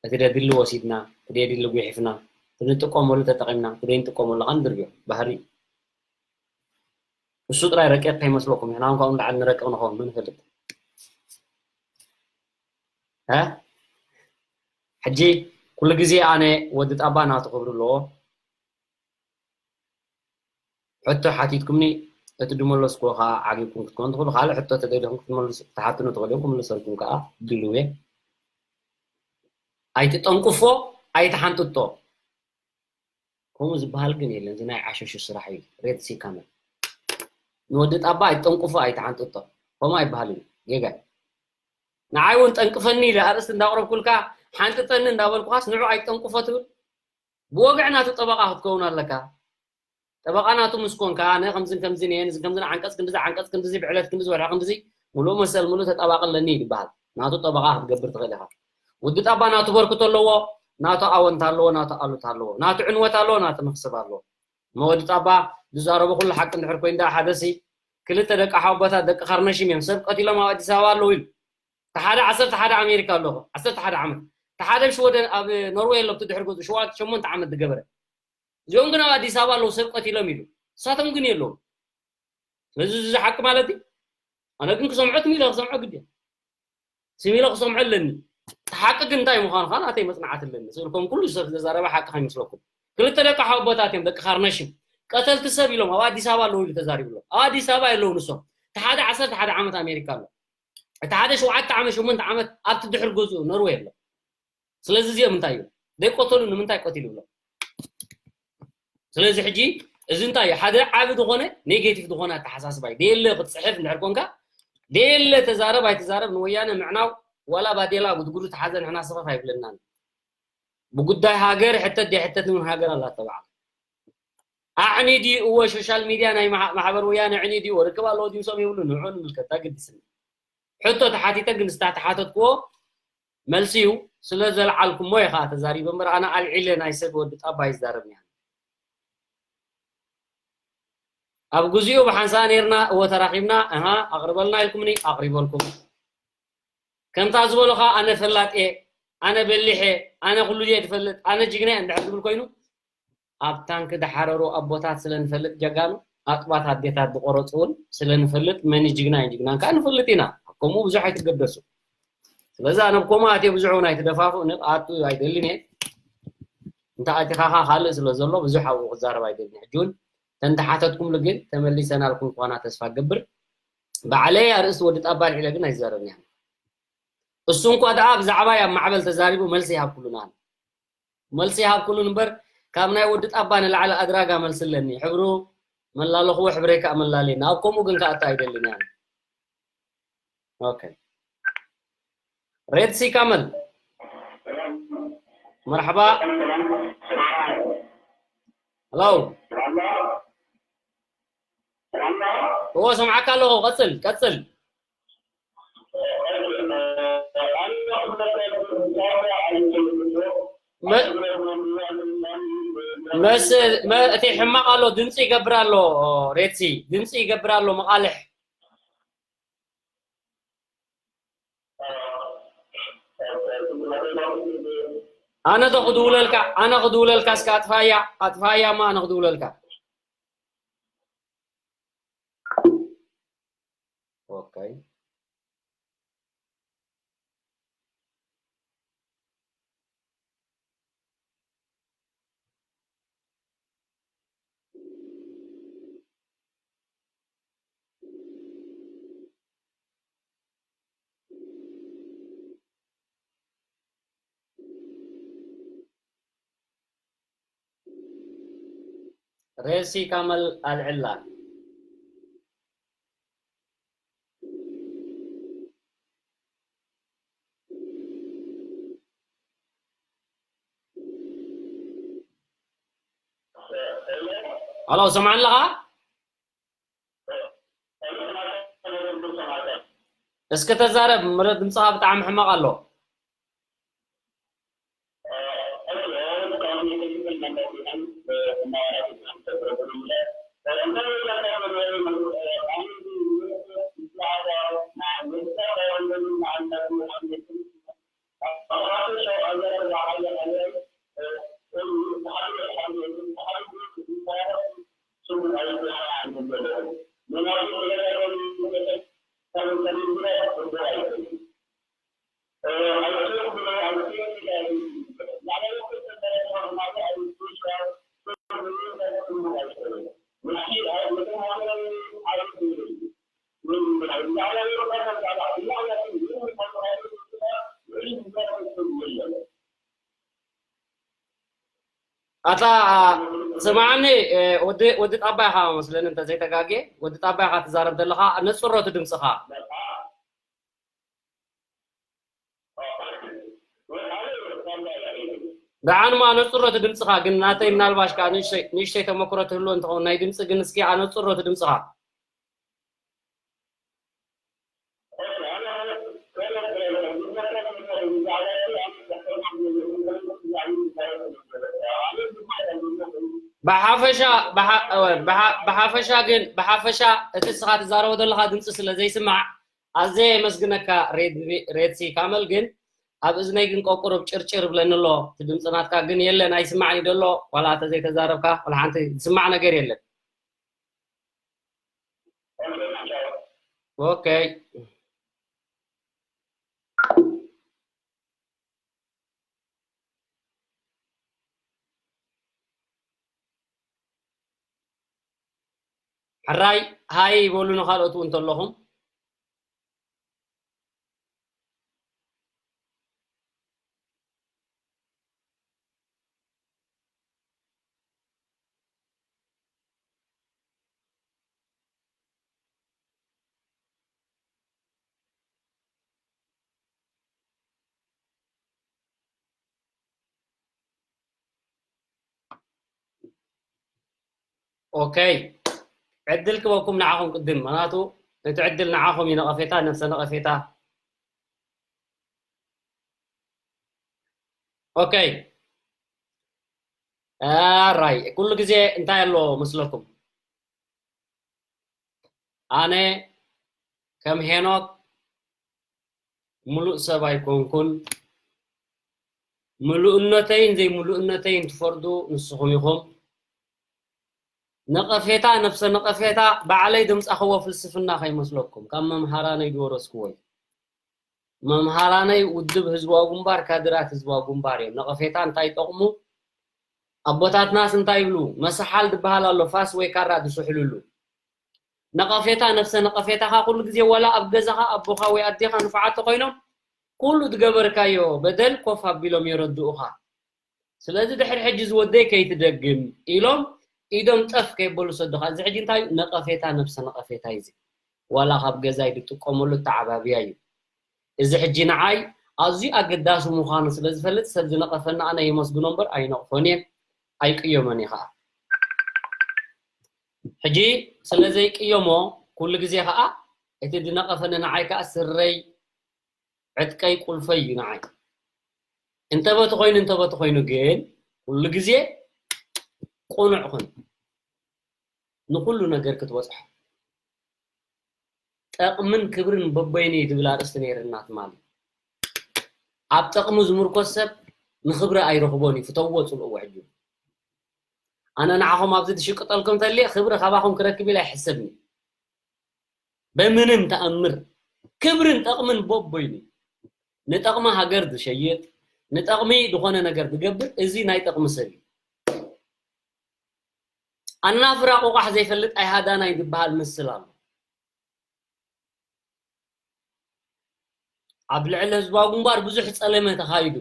እቲ ደድሊ ወሲድና፣ እቲ ደድሊ ጒሒፍና፣ እቲ ንጥቀመሉ ተጠቒምና፣ እቲ ደይንጥቀመሉ ኸዓ ንድርብዮ። ባህሪ እዩ። እሱ ጥራይ ረቂቕ ከይመስለኩም፣ ንሕና እውን ካብኡ ንላዕሊ ንረቅቕ ንኸውን፣ መን ይፈልጥ? እ? ሕጂ ኩሉ ግዜ ኣነ ወዲ ጣባ ናቱ ክብሪ ኣለዎ። ሕቶ ሓቲትኩምኒ፣ እቲ ዝመለስኩዎ ከዓ ዓጊብኩም ክትኮኑ ትኽእሉ። ካልእ ሕቶ ተደሊኹም ክትመልሱ፣ ክትሓትኑ ትኽእሉ እዮም፣ ክምልሰልኩም ከዓ ድሉው እየ። ኣይትጠንቁፎ፣ ኣይትሓንጥጦ። ከምኡ ዝበሃል ግን የለን። እዚ ናይ ዓሸሹ ስራሕ እዩ። ሬድ ሲ ካመል። ንወዲ ጣባ ኣይትጠንቁፎ፣ ኣይትሓንጥጦ። ከምኡ ኣይበሃልን እዩ። ጌጋ እዩ። ንዓይ እውን ጠንቅፈኒ ኢለ ኣርእስቲ እንዳቕረብኩልካ፣ ሓንጥጠኒ እንዳበልኩኻስ ንዑ ኣይትጠንቁፎ ትብል። ብወግዒ ናቱ ጠበቓ ክትከውን ኣለካ። ጠበቓ ናቱ ምስ ኮንካ፣ ኣነ ከምዝን ከምዝን እየ፣ ንዝን ከምዝን ዓንቀጽ ክንድዚ፣ ዓንቀጽ ክንድዚ፣ ብዕለት ክንድዚ፣ ወርሒ ክንድዚ፣ ሙሉእ መሰል፣ ሙሉእ ተጣባቒ ኣለኒ እዩ ዝበሃል። ናቱ ጠበቓ ክትገብር ትኽእል ኢኻ። ውዲ ጣባ ናቱ በርክቶ ኣለዎ፣ ናቱ ኣወንታ ኣለዎ፣ ናቱ ኣሉታ ኣለዎ፣ ናቱ ዕንወት ኣለዎ፣ ናቱ መኽሰብ ኣለዎ። እሞ ወዲ ጣባ ዝዛረቦ ኩሉ ሓቂ እንድሕር ኮይኑ ደኣ፣ ሓደ ሲ ክልተ ደቂ ሓወቦታት ደቂ ካርነሽም እዮም ሰብ ቀቲሎም ኣብ ኣዲስ ኣበባ ኣለዉ ኢሉ። እቲ ሓደ ዓሰርተ ሓደ ኣሜሪካ ኣለኹ፣ ዓሰርተ ሓደ ዓመት። እቲ ሓደ ኣብ ሽወደን፣ ኣብ ኖርዌይ ኣሎ፣ እቲ ድሕሪ ገዝኡ ሸውዓተ ሸሞንተ ዓመት ዝገበረ። እዚኦም ግን ኣብ ኣዲስ ኣበባ ኣለዉ፣ ሰብ ቀቲሎም ኢሉ። ንሳቶም ግን የለዉ። ስለዚ እዚ ሓቂ ማለት እዩ። ኣነ ግን ክሰምዖ ትም ኢለ ክሰምዖ ግዲ እየ። ስም ኢለ ክሰምዖ ኣለኒ። እቲ ሓቂ ግን እንታይ ምዃኑ ከዓ ናተይ መጽናዕቲ ኣለኒ። ስእልኩም ኩሉ ሰብ ዝተዛረበ ሓቂ ከይመስለኩም። ክልተ ደቂ ሓወቦታት እዮም፣ ደቂ ካርነሽም። ቀተልቲ ሰብ ኢሎም ኣብ ኣዲስ ኣበባ ኣለዉ ኢሉ ተዛሪቡ ኣሎ። ኣብ ኣዲስ ኣበባ የለዉ ንሶም። እቲ ሓደ ዓሰርተ ሓደ ዓመት ኣሜሪካ ኣሎ። እቲ ሓደ ሸውዓተ ዓመት፣ ሸሞንተ ዓመት ኣብቲ ድሕሪ ገዝኡ ኖርዌይ ኣሎ። ስለዚ እዚኦም እንታይ እዮም? ዘይቀተሉ ንምንታይ ቀቲሉ ብሎም? ስለዚ ሕጂ እዚ እንታይ እዩ? ሓደ ዓቢ ዝኾነ ኔጌቲቭ ዝኾነ ኣተሓሳስባ እዩ። ደየለ ክትጽሕፍ እንድሕር ኮንካ፣ ደየለ ተዛረብ ኣይትዛረብ ንወያነ ምዕናው ዋላ ባዴላ ጉድጉዱ ተሓዘ ንሕና ስኽፍ ኣይብለናን። ብጉዳይ ሃገር ሕተት ደይሕተት እውን ሃገር ኣላ ተባዕል። ኣዕኒዲ እወ ሶሻል ሚድያ ናይ ማሕ-፣ ማሕበር ወያነ ኣዕኒዲ እወ ርክብ ኣለዎ ድምሶም ይብሉ ንዑ ንምልከት ኣገድስኒ። ሕቶ ተሓቲተ ግን ዝታ ተሓተትክዎ መልሲ እዩ። ስለ ዘልዓልኩሞ እየ ከዓ ተዛሪበ እምበር ኣነ ኣልዒለ ናይ ሰብ ወዲ ጣባ ይዛረብ እየ። ኣብ ግዚኡ ብሓንሳእ ነይርና እወ ተራኺብና እሃ ኣቕርበልና ኢልኩምኒ ኣቕሪበልኩም። ከምታ ዝበሉኻ ኣነ ፈላጥ እየ፣ ኣነ በሊሕ እየ፣ ኣነ ኩሉ እየ ዝፈልጥ፣ ኣነ ጅግና እየ እንድሕር ዝብል ኮይኑ ኣብ ታንክ ዝሓረሩ ኣቦታት ስለ ንፈልጥ ጀጋኑ፣ ኣጥባት ኣዴታት ዝቆረፁ እውን ስለ ንፈልጥ መን እዩ ጅግና እዩ ጅግናን ከዓ ንፈልጥ ኢና። ከምኡ ብዙሕ ኣይትገደሱ። በዛ ናብ ኮማ ኣትየ ብዙሕ እውን ኣይትደፋፍኡኒ፣ ክኣቱ ኣይደልን እየ። እንተ ኣቲኻ ኸኣ ካልእ ስለ ዘሎ ብዙሕ ኣብኡ ክዛረብ ኣይደልን እየ። ሕጂ እውን ተንተሓተትኩምሉ ግን ተመሊሰ ናልኩም ክኾና ተስፋ እገብር። ባዕለይ ኣርእስቲ ወዲ ጣባ ኣልዒለ ግን ኣይዛረብን እየ። እሱ እንኳ ደኣ ብዛዕባይ ኣብ ማዕበል ተዛሪቡ መልሲ ይሃብኩሉን ኣነ። መልሲ ይሃብኩሉን እምበር ካብ ናይ ወዲ ጣባ ንላዕሊ ኣድራጋ መልሲ ኣለኒ። ሕብሩ መላለኽዎ ሕብረይ ከኣ መላለየኒ። ኣብ ከምኡ ግን ክኣቱ ኣይደልን እየ ኣነ። ኦኬ። ሬድሲ ካመል። መርሓባ። ሄሎ። እዎ፣ ሰምዓካ ኣለኹ። ቀጽል፣ ቀጽል። መ-፣ መስ-፣ መ-፣ እቲ ሕማቕ ኣሎ፣ ድምጺ ይገብር ኣሎ፣ ሬድሲ። ድምጺ ይገብር ኣሎ፣ መቓልሕ። ኣነ ዶ ክድውለልካ? ኣነ ክድውለልካ? እስከ ኣጥፋያ፣ ኣጥፋያ እሞ ኣነ ክድውለልካ። ኦኬ። ሬሲ ካመል ኣልዕላ። ኣሎ፣ ሰምዓኒ ኣለኻ? እስኪ ተዛረብ፣ ምረ ድምፅኻ ብጣዕሚ ሕማቕ ኣሎ። ኣታ ስምዓኒ፣ እ፣ ወዲ፣ ወዲ ጣባ ኢኻ መስለኒ፣ እንተ ዘይተጋግየ፣ ወዲ ጣባ ኢኻ ትዛረብ ዘለኻ፣ ነጽሮ እቲ ድምጽኻ። ደሓን እሞ ኣነጽሮ እቲ ድምጽኻ፣ ግን ናተይ ምናልባሽ ከኣ ንእሽተይ፣ ንእሽተይ ተመክሮ ትህልዎ እንትኸውን፣ ናይ ድምጺ ግን እስኪ ኣነጽሮ እቲ ድምጽኻ። ብሓፈሻ፣ ብሓ-፣ እወ፣ ብሓ-፣ ብሓፈሻ ግን፣ ብሓፈሻ እቲ ንስኻ ትዛረቦ ዘለኻ ድምፂ ስለ ዘይስማዕ፣ ኣዝየ የመስግነካ ሬድ-፣ ሬድሲ ካመል። ግን ኣብ እዝነይ ግን ቆቁርብ ጭርጭር ብለኒ ኣሎ። እቲ ድምፂ ናትካ ግን የለን፣ ኣይስማዕን እዩ ዘሎ። ዋላ እንተ ዘይተዛረብካ፣ ዋላ ሓንቲ ዝስማዕ ነገር የለን። ኦኬ። ሕራይ ሃይ በሉ ንኻልኦት እውን እንተለኹም። ኦኬ፣ ዕድል ክበኩም ንዓኹም ቅድም፣ ምኽንያቱ እቲ ዕድል ንዓኹም እዩ። ነቐፌታ፣ ነብሰ ነቐፌታ። ኦኬ፣ ኣራይ፣ ኩሉ ግዜ እንታይ ኣሎ መስለኩም? ኣነ ከም ሄኖክ ምሉእ ሰብ ኣይኮንኩን። ምሉእነተይን ዘይምሉእነተይን ትፈርዱ ንስኹም ኢኹም። ነቐፌታ፣ ነብሰ ነቐፌታ፣ ባዕለይ ዘምጻኽዎ ፍልስፍና ከይመስለኩም፣ ካብ መምሃራነይ ዝወረስክዎ እዩ። መምሃራነይ ውድብ ህዝባዊ ግንባር፣ ካድራት ህዝባዊ ግንባር እዮም። ነቐፌታ እንታይ ይጠቕሙ? ኣቦታትናስ እንታይ ይብሉ? መሰሓል ዝበሃል ኣሎ፣ ፋስ ወይ ካራ ዝስሕሉሉ። ነቐፌታ፣ ነፍሰ ነቐፌታኻ ኩሉ ግዜ፣ ዋላ ኣብ ገዛኻ ኣቦኻ ወይ ኣዴኻ ንፉዓት ተኾይኖም፣ ኩሉ ዝገበርካዮ በደል ኮፍ ኣቢሎም የረድኡኻ። ስለዚ ድሕሪ ሕጂ ዝወደይ ከይትደግም ኢሎም ኢዶም ጠፍ ከይበሉ ሰዱኻ። እዚ ሕጂ እንታይ እዩ? ነቐፌታ፣ ነፍሰ ነቐፌታ እዩ እዚ። ዋላ ካብ ገዛይ ዝጥቀመሉ ኣተዓባብያ እዩ። እዚ ሕጂ ንዓይ ኣዝዩ ኣገዳሲ ምዃኑ ስለ ዝፈልጥ፣ ሰብ ዝነቐፈኒ ኣነ የመስግኖ እምበር ኣይነቕፎን እየ፣ ኣይቅየሞን እየ ኸዓ። ሕጂ ስለ ዘይቅየሞ፣ ኩሉ ግዜ ኸዓ እቲ ዝነቐፈኒ ንዓይ ከኣ ስረይ፣ ዕጥቀይ፣ ቁልፈይ እዩ ንዓይ። እንተበቲ ኮይኑ፣ እንተበቲ ኮይኑ ግን ኩሉ ግዜ ቁኑዕ ኩን። ንኩሉ ነገር ክትበጽሖ። ጠቕምን ክብርን በበይኑ እዩ ዝብል ኣርእስቲ ነይርና ትማሊ። ኣብ ጠቕሙ ዝምርኮስ ሰብ ንክብሪ ኣይረኽቦን እዩ። ፍተውዎ፣ ጽልእዎ ሕጂ። ኣነ ንዓኹም ኣብዚ ዝሽቅጠልኩም ተልየ ክብሪ ካባኹም ክረክብ ኢለ ኣይሕሰብን እዩ። ብምንም ተኣምር። ክብርን ጠቕምን በበይኑ እዩ። ንጠቕሚ ሃገር ዝሸይጥ፣ ንጠቕሚ ዝኾነ ነገር ዝገብር፣ እዚ ናይ ጠቕሚ ሰብ እዩ። ኣናፍራ ቆቋሕ ዘይፈልጥ ኣይሃዳናይ ዝበሃል ምስል ኣሎ። ኣብ ልዕሊ ህዝባዊ ግንባር ብዙሕ ጸለመ ተኻይዱ።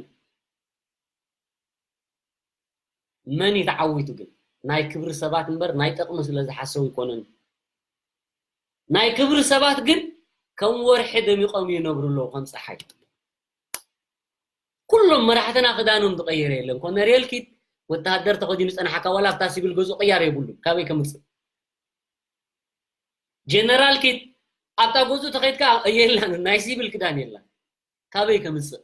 መን እዩ ተዓዊቱ ግን? ናይ ክብሪ ሰባት እምበር ናይ ጠቕሚ ስለ ዝሓሰቡ ኣይኮነን። ናይ ክብሪ ሰባት ግን ከም ወርሒ ደሚቖም ይነብሩ ኣለዉ፣ ከም ጸሓይ። ኩሎም መራሕትና ክዳኖም ዝቐየረ የለን። ኮነሬል ኪድ ወተሃደር ተኸዲኑ ጸናሓካ፣ ዋላ ኣብታ ሲቪል ገዝኡ ቅያር የብሉን። ካበይ ከምጽእ? ጀነራል ኪድ ኣብታ ገዝኡ ተኸይድካ የላን፣ ናይ ሲቪል ክዳን የላን። ካበይ ከምጽእ?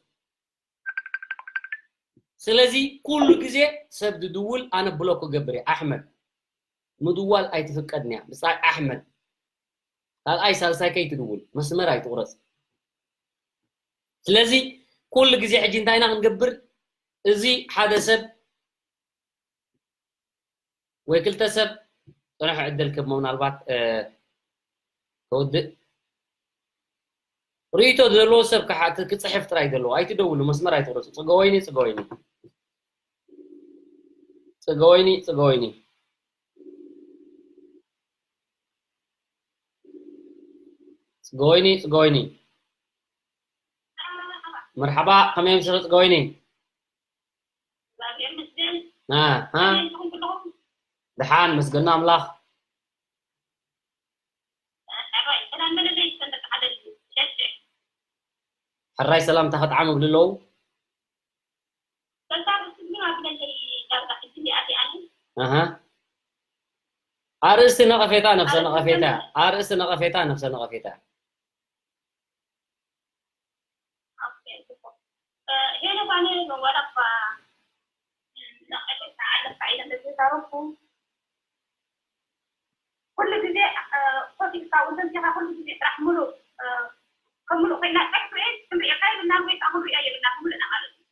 ስለዚ ኩሉ ግዜ ሰብ ዝድውል ኣነ ብሎክ ክገብር እየ። ኣሕመድ፣ ምድዋል ኣይትፍቀድን እያ። ብጻይ ኣሕመድ፣ ካልኣይ ሳልሳይ ከይትድውል፣ መስመር ኣይትቑረጽ። ስለዚ ኩሉ ግዜ ሕጂ እንታይ ኢና ክንገብር? እዚ ሓደ ሰብ ወይ ክልተ ሰብ ጽንሑ ዕድል ክህቦ፣ ምናልባት፣ እ፣ ከውድእ። ርእይቶ ዘለዎ ሰብ ክሓ-፣ ክጽሕፍ ጥራይ ዘለዎ። ኣይትደውሉ፣ መስመር ኣይትቑረጹ። ጽገወይኒ፣ ጽገወይኒ። ጽገወይኒ፣ ጽገወይኒ። ጽገወይኒ፣ ጽገወይኒ። መርሓባ፣ ከመይ ኣምሲኺ ጽገወይኒ? እ፣ እ። ደሓን፣ መስገና ኣምላኽ። ሕራይ ሰላምታ ከጥዓሙ እብሊ ኣለዉ። ኣሃ። ኣርእስቲ ነቐፌታ፣ ነፍሰ ነቐፌታ። ኣርእስቲ ነቐፌታ፣ ነፍሰ ነቐፌታ። ሄኖክ፣ ኣነ ዋላ እኳ ነቐፌታ ኣለካ ኢለ እንተዘይዛረብኩ፣ ኩሉ ግዜ፣ እ፣ ኮፍ ኢልካ እውን ተንሲኻ ኩሉ ግዜ ጥራሕ ምሉእ፣ እ፣ ከም ምሉእ ኮይና ጥራሕ ትርኢ፣ ክንርእየካ የብልናን ወይ ከዓ ክንርእያ የብልናን፣ ብምሉእና ማለት እዩ።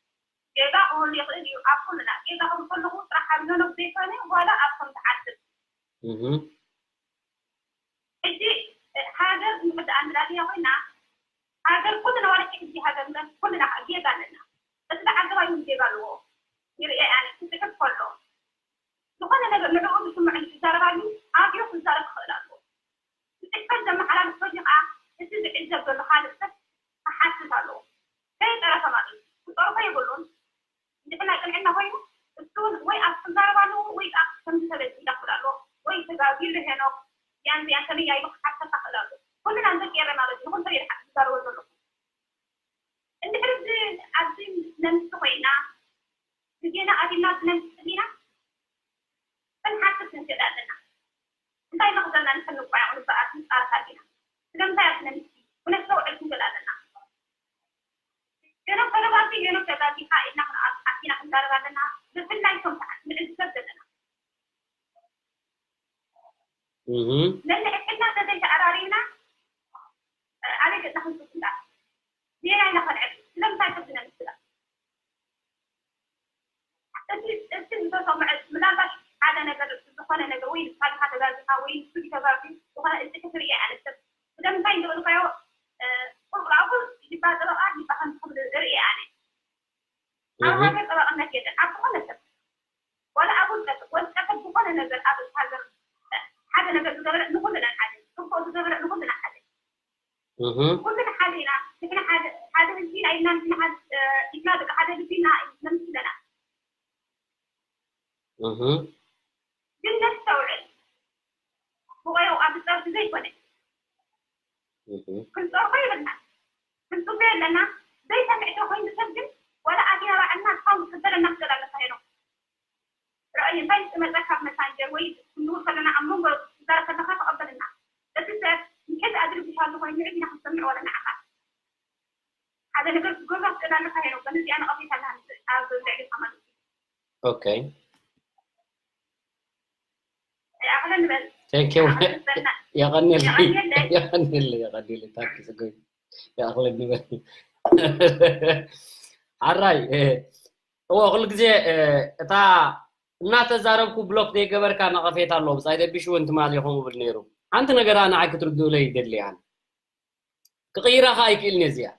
ጌጋ ክህሉ ይኽእል እዩ ኣብ ኩልና። ጌጋ ክብል ከለኹ ጥራሕ ኣብ ሄኖክ ዘይኮነ፣ ዋላ ኣብ ከም ትሓስብ። እህ። ሕጂ፣ እ፣ ሃገር እንድሕር ደኣ ንላዕሊ ኮይና፣ ሃገር ኩልና፣ ዋላ ሕጂ ሃገር ንብል፣ ኩልና ከዓ ጌጋ ኣለና። እቲ ዝዓገባ እውን ጌጋ ኣለዎ። ይርኤ ኣነ ክጽሕፍ ከሎ፣ ዝኾነ ነገር ንዕኡ ዝስምዐኒ ክዛረባሉ፣ ኣብዮ ክዛረብ ክኽእል ኣለዎ። ብጽሕፈት ዘመሓላልፍ ተልዩ ከዓ፣ እቲ ዝዕዘብ ዘሎ ካልእ ሰብ ክሓትት ኣለዎ። ከየጠረፈ ማለት እዩ። ክጸርፎ የብሉን። እንድሕር ናይ ቅንዕና ኮይኑ፣ እሱ እውን ወይ ኣብ ክዛረብ ኣለዎ፣ ወይ ከዓ ከምዚ ተበዲለ ክብል ኣለዎ፣ ወይ ተጋጊሉ ሄኖክ፣ ያን ዚያን ከመይ ኢሉ ክሓተካ ክእል ኣሎ። ኩልና ንደቂ ኤረ ማለት እዩ፣ ይኹን ሰብ ይድሓር ዝዛረቦ ዘለኹ። እንድሕር እዚ ኣብዚ ነምሲ ኮይና፣ ግዜና ኣቲና ኣብዚ ነምሲ ጸሊና፣ ክንሓትት ንኽእል ኣለና። እንታይ መኽዘና ንኽንቋየቕ ንበኣር ንጻረፍ ኣለና። ስለምንታይ ኣብዚ ነምሲ ክነስተውዕል ክንክእል ኣለና። ገኖም ተረባሲ፣ ገኖም ተጋጊኻ ኢልና ክንኣ-፣ ኣቲና ክንዛረብ ኣለና። ብፍላይ እቶም ሰዓት ንዕዘብ ዘለና። እህ። ነንሕድሕድና ተዘይተኣራሪምና፣ ኣበይ ገጽና ክንጽብ እንዳ? ዜና ኢና ከንዕብ። ስለምንታይ ሰብ ዝነምስላ? እቲ፣ እቲ ዝተሰምዐ ምናልባት ሓደ ነገር፣ ዝኾነ ነገር ወይ ንስኻ ዲኻ ተጋጊኻ ወይ ንሱ ድዩ ተጋግዩ፣ ዝኾነ እዚ ክትርኢ ኣነሰብ ስለምንታይ እንተበልካዮ፣ እ፣ ቁልቁል ኣብኡ ይባ ጠበቓ ኣብ ሃገር ጠባቕነት የለን። ኣብ ዝኾነ ሰብ ዋላ ኣብ ውልቀ ሰብ ወልቀ ሰብ ዝኾነ ነገር ኣብ ሃገር ሓደ ነገር ዝገበረ ንኹልና ሓደ እዩ። ጽቡቕ ዝገበረ ንኹልና ሓደ እዩ። ኩልና ሓደ ኢና። ንሕና ሓደ ህዝቢ ኢና ኢልና ንሕና ሓደ ኢድና ደቂ ሓደ ልቢ ኢና ነምስለና። ግን ነስተውዕል። ብቆየው ኣብ ጸርፊ ዘይኮነ ክንጸርፎ ይብልና ክንጽበዮ ኣለና። ዘይሰምዕ ተኮይኑ ሰብ ግን ዋላ ኣትያባዕልና ካብ ዝሕበረና ክደል ኣለካ ሄኖ። ርኣይ እንታይ ዝመጸካ ኣብ መሳንጀር ወይ ክንድውል ከለና ኣብ መንጎ ትዛረብ ከለኻ ተቐበልና። እቲ ሰብ ንሕዚ ኣድርብሻሉ ኮይኑ ንዕድ ኢና ክንሰምዕ ወላ ንዓኻ ሓደ ነገር ክትገብሮ ክትደል ኣለካ ሄኖ። በነዚኣ ነቐፌታ ኣለሃ ኣብ ልዕሊ ተማልኩ Okay. ይኣኽለኒ በል Thank you. ይኣኽለኒ በልና የቐንየለይ የቐንየለይ። የቐንየለይ የቐንየለይ ታንክ ዩ ጽጉይ ይኣኽለኒ በል ሓራይ እወ ኩሉ ግዜ እታ እናተዛረብኩ ብሎክ ዘይገበርካ ነቐፌታ ኣለዎ ብጻይ ደቢሽ እውን ትማሊ ከምኡ ብል ነይሩ ሓንቲ ነገር ኣነ ዓይ ክትርድኡለይ ይደሊ ኣነ ክቕይራ ከዓ ኣይክእልን እየ እዚኣ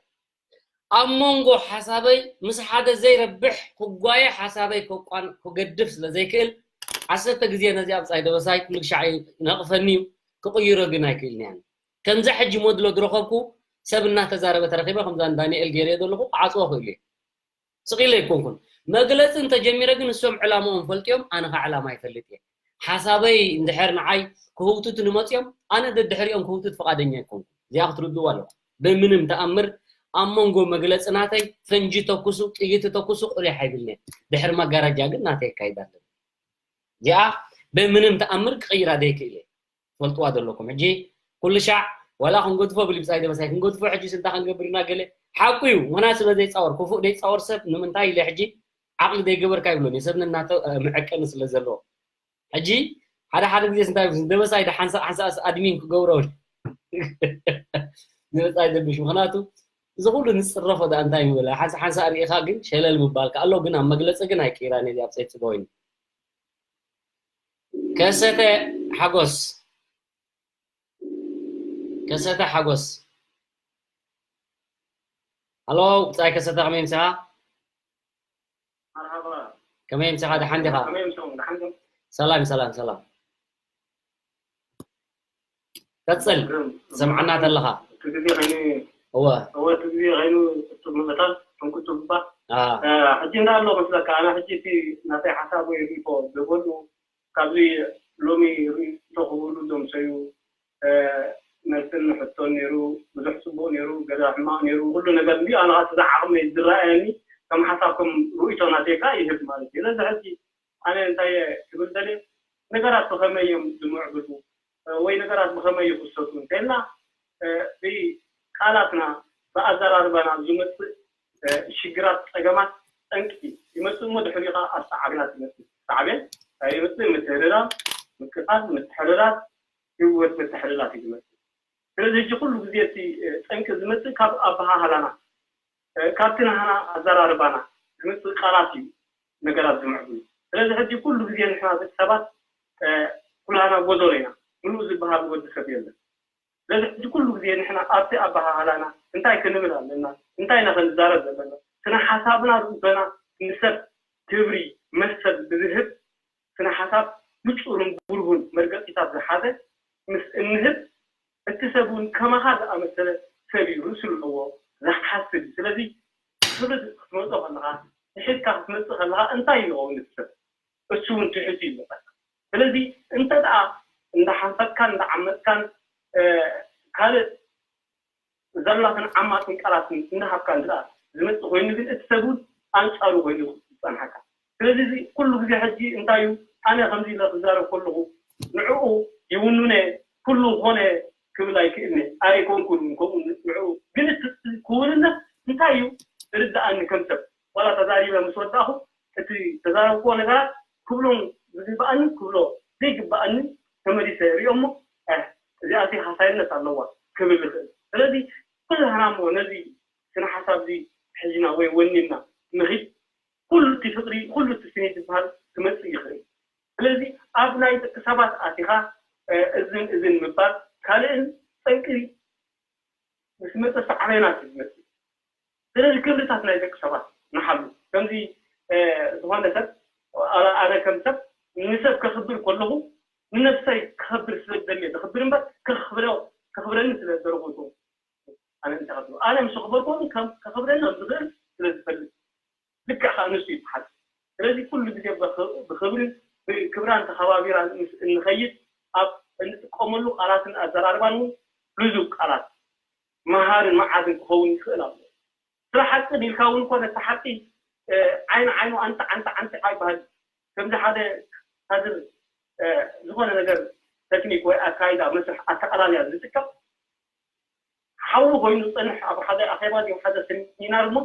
ኣብ መንጎ ሓሳበይ ምስ ሓደ ዘይረብሕ ክጓየ ሓሳበይ ክቋን ክገድፍ ስለ ዘይክእል ዓሰርተ ግዜ ነዚ ኣብ ጻይ ደበሳይ ኩሉ ግሻዕ ይነቕፈኒ እዩ ክቕይሮ ግን ኣይክእልን እየ ከምዚ ሕጂ መድሎ ዝረኸብኩ ሰብ እናተዛረበ ተረኺበ ከምዛ ዳንኤል ገይረዮ ዘለኹ ክዓፅዎ ክእሉ እየ ስቕ ኢለ ኣይኮንኩን መግለፂ እንተጀሚረ ግን እሶም ዕላምኦም ፈልጥዮም ኣነ ከዓ ዕላማ ይፈልጥ እየ ሓሳበይ እንድሕር ንዓይ ክህውትቱ ንመፅኦም ኣነ ደድሕሪኦም ክህውትት ፍቓደኛ ኣይኮንኩ እዚኣ ክትርድዋ ኣለኩ ብምንም ተኣምር ኣብ መንጎ መግለፂ ናተይ ፈንጂ ተኩሱ ጥይት ተኩሱ ቁሊሕ ኣይብልኒ ድሕሪ መጋረጃ ግን ናተይ የካይድ ኣለኒ እዚኣ ብምንም ተኣምር ክቕይራ ዘይክእል እየ ትፈልጥዋ ዘለኩም ሕጂ ኩሉ ሻዕ ዋላ ክንገድፎ ብልብፃይ ደበሳይ ክንገድፎ ሕጂ ስንታ ክንገብር ኢና ገለ ሓቁ እዩ ምክንያት ስለ ዘይፃወር ክፉእ ዘይፃወር ሰብ ንምንታይ ኢለ ሕጂ ዓቕሊ ዘይገበርካ ይብሎ የሰብኒ እናተ መዐቀኒ ስለ ዘለዎ ሕጂ ሓደ ሓደ ግዜ ስንታይ ደበሳይ ሓንሳእ ሓንሳእስ ኣድሚን ክገብሮ ንመጻኢ ደብሽ ምክንያቱ እዚ ኩሉ ንፅረፎ ዳ እንታይ ምበለ ሓንሳ ሓንሳ ርኢኻ ግን ሸለል ምባልካ ኣሎ ግን ኣብ መግለፂ ግን ኣይቅይራ ነዚ ኣብ ፀይት ስጋ ወይኒ ከሰተ ሓጎስ ከሰተ ሓጎስ ሃሎ ብፃይ ከሰተ ከመይ ምሳኻ መርሓባ ከመይ ምሳኻ ደሓን ዲኻ ከመይ ምሳኹም ደሓን ዲኹም ሰላም ሰላም ሰላም ቀፅል ሰምዓና ተለኻ እቲ ግዜ ኮይኑ እወ እወ እቲ ግዜ ኮይኑ እቱብ ምቕታል ሕንቁ እቱብ ምባል አ፣ ሕጂ እንዳ ኣሎ መስለካ ኣነ ሕጂ እቲ ናተይ ሓሳብ ወይ ሪፖ ዘበሉ ካብዚ ሎሚ ርእቶ ክብሉ ዘምሰዩ መልስን ሕቶን ነይሩ ብዙሕ ፅቡቅ ነይሩ ገዛ ሕማቅ ነይሩ ኩሉ ነገር እዚ ኣነ እቲ ዝዓቕመይ ዝረኣየኒ ከም ሓሳብ ከም ርእቶ ናተይ ከዓ ይህብ ማለት እዩ ስለዚ ሕጂ ኣነ እንታይ እየ ክብል ደልየ ነገራት ብኸመይ እዮም ዝምዕብሉ ወይ ነገራት ብኸመይ ይኽሰቱ እንተልና ብቃላትና ብኣዘራርባና ዝመፅእ ሽግራት ፀገማት ጠንቂ ይመፅእ እሞ ድሕሪ ከዓ ኣብ ሰዓብናት ይመፅእ ሰዓቤን እንታይ ይመፅእ ምትህልላል ምቅፃል ምትሕልላት ህወት ምትሕልላት እዩ ዝመፅእ ስለዚ ሕጂ ኩሉ ግዜ እቲ ጠንቂ ዝመፅእ ካብ ኣበሃህላና ካብቲ ናህና ኣዘራርባና ዝመፅእ ቃላት እዩ ነገራት ዝምዕብሉ ስለዚ ሕጂ ኩሉ ግዜ ንሕና ደቂ ሰባት ኩላና ጎደሎ ኢና ምሉእ ዝበሃል ወዲ ሰብ የለን ስለዚ ሕጂ ኩሉ ግዜ ንሕና ኣብቲ ኣበሃህላና እንታይ ክንብል ኣለና እንታይ ኢና ክንዛረብ ዘለና ስነ ሓሳብና ርእቶና ንሰብ ክብሪ መሰል ብዝህብ ስነ ሓሳብ ንፁርን ብሩህን መርገፂታት ዝሓዘ ምስ እንህብ እቲ ሰብ እውን ከማኻ ዝኣመሰለ ሰብ እዩ ርእሲ ኣለዎ ዝሓስብ እዩ ስለዚ ክብሪ ክትመፆ ከለካ ትሒትካ ክትመፅእ ከለካ እንታይ እዩ ዝኸውን እቲ ሰብ እሱ እውን ትሕቱ ይመፀካ ስለዚ እንተ ደኣ እንዳሓንፈጥካን እንዳዓመፅካን ካልእ ዘላትን ዓማትን ቃላትን እንዳሃብካ እንዳ ዝመፅእ ኮይኑ ግን እቲ ሰብ እውን ኣንፃሩ ኮይኑ ዝፀንሓካ ስለዚ እዚ ኩሉ ግዜ ሕጂ እንታይ እዩ ኣነ ከምዚ ኢለ ክዛረብ ከለኹ ንዕኡ ይውንነ ኩሉ ዝኾነ ክብል ኣይክእልኒ ኣይኮንኩን ከምኡ ንዕኡ ግን እቲ ክውንነት እንታይ እዩ ዝርድኣኒ ከም ሰብ ዋላ ተዛሪበ ምስ ወዳእኹ እቲ ተዛረብክዎ ነገራት ክብሎም ዝግበኣኒ ክብሎ ዘይግበኣኒ ተመሊሰ ሪኦሞ እዚኣሲ ሃሳይነት ኣለዋ ክብል ይኽእል ስለዚ ኩላህና እሞ ነዚ ስነ ሓሳብ እዚ ሕዝና ወይ ወኒንና ንኺድ ኩሉ እቲ ፍቅሪ ኩሉ እቲ ስኒት ዝበሃል ክመፅእ ይኽእል ስለዚ ኣብ ናይ ደቂ ሰባት ኣቲኻ እዝን እዝን ምባል ካልእን ጠንቂ ምስ መፀ ሳዕቤናት እዩ ዝመፅእ ስለዚ ክብርታት ናይ ደቂ ሰባት ንሓሉ ከምዚ ዝኾነ ሰብ ኣነ ከም ሰብ ንሰብ ከኽብር ከለኹ ንነብሰይ ክኸብር ስለ ዝደልየ ዝኽብር እምበር ከኽብረኒ ስለ ዝደለኹ ኣነ እንተኸብሩ ኣነ ምስ ኣኽበርኩም ከኽብረኒ ከም ዝኽእል ስለ ዝፈልጥ ልክዕ ከዓ ንሱ ይበሃል። ስለዚ ኩሉ ግዜ ብኽብርን ብክብራን ተኸባቢራን ምስ እንኸይድ ኣብ እንጥቀመሉ ቃላትን ኣዘራርባን እውን ልዙብ ቃላት መሃርን መዓዝን ክኸውን ይኽእል ኣሎ። ስለ ሓቂ ዲልካ እውን እኮ ነቲ ሓቂ ዓይኒ ዓይኑ ኣንቲ ዓንቲ ዓንቲ ኣይበሃል። ከምዚ ሓደ ካድር ዝኾነ ነገር ተክኒክ ወይ ኣካይዳ መስርሕ ኣተቃላልያ ዝጥቀም ሓዊ ኮይኑ ዝፀንሕ ኣብ ሓደ ኣኼባ ድዩ ሓደ ሰሚናር እሞ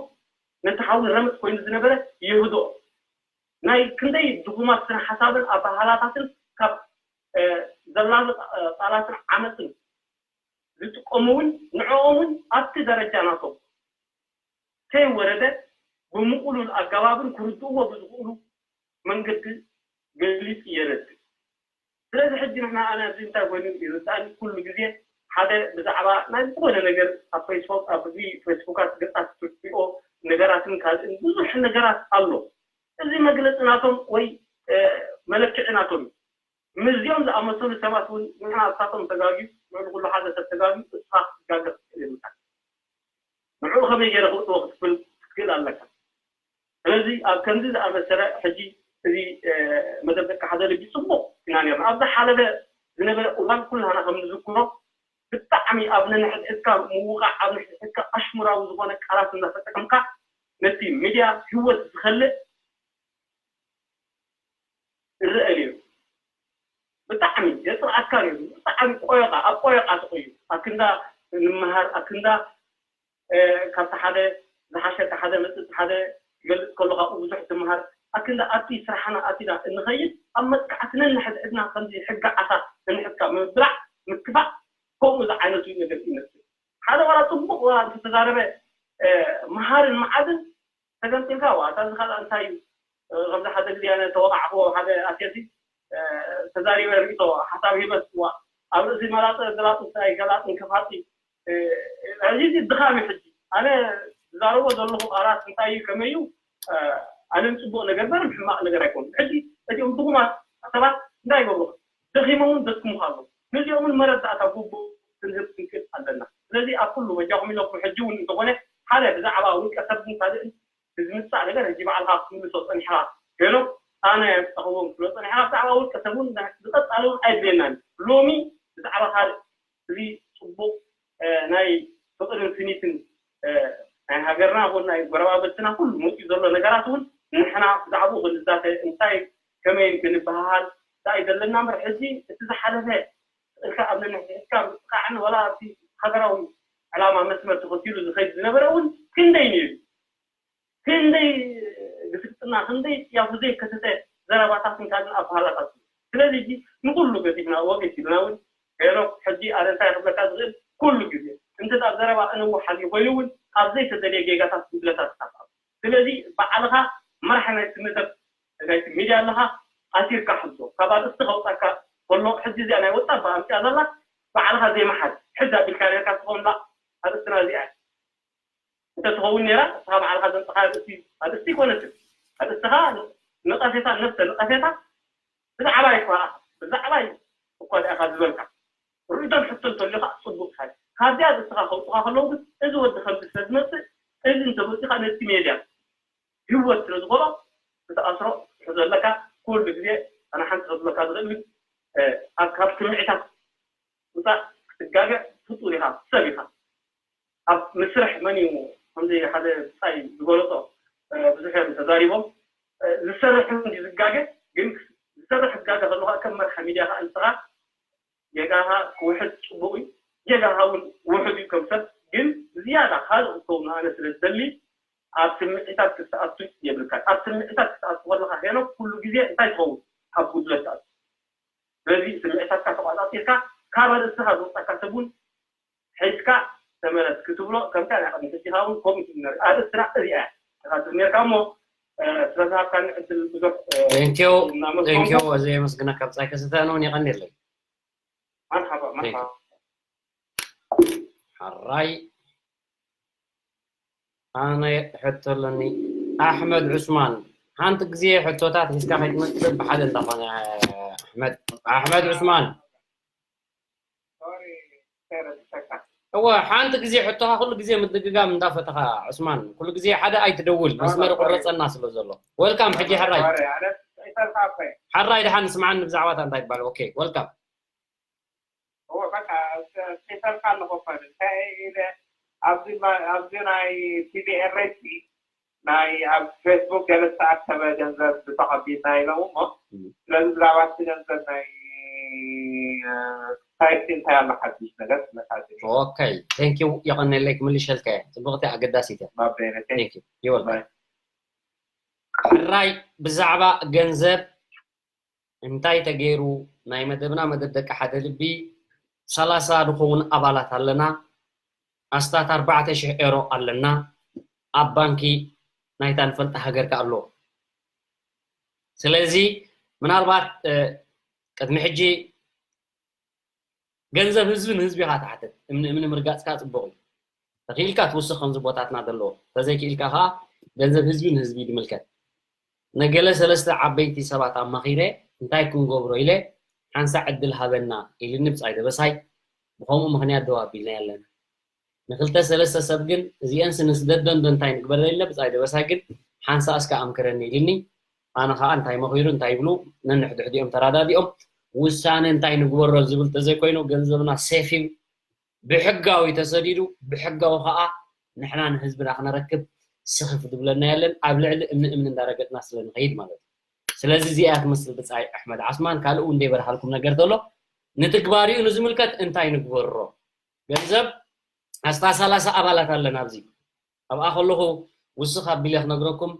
ነቲ ሓዊ ረመፅ ኮይኑ ዝነበረ ይህዶ ናይ ክንደይ ድኹማት ስነ ሓሳብን ኣባሃላታትን ካብ ዘላሉ ቃላትን ዓመፅን ዝጥቀሙ እውን ንዕኦም እውን ኣብቲ ደረጃ ናቶም ከይወረደ ብምቕሉል ኣገባብን ክርድእዎ ብዝኽእሉ መንገዲ ገሊፁ የረድእ። ስለዚ ሕጂ ንሕና ኣነ እዚ እንታይ ኮይኑ ይርዳእኒ ኩሉ ግዜ ሓደ ብዛዕባ ናይ ዝኾነ ነገር ኣብ ፌስቡክ ኣብዚ ፌስቡካት ገፃት ትሪኦ ነገራትን ካልእን ብዙሕ ነገራት ኣሎ። እዚ መግለፂ ናቶም ወይ መለክዒ ናቶም እዩ። ምስዚኦም ዝኣመሰሉ ሰባት እውን ንሕና ኣብታቶም ተጋግዩ ልዕሊ ኩሉ ሓደ ሰብ ተጋግዩ እስኻ ክትጋገ ክትክእል የብልካ። ንዕኡ ከመይ ገይረ ክእትዎ ክትብል ክትክእል ኣለካ። ስለዚ ኣብ ከምዚ ዝኣመሰለ ሕጂ እዚ መደብ ደቂ ሓደ ልቢ ፅቡቕ ኢና ነርና። ኣብ ዝሓለፈ ዝነበረ እዋን ኩላና ከም ንዝክሮ ብጣዕሚ ኣብ ነንሕድሕድካ ምውቃዕ ኣብ ነንሕድሕድካ ኣሽሙራዊ ዝኾነ ቃላት እናተጠቀምካ ነቲ ሚድያ ህይወት ዝኸልእ ይረአ ነይሩ። ብጣዕሚ የፅልኣካ ነይሩ። ብጣዕሚ ቆየቃ ኣብ ቆየቃ ተቆዩ ኣክንዳ ንምሃር ኣክንዳ ካብቲ ሓደ ዝሓሸ ሓደ መፅእ ሓደ ትገልፅ ከለካ ብዙሕ ትምሃር ኣክንዳ ኣብቲ ስራሕና ኣቲና እንኸይድ ኣብ መጥቃዕቲ ነንሕድሕድና ከምዚ ሕጊ ዓሳ ነንሕድካ ምብላዕ ምክፋእ ከምኡ ዝዓይነቱ ነገር ይመስል ሓደ ዋላ ፅቡቅ ዋላ እንተተዛረበ መሃርን መዓዝን ተገምጢልካ ዋ እታ ዝካልኣ እንታይ እዩ ከምዚ ሓደ ግዜ ኣነ ተወቃዕክዎ ሓደ ኣትየሲ ተዛሪበ ርእቶ ሓሳብ ሂበስ ዋ ኣብ ርእሲ መላጠ ገላጡ እንታይ ገላጥ እንክፋጢ ሕዚ ድኻም እዩ ሕጂ ኣነ ዝዛረቦ ዘለኹ ቃላት እንታይ እዩ ከመይ እዩ ኣነ ንፅቡቅ ነገር በር ሕማቅ ነገር ኣይኮኑ ሕጂ እዚኦም ድኹማት ሰባት እንታይ ይገብሩ ደኺሞምን ደክሙካ ኣለዉ ነዚኦምን መረዳእታ ጉቡእ ክንህብ ክንክእል ኣለና ስለዚ ኣብ ኩሉ በጃኹም ኢለኩም ሕጂ እውን እንተኾነ ሓደ ብዛዕባ ውልቀ ሰብን ካልእን ብዝምፃእ ነገር ሕጂ ባዕልካ ክትምልሶ ፀኒሕካ ገሎ ኣነ የምፀኽዎም ክብሎ ፀኒሕካ ብዛዕባ ውልቀ ሰብ እውን ዝቐፃለ እውን ኣይድልየናን ሎሚ ብዛዕባ ካልእ እዚ ፅቡቅ ናይ ፍቅርን ስኒትን ናይ ሃገርና ኮን ናይ ጎረባበትና ኩሉ መፅኡ ዘሎ ነገራት እውን ንሕና ብዛዕባኡ ክንዛተ እንታይ ከመይን ክንበሃሃል እንታይ ዘለና እምበር ሕዚ እቲ ዝሓለፈ ስእልካ ኣብ ነንሕድሕድካ ምጥቃዕን ወላ ኣብቲ ሃገራዊ ዕላማ መስመር ተኸቲሉ ዝኸይድ ዝነበረ እውን ክንደይ ነይሩ ክንደይ ግስግጥና ክንደይ ያፉ ዘይከተተ ዘረባታትን ካልእን ኣባሃላታት ስለዚ ሕጂ ንኩሉ ገዲፍና ወቂስ ኢልና እውን ሄኖክ ሕጂ ኣነ እንታይ ክብለካ ዝኽእል ኩሉ ግዜ እንተ ኣብ ዘረባ እነውሓል ኮይኑ እውን ኣብ ዘይተደልየ ጌጋታት ጉድለታት ይሓፍኣ ስለዚ ባዕልኻ መራሒ ናይ ትምደብ ናይቲ ሚድያ ኣለኻ ኣሲርካ ሕዞ ካብ ኣርእስቲ ከውፃካ ከሎ ሕጂ እዚኣ ናይ ወጣት ኣምፅያ ዘላ ባዕልኻ ዘይመሓዝ ሕዚ ኣቢልካ ነርካ ትኸውን ላ ኣርእስትና እዚኣ እንተትኸውን ነይራ እስኻ ባዕልኻ ዘምፅኻ ኣርእስቲ ኣርእስቲ ይኮነትን ኣርእስትኻ ነቐፌታ ነፍሰ ነቐፌታ ብዛዕባ ይኮ ብዛዕባ እኳ ዳኢኻ ዝበልካ ርእቶን ሕቶን ተልዩኻ ፅቡቅ ሓል ካብዚኣ ኣርእስትኻ ከውፅኻ ከለዉ ግን እዚ ወዲ ከምዚ ስለ ዝመፅእ እዚ እንተመፅኻ ነቲ ሜድያ ህይወት ስለ ዝኾኖ ክትኣስሮ ትሕዞ ኣለካ ኩሉ ግዜ ኣነ ሓንቲ ከብለካ ዝኽእል ግን ኣብ ካብ ስምዒታት ውፃእ ክትጋገ ፍጡር ኢኻ ሰብ ኢኻ ኣብ ምስርሕ መን እዩ ከምዚ ሓደ ብፃይ ዝገለፆ ብዙሕ እዮም ተዛሪቦም ዝሰርሕ እንዲ ዝጋገ ግን ዝሰርሕ ዝጋገ ከለካ ከም መርሓ ሚድያ ከዓ ንስኻ ጌጋኻ ክውሕድ ፅቡቅ እዩ ጌጋኻ እውን ውሕድ እዩ ከም ሰብ ግን ዝያዳ ካልእ ክትከውን ኣነ ስለ ዝደሊ ኣብ ስምዒታት ክትኣቱ የብልካ ኣብ ስምዒታት ክትኣቱ ከለካ ሄኖክ ኩሉ ግዜ እንታይ ትኸውን ኣብ ጉድለት ትኣቱ በዚ ስምዒታትካ ተቋፃፂርካ ካብ ኣርእስትኻ ዝወፀካ ሰብ እውን ሒዝካ ተመለስ ክትብሎ ከምታ ናይ ቅድሚ ሕጂኻ እውን ከምኡ ትብል ነር ኣርእስትና እዚኣ ተኻትል ነርካ እሞ ስለዝሃብካኒ ዕድል ብዙሕ ቴንኪው ቴንኪው እዚ የመስግነካ ብፃይ ከስተ ኣነ እውን የቐኒለይ መርሓባ መርሓባ ሓራይ ኣነ ሕቶ ኣለኒ ኣሕመድ ዑስማን፣ ሓንቲ ግዜ ሕቶታት ሒዝካ ከይትመጽእ ብሓደ እንተኾነ። ኣሕመድ ኣሕመድ ዑስማን፣ እወ፣ ሓንቲ ግዜ ሕቶኻ ኩሉ ግዜ ምድግጋም እንዳፈተኻ። ዑስማን፣ ኩሉ ግዜ ሓደ ኣይትደውል፣ መስመር ይቆረጸና ስለ ዘሎ። ወልካም። ሕጂ ሕራይ፣ ሕራይ ደሓን ስምዓኒ ብዛዕባታ እንታይ ይባል። ኦኬ፣ ወልካም። እዎ በቃ፣ ሒሰልካ ኣለኹ እኮ፣ እንታይ ኢለ ኣብዚ ማ-፣ ኣብዚ ናይ ቲ ዲ ኤር ኤስ ናይ ኣብ ፌስቡክ ገለ ዝተኣከበ ገንዘብ ተቐቢልና ኢሎም እሞ፣ ስለዚ ብዛዕባ እቲ ገንዘብ ናይ ሳይት እንታይ ኣሎ ሓድሽ ነገር? ኦኬ፣ ቴንክ ዩ፣ የቐነለይ፣ ክምልሸልካ እየ። ጽብቕቲ፣ ኣገዳሲት እያ። ቴንክ ዩ። ሕራይ፣ ብዛዕባ ገንዘብ እንታይ ተገይሩ? ናይ መደብና መደብ ደቂ ሓደ ልቢ ሰላሳ ንኸውን ኣባላት ኣለና። ኣስታት ኣርባዕተ ሽሕ ኤሮ ኣለና ኣብ ባንኪ ናይታ ንፈልጣ ሃገር ከኣ ኣሎ። ስለዚ ምናልባት ቅድሚ ሕጂ ገንዘብ ህዝቢ ንህዝቢ ኢኻ ትሓትት። እምኒ እምኒ ምርጋፅካ ፅቡቕ እዩ። ተኽኢልካ ትውስኽ ከምዚ ቦታትና ዘለዎ፣ ተዘይክኢልካ ከዓ ገንዘብ ህዝቢ ንህዝቢ እዩ ዝምልከት። ንገለ ሰለስተ ዓበይቲ ሰባት ኣማኺረ እንታይ ክንገብሮ ኢለ ሓንሳእ ዕድል ሃበና ኢልኒ ብፃይ ደበሳይ። ብኸምኡ ምኽንያት ደው ኣቢልና ኣለና። ንክልተ ሰለስተ ሰብ ግን እዚአንስ ንስደደን ዶ እንታይ ንግበረ ኢለ ብፃይ ደበሳይ ግን ሓንሳእ እስከ ኣምክረኒ ኢልኒ። ኣነ ከዓ እንታይ መኺሩ እንታይ ይብሉ ነንሕድሕዲኦም ተራዳዲኦም ውሳነ እንታይ ንግበሮ ዝብል ተዘይኮይኑ ገንዘብና ሴፍ እዩ ብሕጋዊ ተሰዲዱ ብሕጋዊ ከዓ ንሕና ንህዝብና ክነረክብ ስኽፍ ዝብለና የለን ኣብ ልዕሊ እምኒ እምኒ እንዳረገጥና ስለ ንኸይድ ማለት እዩ። ስለዚ እዚኣ ትመስል ብፃይ ኣሕመድ ዓስማን ካልእ እውን ዘይበርሃልኩም ነገር ተሎ ንትግባሪኡ ንዝምልከት እንታይ ንግበሮ ገንዘብ ኣስታ ሰላሳ ኣባላት ኣለና ኣብዚ ኣብኣ ከለኹ ውስኽ ኣቢለ ክነግረኩም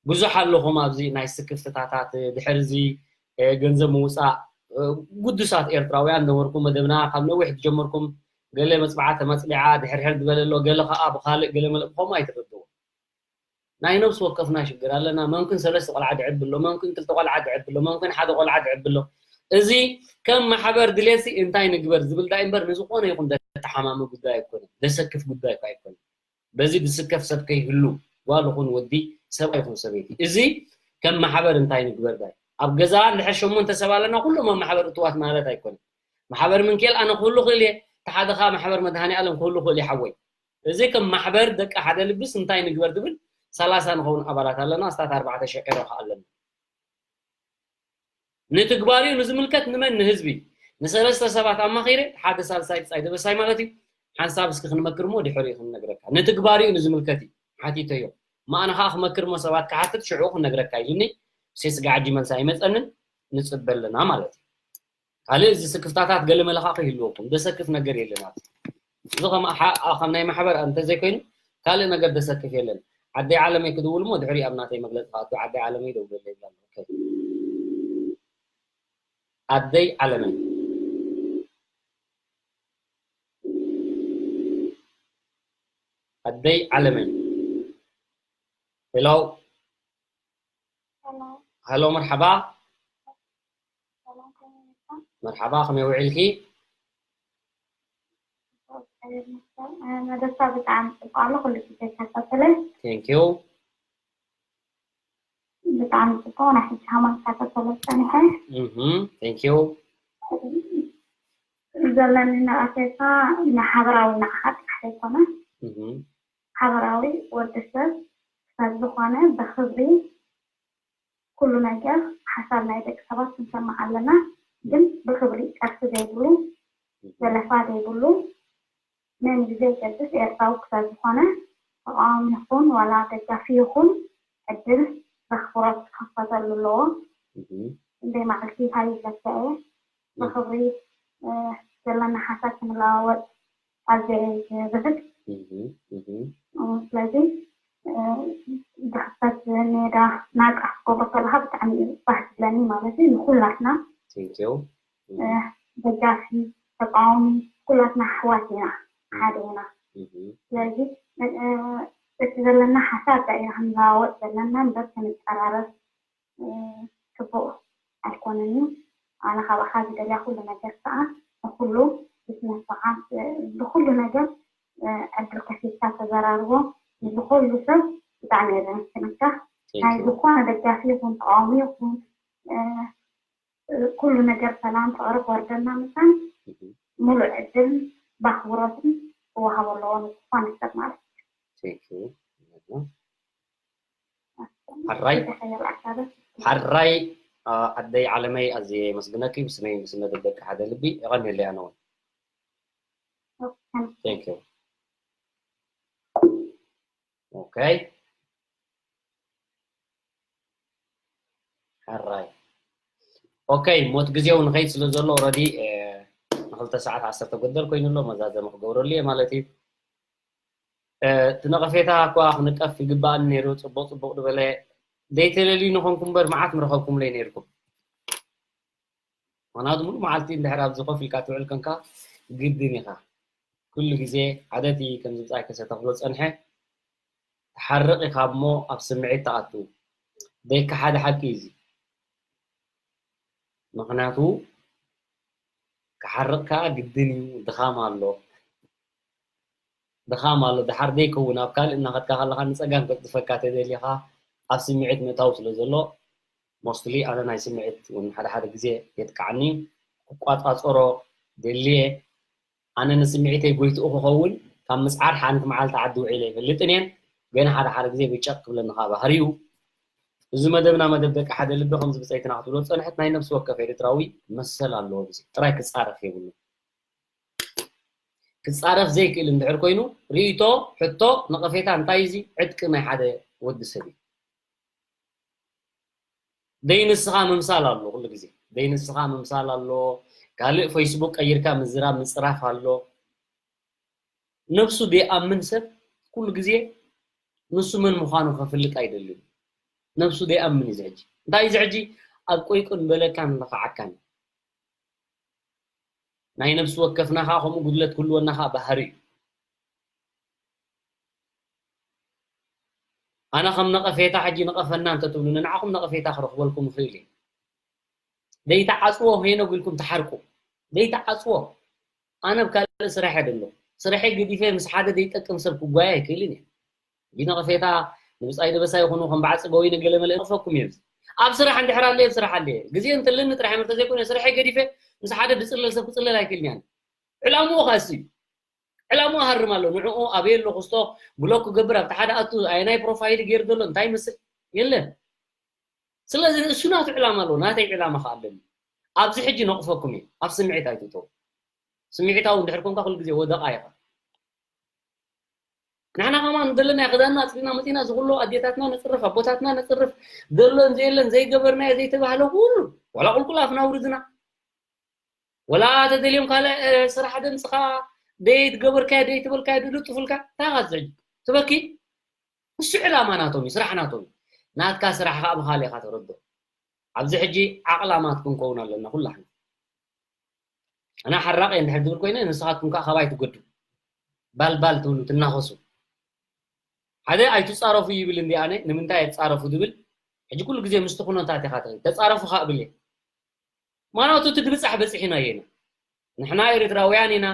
ብዙሕ ኣለኹም ኣብዚ ናይ ስክፍትታታት ድሕር እዚ ገንዘብ ምውፃእ ጉዱሳት ኤርትራውያን ነበርኩም መደብና ካብ ነዊሕ ዝጀመርኩም ገለ መፅባዓ ተመፅቢዓ ድሕርሕር ዝበለ ኣሎ ገለ ከዓ ብካልእ ገለ መለ ብከምኡ ኣይትረድዎ ናይ ነብሲ ወከፍና ሽግር ኣለና መምክን ሰለስተ ቆልዓ ድዕብ ኣሎ መምክን ክልተ ቆልዓ ድዕብ ኣሎ መምክን ሓደ ቆልዓ ድዕብ ኣሎ እዚ ከም ማሕበር ድሌሲ እንታይ ንግበር ዝብል ዳይ እምበር ንዝኾነ ይኹን ደተሓማሚ ጉዳይ ኣይኮነ ደሰክፍ ጉዳይ እኳ ኣይኮነ በዚ ዝስከፍ ሰብ ከይህሉ ጓል ኹን ወዲ ሰብኣይ ኹን ሰበይቲ እዚ ከም ማሕበር እንታይ ንግበር ዳይ ኣብ ገዛ እንድሕር ሸሞንተ ሰብ ኣለና ኩሎም ኣብ ማሕበር እትዋት ማለት ኣይኮነ ማሕበር ምንኬል ኣነ ክህሉ ክእል እየ ተሓደኻ ማሕበር መድሃኒ ኣለም ክህሉ ክእል ይሓወይ እዚ ከም ማሕበር ደቂ ሓደ ልብስ እንታይ ንግበር ትብል ሰላሳ ንኸውን ኣባላት ኣለና ስታት ኣርባዕተ ሽሕ ኤሮ ከዓ ኣለና ንትግባሪኡ ንዝምልከት ንመን ንህዝቢ ንሰለስተ ሰባት ኣማኺረ ሓደ ሳልሳይ ብፃይ ደበሳይ ማለት እዩ ሓንሳብ እስኪ ክንመክር ሞ ድሕሪኡ ክንነግረካ ንትግባሪኡ ንዝምልከት እዩ ሓቲተዮ ማእነ ከዓ ክመክር ሞ ሰባት ክሓትት ሽዑ ክነግረካ ኢሉኒ ሴስጋ ሕጂ መልሲ ኣይመፀንን ንፅበ ኣለና ማለት እዩ ካልእ እዚ ስክፍታታት ገለ መለኻ ከይህልወኩም ደሰክፍ ነገር የለን ኣብዚ እዚ ከም ኣሓ- ከም ናይ ማሕበር እንተዘይኮይኑ ካልእ ነገር ደሰክፍ የለን ዓደይ ዓለመይ ክድውል እሞ ድሕሪ ኣብ ናተይ መግለፂ ክኣቱ ዓደይ ዓለመይ ደውለለይ ይብላ ኣሎ። ኦኬ። ዓደይ ዓለመይ ዓደይ ዓለመይ ሄሎ ሄሎ መርሓባ መርሓባ ከመይ ውዒልኪ መደብካ ብጣዕሚ ፅቡቅ ኣሎ ኩሉ ግዜ ይከታተለ ቴንኪዩ ብጣዕሚ ፅቡቅ ናይ ሕጂ ሃማን ከታተለ ፀኒሐ ቴንኪዩ ዘለኒ ነቀፌታ ማሕበራዊ ንቕሓት ጥራሕ ዘይኮነ ሓበራዊ ወዲ ሰብ ክሳብ ዝኾነ ብክብሪ ኩሉ ነገር ሓሳብ ናይ ደቂ ሰባት ክንሰምዕ ኣለና ግን ብክብሪ ቀርፊ ዘይብሉ ዘለፋ ዘይብሉ መን እዩ ዘይገድስ ኤርትራዊ ክሳብ ዝኾነ ተቃዋሚ ይኹን ዋላ ደጋፊ ይኹን ዕድል በኽብሮት ክኽፈተሉ ኣለዎ። ክንደይ መዓልቲ ሃይ ይብለካ እየ ብኽብሪ ዘለና ሓሳብ ክንለዋወጥ ኣዝየ እየ ዝብል። ስለዚ ብኽፈት ሜዳ ናጻ ክትገብሮ ከለኻ ብጣዕሚ እዩ ባህ ዝብለኒ ማለት እዩ ንኹላትና ደጋፊ ተቃዋሚ ኩላትና ኣሕዋት ኢና ሓደ ኢና ስለዚ እቲ ዘለና ሓሳብ ዳኢና ክንለዋወጥ ዘለና እምበር ክንቀራረብ ፅቡቅ ኣይኮነን እዩ ኣነ ካብኣኻ ዝደልያ ኩሉ ነገር ከዓ ንኩሉ ብስነስርዓት ብኩሉ ነገር ዕድል ከፊትካ ተዘራርቦ ንዝኮሉ ሰብ ብጣዕሚ እየ ዘመስግነካ። ናይ ዝኾነ ደጋፊ ይኹን ተቃዋሚ ይኹን ኩሉ ነገር ሰላም ፍቅሪ ክወርደልና ምሳን ሙሉእ ዕድል ባክብሮትን ክወሃቦ ኣለዎ ንዝኾነ ሰብ ማለት እዩ። ሓራይ ሓራይ ኣደይ ዓለመይ ኣዝየ የመስግነኪ ብስመይ ብስመ ደቂ ሓደ ልቢ የቐንየለይ ኣነ እውን። ኦኬ ሓራይ ኦኬ ሞት ግዜው ንኸይድ ስለ ዘሎ ኦረዲ ንክልተ ሰዓት ዓሰርተ ጎደል ኮይኑ ኣሎ መዛዘሚ ክገብረሉ እየ ማለት እዩ። እቲ ነቐፌታ እኳ ክንቀፍ ይግባኣኒ ነይሩ ፅቡቅ ፅቡቅ ዝበለ ዘይተለልዩ ንኾንኩም እምበር መዓት ምረኸብኩምለይ ነይርኩም። ምክንያቱ ሙሉእ መዓልቲ እንድሕር ኣብዚ ኮፍ ኢልካ ትውዕል ከንካ ግድን ኢኻ ኩሉ ግዜ ሓደ እቲ ከምዚ ብፃይ ከሰተ ክብሎ ዝፀንሐ ትሓርቕ ኢኻ እሞ ኣብ ስምዒት ትኣቱ ደይካ ሓደ ሓቂ እዩ እዚ ምክንያቱ ክሓርቕ ከዓ ግድን እዩ ድኻም ኣሎ ድኻም ኣሎ ድሓር ዘይከውን ኣብ ካልእ እናኸድካ ከለካ ንፀጋም ከፅድፈካ ተደሊኻ ኣብ ስምዒት ምእታው ስለ ዘሎ mostly ኣነ ናይ ስምዒት እውን ሓደ ሓደ ግዜ የጥቅዓኒ ክቋፃፀሮ ደልየ ኣነ ንስምዒተይ ጎይትኡ ክኸውን ካብ ምፅዓር ሓንቲ መዓልቲ ዓዲ ውዒለ ኣይፈልጥን እየን ገና ሓደ ሓደ ግዜ ብጨቅ ክብለኒ ከዓ ባህሪ እዩ እዚ መደብና መደብ ደቂ ሓደ ልቢ ከምዚ ብፀይትና ክትብሎ ዝፀንሐት ናይ ነብሲ ወከፍ ኤርትራዊ መሰል ኣለዎ ብዚ ጥራይ ክፃረፍ የብሉ ክፃረፍ ዘይክእል እንድሕር ኮይኑ ርእይቶ ሕቶ ነቐፌታ እንታይ እዚ ዕጥቂ ናይ ሓደ ወዲ ሰብ እዩ ደይ ንስኻ ምምሳል ኣሎ ኩሉ ግዜ ደይ ንስኻ ምምሳል ኣሎ ካልእ ፌስቡክ ቀይርካ ምዝራብ ምፅራፍ ኣሎ ነብሱ ዘይኣምን ሰብ ኩሉ ግዜ ንሱ መን ምዃኑ ከፍልጥ ኣይደልን ነብሱ ዘይኣምን እዩ ዝሕጂ እንታይ እዩ ዝሕጂ ኣብ ቆይቁን በለካን ለኸዓካን ናይ ነብሲ ወከፍና ከዓ ከምኡ ጉድለት ክህልወና ከዓ ባህሪ እዩ ኣነ ከም ነቐፌታ ሕጂ ንቐፈና እንተትብሉ ንንዓኹም ነቐፌታ ክረኽበልኩም ይኽእል እዩ ደይተዓፅዎ ሄኖግ ኢልኩም ትሓርቁ ደይተዓፅዎ ኣነ ብ ካልእ ስራሕ እየ ደሎ ስርሐይ ገዲፈ ምስ ሓደ ዘይጠቅም ሰብ ክጓየ ኣይክእልን እየ ነቐፌታ ንብፃይ ደበሳ ይኹኑ ከም በዓል ፅገ ወይነ ገለ መለ ንቕፈኩም እየ ኣብ ስራሕ እንድሕር ኣለየ ኣብ ስራሕ ኣለየ ግዜ እንትልኒ ጥራሕ እምበር ተዘይኮይነ ስርሐይ ገዲፈ ምስ ሓደ ድፅለል ሰብ ክፅለል ኣይክእልን እየ ዕላምኡ ከዓ እሱ እዩ ዕላምኡ ሃርም ኣሎ ንዕኡ ኣበየ ኣሎ ክስቶ ብሎክ ክገብር ኣብቲ ሓደ ኣቱ ኣየናይ ፕሮፋይል ገይሩ ዘሎ እንታይ ይመስል የለን ስለዚ እሱ ናቱ ዕላማ ኣለዎ ናተይ ዕላማ ከዓ ኣለኒ ኣብዚ ሕጂ ነቕፈኩም እዩ ኣብ ስምዒት ኣይትእተው ስምዒታዊ እንድሕር ኮንካ ኩሉ ግዜ ወደቓ ኢኻ ንሕና ከማን ዘለናዮ ክዳንና ኣፅሪና መፂና እዚ ኩሉ ኣዴታትና ነፅርፍ ኣቦታትና ነፅርፍ ዘሎን ዘየለን ዘይገበርናዮ ዘይተባህለ ኩሉ ዋላ ቁልቁል ኣፍና ኣውርድና ወላ ተደልዮም ካልእ ስራሕ ደምፅኻ ደይትገበርካዮ ደይትበልካዮ ድልጥፉልካ እንታይ ኢኻ ዝሕጂ ትበኪ እሱ ዕላማ ናቶም እዩ ስራሕ ናቶም እዩ ናትካ ስራሕ ከዓ ብካልእ ኢኻ ተረዶ ኣብዚ ሕጂ ዓቕላማት ክንከውን ኣለና ኩላሕና ኣነ ሓራቕ እየ እንድሕር ዝብል ኮይነ ንስኻትኩም ከዓ ካባይ ትጎዱ ባልባል ትብሉ ትናኸሱ ሓደ ኣይትፃረፉ ይብል እንዲ ኣነ ንምንታይ ኣይትፃረፉ ዝብል ሕጂ ኩሉ ግዜ ምስቲ ኩነታት ኢኻ ትኸይድ ተፃረፉ ከዓ እብል እየ ማናቱ እቲ ድብፃሕ በፂሕና እየና ንሕና ኤርትራውያን ኢና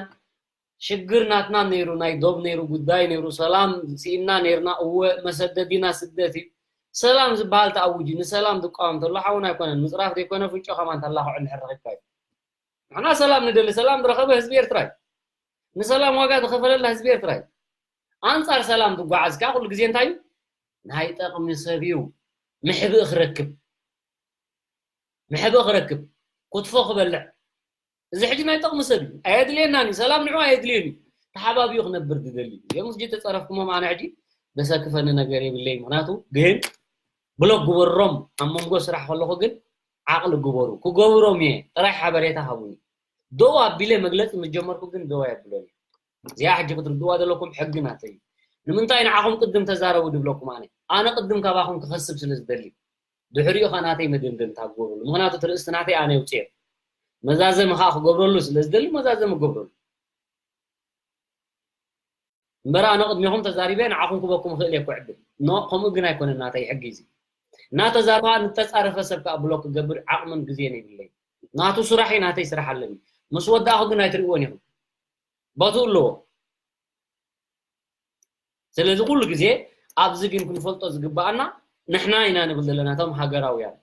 ሽግር ናትና ነይሩ ናይ ዶብ ነይሩ ጉዳይ ነይሩ ሰላም ስኢንና ነይርና እወ መሰደዲና ስደት እዩ ሰላም ዝበሃል ተኣውጅ እዩ ንሰላም ዝቃወም ተሎ ሓውና ኣይኮነን ምፅራፍ ዘይኮነ ፍንጮ ከማን ተላኽዖ እንድሕር ረኺብካ እዩ ንሕና ሰላም ንደሊ ሰላም ዝረኸበ ህዝቢ ኤርትራ እዩ ንሰላም ዋጋ ዝኸፈለላ ህዝቢ ኤርትራ እዩ ኣንፃር ሰላም ዝጓዓዝ ከዓ ኩሉ ግዜ እንታይ እዩ ናይ ጠቕሚ ሰብ እዩ ምሕብእ ክረክብ ምሕብእ ክረክብ ክትፎ ክበልዕ እዚ ሕጂ ናይ ጠቕሚ ሰብ እዩ ኣየድልየናን እዩ ሰላም ንዑ ኣየድልየን እዩ ተሓባቢኡ ክነብር ዝደሊ እዮም ሕጂ ተፀረፍኩሞም ኣነ ሕጂ ዘሰክፈኒ ነገር የብለይ ምክንያቱ ግን ብሎክ ግበሮም ኣብ መንጎ ስራሕ ከለኹ ግን ዓቕሊ ግበሩ ክገብሮም እየ ጥራይ ሓበሬታ ሃቡኒ ደው ኣቢለ መግለፂ ምስ ጀመርኩ ግን ደው ኣየብሎን እየ እዚኣ ሕጂ ክትርድዋ ዘለኩም ሕጊ ናተይ እዩ ንምንታይ ንዓኹም ቅድም ተዛረቡ ድብለኩም ኣነ ኣነ ቅድም ካባኹም ክኸስብ ስለ ዝደሊ ድሕሪኡ ኸ ናተይ መደምደምታ ክገብረሉ ምኽንያቱ እቲ ርእስቲ ናተይ ኣነ የውፅኦ መዛዘሚ ኸዓ ክገብረሉ ስለ ዝደሊ መዛዘሚ ክገብረሉ እምበር ኣነ ቅድሚኹም ተዛሪበ ንዓኹም ክበኩም ክእል እየ ክዕድል ኖ ከምኡ ግን ኣይኮነን ናተይ ሕጊ እዚ እናተዛርባ ንተፃረፈ ሰብ ከዓ ብሎክ ክገብር ዓቕምን ግዜን የብለይ ናቱ ስራሕ እዩ ናተይ ስራሕ ኣለኒ ምስ ወዳእኹ ግን ኣይትርእዎን ኢኹም ቦትኡ ኣለዎ ስለዚ ኩሉ ግዜ ኣብዚ ግን ክንፈልጦ ዝግባኣና ንሕና ኢና ንብል ዘለና እቶም ሃገራውያን።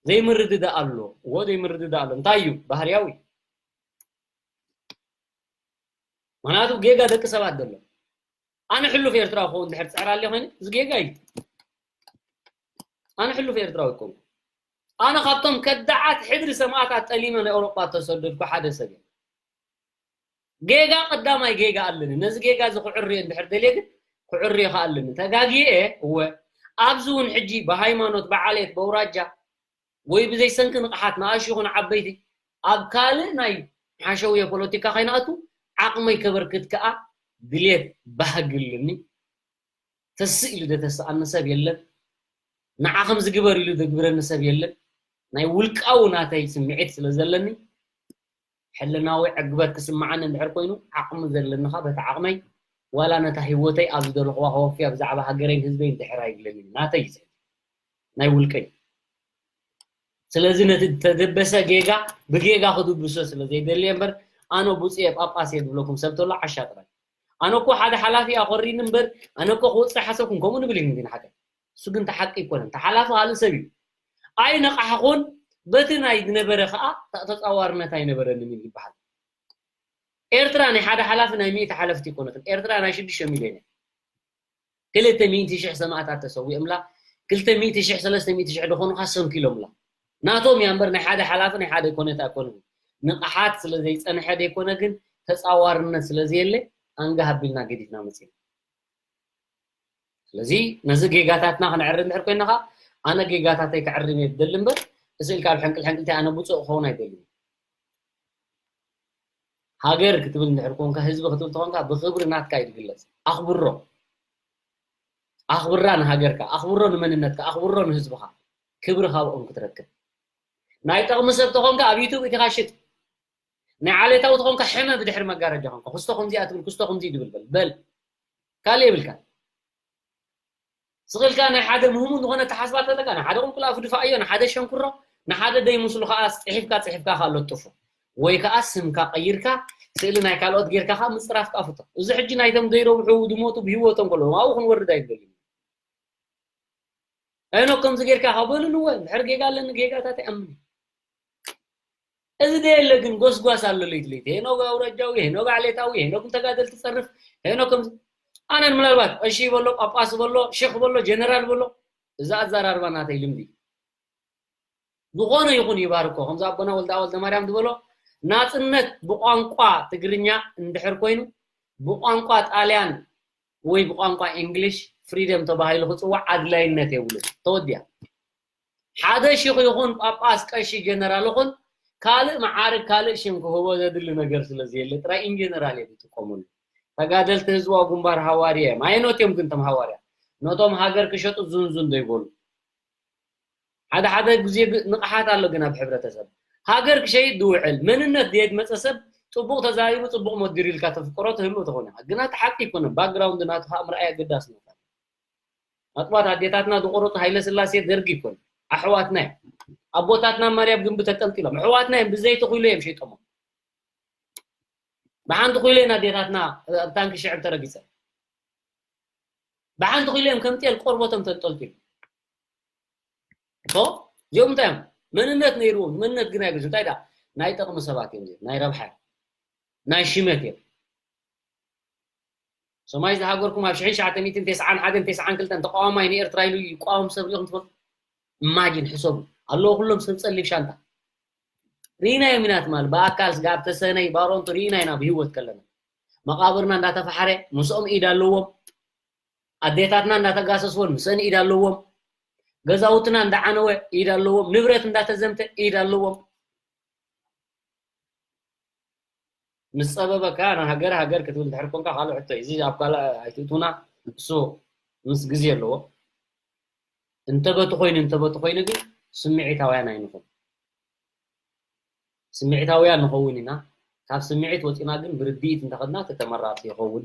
ዘይምርድዳእ ኣሎ። እዎ ዘይምርድዳእ ኣሎ። እንታይ እዩ? ባህርያዊ። ምኽንያቱ ጌጋ ደቂ ሰባት ዘሎ። ኣነ ሕሉፍ ኤርትራዊ ክኸውን ድሕር ጽዕር ኣለ ኮይኑ፣ እዚ ጌጋ እዩ። ኣነ ሕሉፍ ኤርትራዊ ይኮንኩ። ኣነ ካብቶም ከዳዓት ሕድሪ ሰማእታት ጠሊመ ናይ ኤውሮጳ ተሰደድኩ ሓደ ሰብ እየ። ጌጋ ቀዳማይ ጌጋ ኣለኒ። ነዚ ጌጋ እዚ ክዕርዮ እንድሕር ደልየ ግን ክዕርዮ ከኣ ኣለኒ። ተጋግየ እየ፣ እወ። ኣብዚ እውን ሕጂ ብሃይማኖት፣ ብዓሌት፣ በውራጃ ወይ ብዘይሰንኪ ንቕሓት ንኣሽ ይኹን ዓበይቲ ኣብ ካልእ ናይ ሓሸውየ ፖለቲካ ከይንኣቱ ዓቕመይ ከበርክት ከኣ ድልየት ባህጊ ኣለኒ። ተስእ ኢሉ ደተስኣኒ ሰብ የለን። ንዓ ከምዚ ግበር ኢሉ ደግብረኒ ሰብ የለን። ናይ ውልቃዊ ናተይ ስምዒት ስለ ዘለኒ ሕልናዊ ዕግበት ክስምዓኒ እንድሕር ኮይኑ ዓቕሚ ዘለኒ ከኣ በቲ ዓቕመይ ዋላ ነታ ህይወተይ ኣብ ዝደለኽዋ ከወፍያ ብዛዕባ ሃገረይን ህዝበይን ድሕር ኣይብለንን። ናተይ እዩ ናይ ውልቀይ። ስለዚ ነቲ ተደበሰ ጌጋ ብጌጋ ክድብሶ ስለ ዘይደሊ እምበር ኣነ ብፁዕ እየ ጳጳስ እየ ዝብለኩም ሰብ ተሎ ዓሻ ጥራይ። ኣነ እኮ ሓደ ሓላፊ ኣኾሪኒ እምበር ኣነ እኮ ክወፅእ ሓሰብኩም ከምኡ ንብል ኢና ግን ሓቀ እሱ ግን ተሓቂ ኣይኮነን። ተሓላፊ ካልእ ሰብ እዩ። ኣይነቃሕኹን። በቲ ናይ ዝነበረ ከዓ ተ- ተፃዋርነት ኣይነበረንን እዩ ዝበሃል። ኤርትራ ናይ ሓደ ሓላፊ ናይ ሚእቲ ሓለፍቲ ኣይኮነትን። ኤርትራ ናይ ሽዱሽተ ሚልዮን እያ። ክልተ ሚእቲ ሽሕ ሰማእታት ተሰዊኦምላ። ክልተ ሚእቲ ሽሕ ሰለስተ ሚእቲ ሽሕ ዝኾኑ ከዓ ሰንኪሎምላ። ናቶም እያ እምበር ናይ ሓደ ሓላፊ ናይ ሓደ ኮነት ኣይኮነን። ንቕሓት ስለ ዘይፀንሐ ዘይኮነ ግን ተፃዋርነት ስለ ዘየለ ኣንጋ ሃቢልና ገዲፍና መፂና። ስለዚ ነዚ ጌጋታትና ክንዕሪ እንድሕር ኮይና ከዓ ኣነ ጌጋታተይ ክዕርም እየ ዝደሊ እምበር እስእልካ ኣብ ሕንቅል ሕንቅልቲ ኣነ ብፁዕ ክኸውን ኣይደልን። ሃገር ክትብል እንድሕር ኮንካ ህዝቢ ክትብል ተኾንካ ብክብሪ ናትካ እዩ ዝግለፅ። ኣኽብሮ ኣኽብራ ንሃገርካ ኣኽብሮ ንመንነትካ ኣኽብሮ ንህዝብኻ ክብሪ ካብኦም ክትረክብ ናይ ጠቕሚ ሰብ ተኾንካ ኣብ ዩቱብ እቲኻ ሽጥ ናይ ዓሌታዊ ተኾንካ ሕመ ብድሕሪ መጋረጃ ኾንካ ክስቶ ከምዚኣ ትብል ክስቶ ከምዚ ትብል በል በል ካልእ የብልካ ስቕልካ ናይ ሓደ ምህሙን ዝኾነ ተሓስባ ተለካ ንሓደ ቁልቁል ኣፉ ድፋእዮ ንሓደ ሸንኩሮ ንሓደ ደይ ምስሉ ከዓ ፅሒፍካ ፅሒፍካ ከዓ ለጥፎ ወይ ከዓ ስምካ ቀይርካ ስእሊ ናይ ካልኦት ጌርካ ከዓ ምፅራፍካ ፍቶ እዚ ሕጂ ናይቶም ዘይረብሑ ዝሞቱ ብህይወቶም ከለዉ ኣብኡ ክንወርድ ኣይደልን ሄኖክ ከምዚ ጌርካ ካብ በሉንወ ድሕር ጌጋ ኣለኒ ጌጋታት ይኣምን እዚ ደየለ ግን ጎስጓስ ኣሎ ለይቲ ለይቲ ሄኖክ ኣውራጃዊ ሄኖክ ዓሌታዊ ሄኖክ ንተጋደልቲ ጸርፍ ሄኖክ ከምዚ ኣነን ምናልባት ቀሺ በሎ ጳጳስ በሎ ሼክ በሎ ጀነራል በሎ እዚ ኣዘራርባ ናተይ ልምዲ ዝኾነ ይኹን ይባርኮ ከምዚ ኣቦና ወልዳ ወልደ ማርያም ዝበሎ ናጽነት ብቋንቋ ትግርኛ እንድሕር ኮይኑ ብቋንቋ ጣልያን ወይ ብቋንቋ እንግሊሽ ፍሪደም ተባሂሉ ክፅዋዕ ኣድላይነት የብሉን። ተወዲኣ። ሓደ ሽኽ ይኹን ጳጳስ፣ ቀሺ፣ ጀነራል ይኹን ካልእ መዓርግ ካልእ ሽም ክህቦ ዘድሊ ነገር ስለ ዘየለ ጥራይ ኢንጀነራል እዮም ዝጥቀሙሉ። ተጋደልቲ ህዝባዊ ግንባር ሃዋርያ እዮም። ኣየኖት እዮም ግን እቶም ሃዋርያ? ነቶም ሃገር ክሸጡ ዙንዙን ዘይበሉ። ሓደ ሓደ ግዜ ንቕሓት ኣሎ ግን ኣብ ሕብረተሰብ ሃገር ክሸይጥ ዝውዕል መንነት ዘየድመፀ ሰብ ፅቡቕ ተዛሪቡ ፅቡቕ መዲሩ ኢልካ ተፍቅሮ ትህሉ ትኾን ኢኻ ግን እቲ ሓቂ ኣይኮነን ባክግራውንድ ናቱ ከዓ ምርኣይ ኣገዳሲ ነገር ኣጥባት ኣዴታትና ዝቆረፁ ሃይለ ስላሴ ደርጊ ይኮን ኣሕዋትና እዮም ኣቦታትና ማርያም ግንቢ ተጠልጢሎም ኣሕዋትና እዮም ብዘይ ተኽኢሎ እዮም ሸይጦሞ ብሓንቲ ኩይሎ ኢና ኣዴታትና ኣብ ታንኪ ሽዕብ ተረጊፀን ብሓንቲ ኩሎም ከም ጤል ቆርበቶም ተንጠልጢሉ እኮ እዚኦም እንታይ እዮም መንነት ነይርዎም መንነት ግን ኣይገዙ እንታይ ዳ ናይ ጠቕሚ ሰባት እዮም ናይ ረብሓ ናይ ሽመት እዮም ሰማይ ዝሃገርኩም ኣብ ሽሕን ትሽዓተ ሚእትን ተስዓን ሓደን ተስዓን ክልተን ተቃዋማይ ንኤርትራ ኢሉ ይቋወም ሰብ ሪኢኹም ትፈልጡ ኢማጂን ሕሰቡ ኣለዉ ኩሎም ሰብ ፀሊም ሻንጣ ርኢናዮም ኢና ትማል ብኣካል ስጋ ኣብ ተሰነይ ባሮንቱ ርኢና ኢና ብህይወት ከለና መቓብርና እንዳተፋሕረ ምስኦም ኢድ ኣለዎም ኣዴታትና እንዳተጋሰስወን ምሰን ኢድ ኣለዎም ገዛውትና እንዳዓነወ ኢድ ኣለዎም ንብረት እንዳተዘምተ ኢድ ኣለዎም ምስ ጸበበካ ንሃገር ሃገር ክትብል ድሕር ኮንካ ካልእ ሕቶ እዚ ኣብ ካልእ ኣይትእቱና እሱ ምስ ግዜ ኣለዎ እንተበቲ ኮይኑ እንተበቲ ኮይኑ ግን ስምዒታውያን ኣይንኹን ስምዒታውያን ንኸውን ኢና ካብ ስምዒት ወፂና ግን ብርድኢት እንተኸድና ተተመራፂ ይኸውን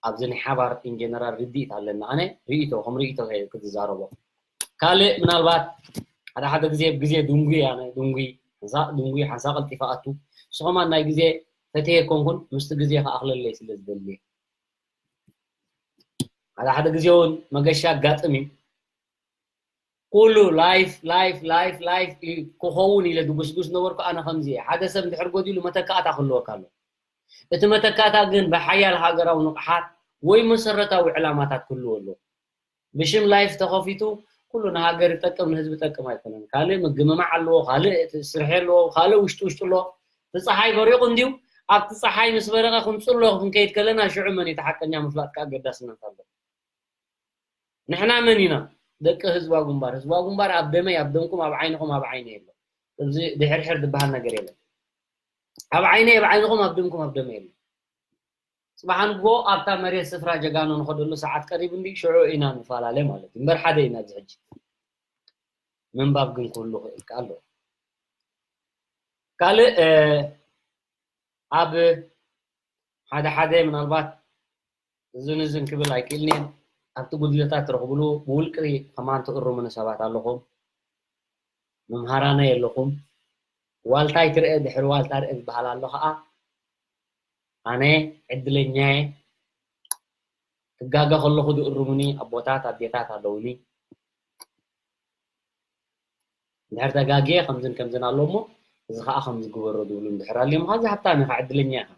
ኣብዚ ናይ ሓባር ኢንጀነራል ርድኢት ኣለና ኣነ ርእቶ ከም ርእቶ ክዝዛረቦ ካልእ ምናልባት ሓደ ሓደ ግዜ ግዜ ድንጉ ኣነ ድንጉ ሓንሳ ድንጉ ሓንሳ ቀልጢፋ ኣቱ ንስኹም ናይ ግዜ ፈትየ ኮንኩን ምስቲ ግዜ ከኣኽለለይ ስለ ዝደሊ ሓደ ሓደ ግዜ እውን መገሻ ኣጋጥም እዩ። ኩሉ ላይፍ ላይፍ ላይፍ ላይፍ ክኸውን ኢለ ድጉስጉስ ነበርኩ። ኣነ ከምዚ እየ፣ ሓደ ሰብ እንድሕር ጎዲሉ መተካእታ ክህልወካ ኣሎ። እቲ መተካእታ ግን ብሓያል ሃገራዊ ንቕሓት ወይ መሰረታዊ ዕላማታት ክህልዎ ኣሎ። ብሽም ላይፍ ተኸፊቱ ኩሉ ንሃገር ይጠቅም ንህዝቢ ይጠቅም ኣይኮነን። ካልእ ምግምማዕ ኣለዎ፣ ካልእ እቲ ስርሒ ኣለዎ፣ ካልእ ውሽጢ ውሽጢ ኣለዎ። እቲ ፀሓይ በሪቑ እንድዩ። ኣብቲ ፀሓይ ምስ በረቐ ክንፅሎ ክንከይድ ከለና ሽዑ መን እዩ እቲ ሓቀኛ ምፍላጥ ከዓ ኣገዳስነት ኣለዎ። ንሕና መን ኢና? ደቂ ህዝባዊ ግንባር። ህዝባዊ ግንባር ኣብ ደመይ ኣብ ደምኩም ኣብ ዓይንኹም ኣብ ዓይነይ ኣሎ። እዚ ድሕርሕር ዝበሃል ነገር የለን። ኣብ ዓይነይ ኣብ ዓይንኹም ኣብ ደምኩም ኣብ ደመይ ኣሎ። ፅባሕ ንግሆ ኣብታ መሬት ስፍራ ጀጋኑ ንኸደሉ ሰዓት ቀሪቡ እንዲ ሽዑ ኢና ንፈላለ ማለት እዩ። እምበር ሓደ ኢና ኣብዚ ሕጂ። ምንባብ ግን ክህሉ ክእል ኣሎ። ካልእ ኣብ ሓደ ሓደ ምናልባት እዝን እዝን ክብል ኣይክእልን እየ። ኣብቲ ጉድለታት ትረኽብሉ ብውልቂ ከማን ትእርሙኒ ሰባት ኣለኹም። መምሃራነይ ኣለኹም። ዋልታይ ትርአ ድሕሪ ዋልታ ርአ ዝበሃል ኣሎ ከዓ ኣነ ዕድለኛየ። ክጋገ ከለኹ ዝእርሙኒ ኣቦታት ኣዴታት ኣለውኒ። እንድሕር ተጋግየ ከምዝን ከምዝን ኣሎ እሞ እዚ ከዓ ከምዚ ግበሮ ዝብሉ እንድሕር ኣልዮም ከዓ እዚ ሃብታም ኢኻ ዕድለኛ ኢኻ።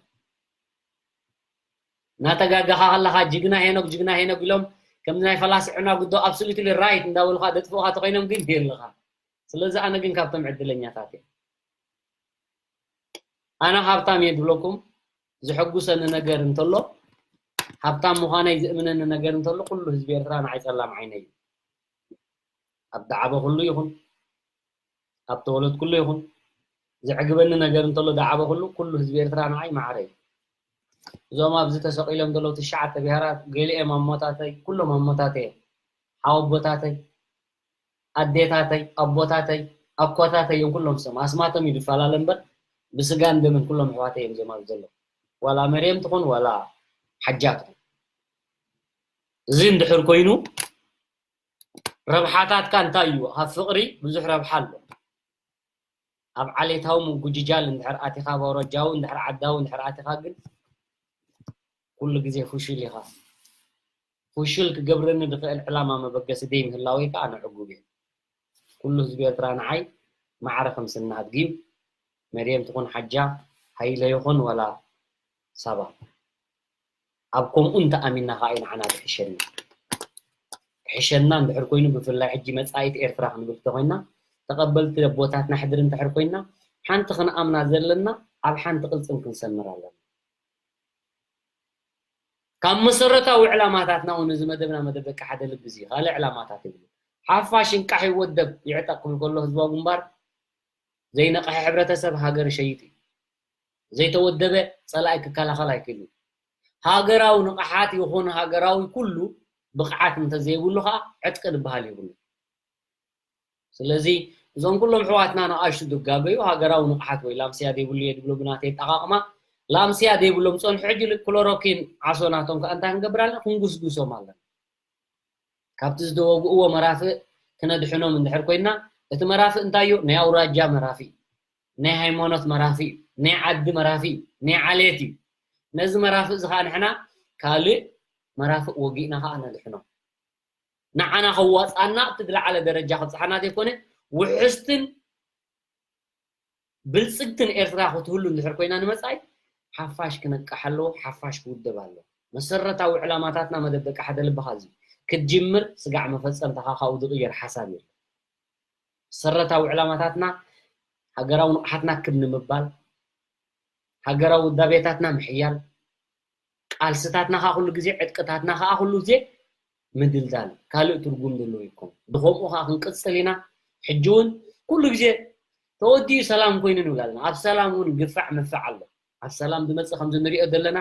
እናተጋገኻ ከለኻ ጅግና ሄኖክ ጅግና ሄኖክ ኢሎም ከምዚ ናይ ፈላሲ ዕናጉዶ ኣብሶሉትሊ ራይት እንዳበሉኻ ደጥፍኡኻ ተኮይኖም ግን የለኻ። ስለዚ ኣነ ግን ካብቶም ዕድለኛታት እየ። ኣነ ሃብታም እየ ዝብለኩም ዘሐጉሰኒ ነገር እንተሎ፣ ሃብታም ምዃነይ ዝእምነኒ ነገር እንተሎ ኩሉ ህዝቢ ኤርትራ ንዓይ ጸላም ዓይነይ እዩ። ኣብ ዝዓበኹሉ ይኹን ኣብ ተወለድኩሉ ይኹን ዘዕግበኒ ነገር እንተሎ ዝዓበኹሉ ኩሉ ህዝቢ ኤርትራ ንዓይ ማዕረ እዩ። እዞም ኣብዚ ተሰቒሎም ዘለዉ ትሽዓተ ብሄራት ገሊኦም ኣሞታተይ ኩሎም ኣሞታተይ እዮም። ሓወቦታተይ ኣዴታተይ ኣቦታተይ ኣኮታተይ እዮም ኩሎም ስም ኣስማቶም እዩ ዝፈላለ እምበር ብስጋን ደምን ኩሎም ኣሕዋተይ እዮም እዞም ኣብዚ ዘለዉ። ዋላ መርየም ትኹን ዋላ ሓጃ ትኹን። እዚ እንድሕር ኮይኑ ረብሓታትካ እንታይ እዩ? ካብ ፍቕሪ ብዙሕ ረብሓ ኣሎ። ኣብ ዓሌታዊ ምጉጅጃል እንድሕር ኣቲኻ፣ ኣብ ኣውራጃዊ እንድሕር ዓዳዊ እንድሕር ኣቲኻ ግን ኩሉ ግዜ ፍሹል ኢኻ። ፍሹል ክገብረኒ ዝኽእል ዕላማ መበገሲ ደይምህላወይ ከኣ ኣነ ዕጉብ እየ። ኩሉ ህዝቢ ኤርትራ ንዓይ ማዕረ ከም ስኒ ኣድጊ እዩ። መርየም ትኹን ሓጃ፣ ሃይለ ይኹን ወላ ሳባ። ኣብ ከምኡ እንተኣሚንና ከኣ እዩ ንዓና ዝሕሸና። ክሕሸና እንድሕር ኮይኑ ብፍላይ ሕጂ መጻኢት ኤርትራ ክንብል እንተኾይንና ተቐበልቲ ኣቦታትና ሕድሪ እንድሕር ኮይንና ሓንቲ ክንኣምና ዘለና ኣብ ሓንቲ ቅልጽም ክንሰምር ኣለና። ካብ መሰረታዊ ዕላማታትና እውን እዚ መደብና መደብ ደቂ ሓደ ልቢ እዚ ካልእ ዕላማታት ይብሉ። ሓፋሽ እንቃሕ ይወደብ ይዕጠቕ ክብል ከሎ ህዝባዊ ግንባር ዘይነቕሐ ሕብረተሰብ ሃገር ይሸይጥ እዩ። ዘይተወደበ ጸላኢ ክከላኸል ኣይክእልን። ሃገራዊ ንቕሓት ይኹን ሃገራዊ ኩሉ ብቕዓት እንተዘይብሉ ኸዓ ዕጥቂ ዝበሃል የብሉ። ስለዚ እዞም ኩሎም ኣሕዋትና ንኣሽቱ ዝጋገዩ ሃገራዊ ንቕሓት ወይ ላምስያ ዘይብሉ እየ ዝብሎ ብናተይ ኣጠቓቕማ ላምስያ ዘይብሎም ዝጸንሑ ሕጂ ክሎሮኪን ዓሶ ናቶም ከኣ እንታይ ክንገብር ኣለና? ክንጉስጉሶም ኣለና። ካብቲ ዝተወግእዎ መራፍእ ክነድሕኖም እንድሕር ኮይንና እቲ መራፍእ እንታይ እዩ? ናይ ኣውራጃ መራፍእ እዩ። ናይ ሃይማኖት መራፍእ እዩ። ናይ ዓዲ መራፍእ እዩ። ናይ ዓሌት እዩ። ነዚ መራፍእ እዚ ከዓ ንሕና ካልእ መራፍእ ወጊእና ከዓ ነድሕኖ። ንዓና ከዋፅኣና ኣብቲ ዝለዓለ ደረጃ ከብፅሓና ዘይኮነ ውሕስትን ብልፅግትን ኤርትራ ክትህሉ እንድሕር ኮይና ንመፃኢ ሓፋሽ ክነቅሕ ኣለዎ፣ ሓፋሽ ክውደብ ኣለዎ። መሰረታዊ ዕላማታትና መደብ ደቂ ሓደ ልብኻ እዚ ክትጅምር ስጋዕ መፈፀምታኻ ካብኡ ዝቕየር ሓሳብ የለን። መሰረታዊ ዕላማታትና ሃገራዊ ንቕሓትና ክብ ንምባል፣ ሃገራዊ ውዳቤታትና ምሕያል፣ ቃልስታትና ከዓ ኩሉ ግዜ ዕጥቅታትና ከዓ ኩሉ ግዜ ምድልዳል ካልእ ትርጉም ዘለዎ ይኮን። ብከምኡ ከዓ ክንቅፅል ኢና። ሕጂ እውን ኩሉ ግዜ ተወዲኡ ሰላም ኮይኑ ንብል ኣለና። ኣብ ሰላም እውን ግፋዕ ምፍዕ ኣሎ። ኣብ ሰላም ዝመፅእ ከምዚ ንሪኦ ዘለና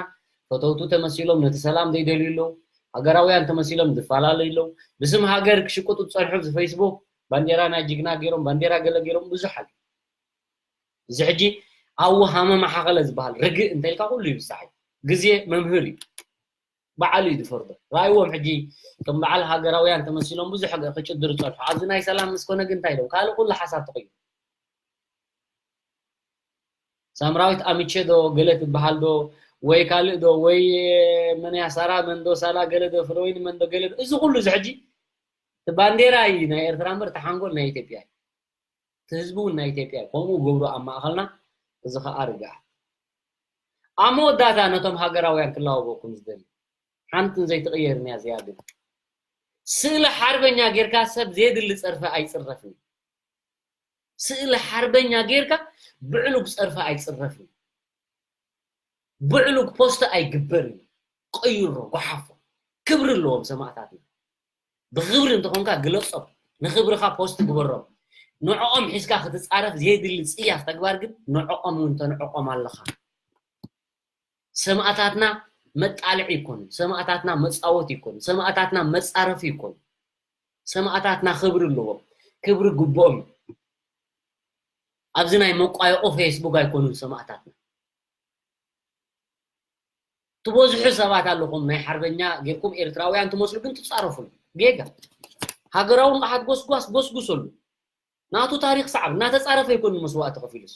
ፈተውቱ ተመሲሎም ነቲ ሰላም ዘይደልዩ ኣለዉ። ሃገራውያን ተመሲሎም ዝፈላለዩ ኣለዉ። ብስም ሃገር ክሽቅጡ ዝፀንሑ ኣብዚ ፌስቡክ ባንዴራ ናይ ጅግና ገይሮም ባንዴራ ገለ ገይሮም ብዙሕ ኣሎ። እዚ ሕጂ ኣው ሃመማ ሓኸለ ዝበሃል ርግእ እንተኢልካ ኩሉ ይብሳሕ እዩ። ግዜ መምህር እዩ። በዓሉ እዩ ዝፈርዶ። ራእይዎም ሕጂ ከም በዓል ሃገራውያን ተመሲሎም ብዙሕ ክጭድሩ ጸንሑ። ኣብዚ ናይ ሰላም ምስ ኮነ ግን እንታይ ኢሎም? ካልእ ኩሉ ሓሳብ ተቐይሩ። ሳምራዊት ኣምቼ ዶ ገለ ትበሃል ዶ ወይ ካልእ ዶ ወይ መን እያ ሳራ መን ዶ ሳላ ገለ ዶ ፍለወይኒ መን ዶ ገለ ዶ እዚ ኩሉ እዚ ሕጂ እቲ ባንዴራ እዩ ናይ ኤርትራ እምበር እቲ ሓንጎል ናይ ኢትዮጵያ እዩ። እቲ ህዝቢ እውን ናይ ኢትዮጵያ እዩ። ከምኡ ገብሩ ኣብ ማእኸልና እዚ ከዓ ርግኣት ኣብ መወዳእታ ነቶም ሃገራውያን ክላወበኩም ዝደሊ ሓንትን ዘይትቕየርን እያ እዚኣ ግን ስእሊ ሓርበኛ ጌርካ ሰብ ዘየድሊ ፀርፊ ኣይፅረፍን እዩ። ስእሊ ሓርበኛ ጌርካ ብዕሉግ ፀርፊ ኣይፅረፍን እዩ። ብዕሉግ ፖስት ኣይግበርን እዩ። ቀይሮ፣ ጎሓፎ። ክብሪ ኣለዎም ሰማእታትና። ብኽብሪ እንተኾንካ ግለፆም። ንኽብርኻ ፖስት ግበሮም። ንዕኦም ሒዝካ ክትፃረፍ ዘየድሊ ፅያፍ ተግባር ግን ንዕኦም እውን ተንዕቆም ኣለኻ። ሰማእታትና መጣልዒ ይኮኑ፣ ሰማእታትና መፃወት ይኮኑ፣ ሰማእታትና መፃረፍ ይኮኑ። ሰማእታትና ክብሪ ኣለዎም፣ ክብሪ ግብኦም። ኣብዚ ናይ መቋየቆ ፌስቡክ ኣይኮኑን ሰማእታትና። ትበዝሑ ሰባት ኣለኹም ናይ ሓርበኛ ጌርኩም ኤርትራውያን ትመስሉ ግን ትፃረፉ ጌጋ። ሃገራዊ ንቕሓት ጎስጓስ ጎስጉሰሉ። ናቱ ታሪክ ሰዓብ እናተፃረፈ ኣይኮኑን መስዋእቲ ከፊሉስ።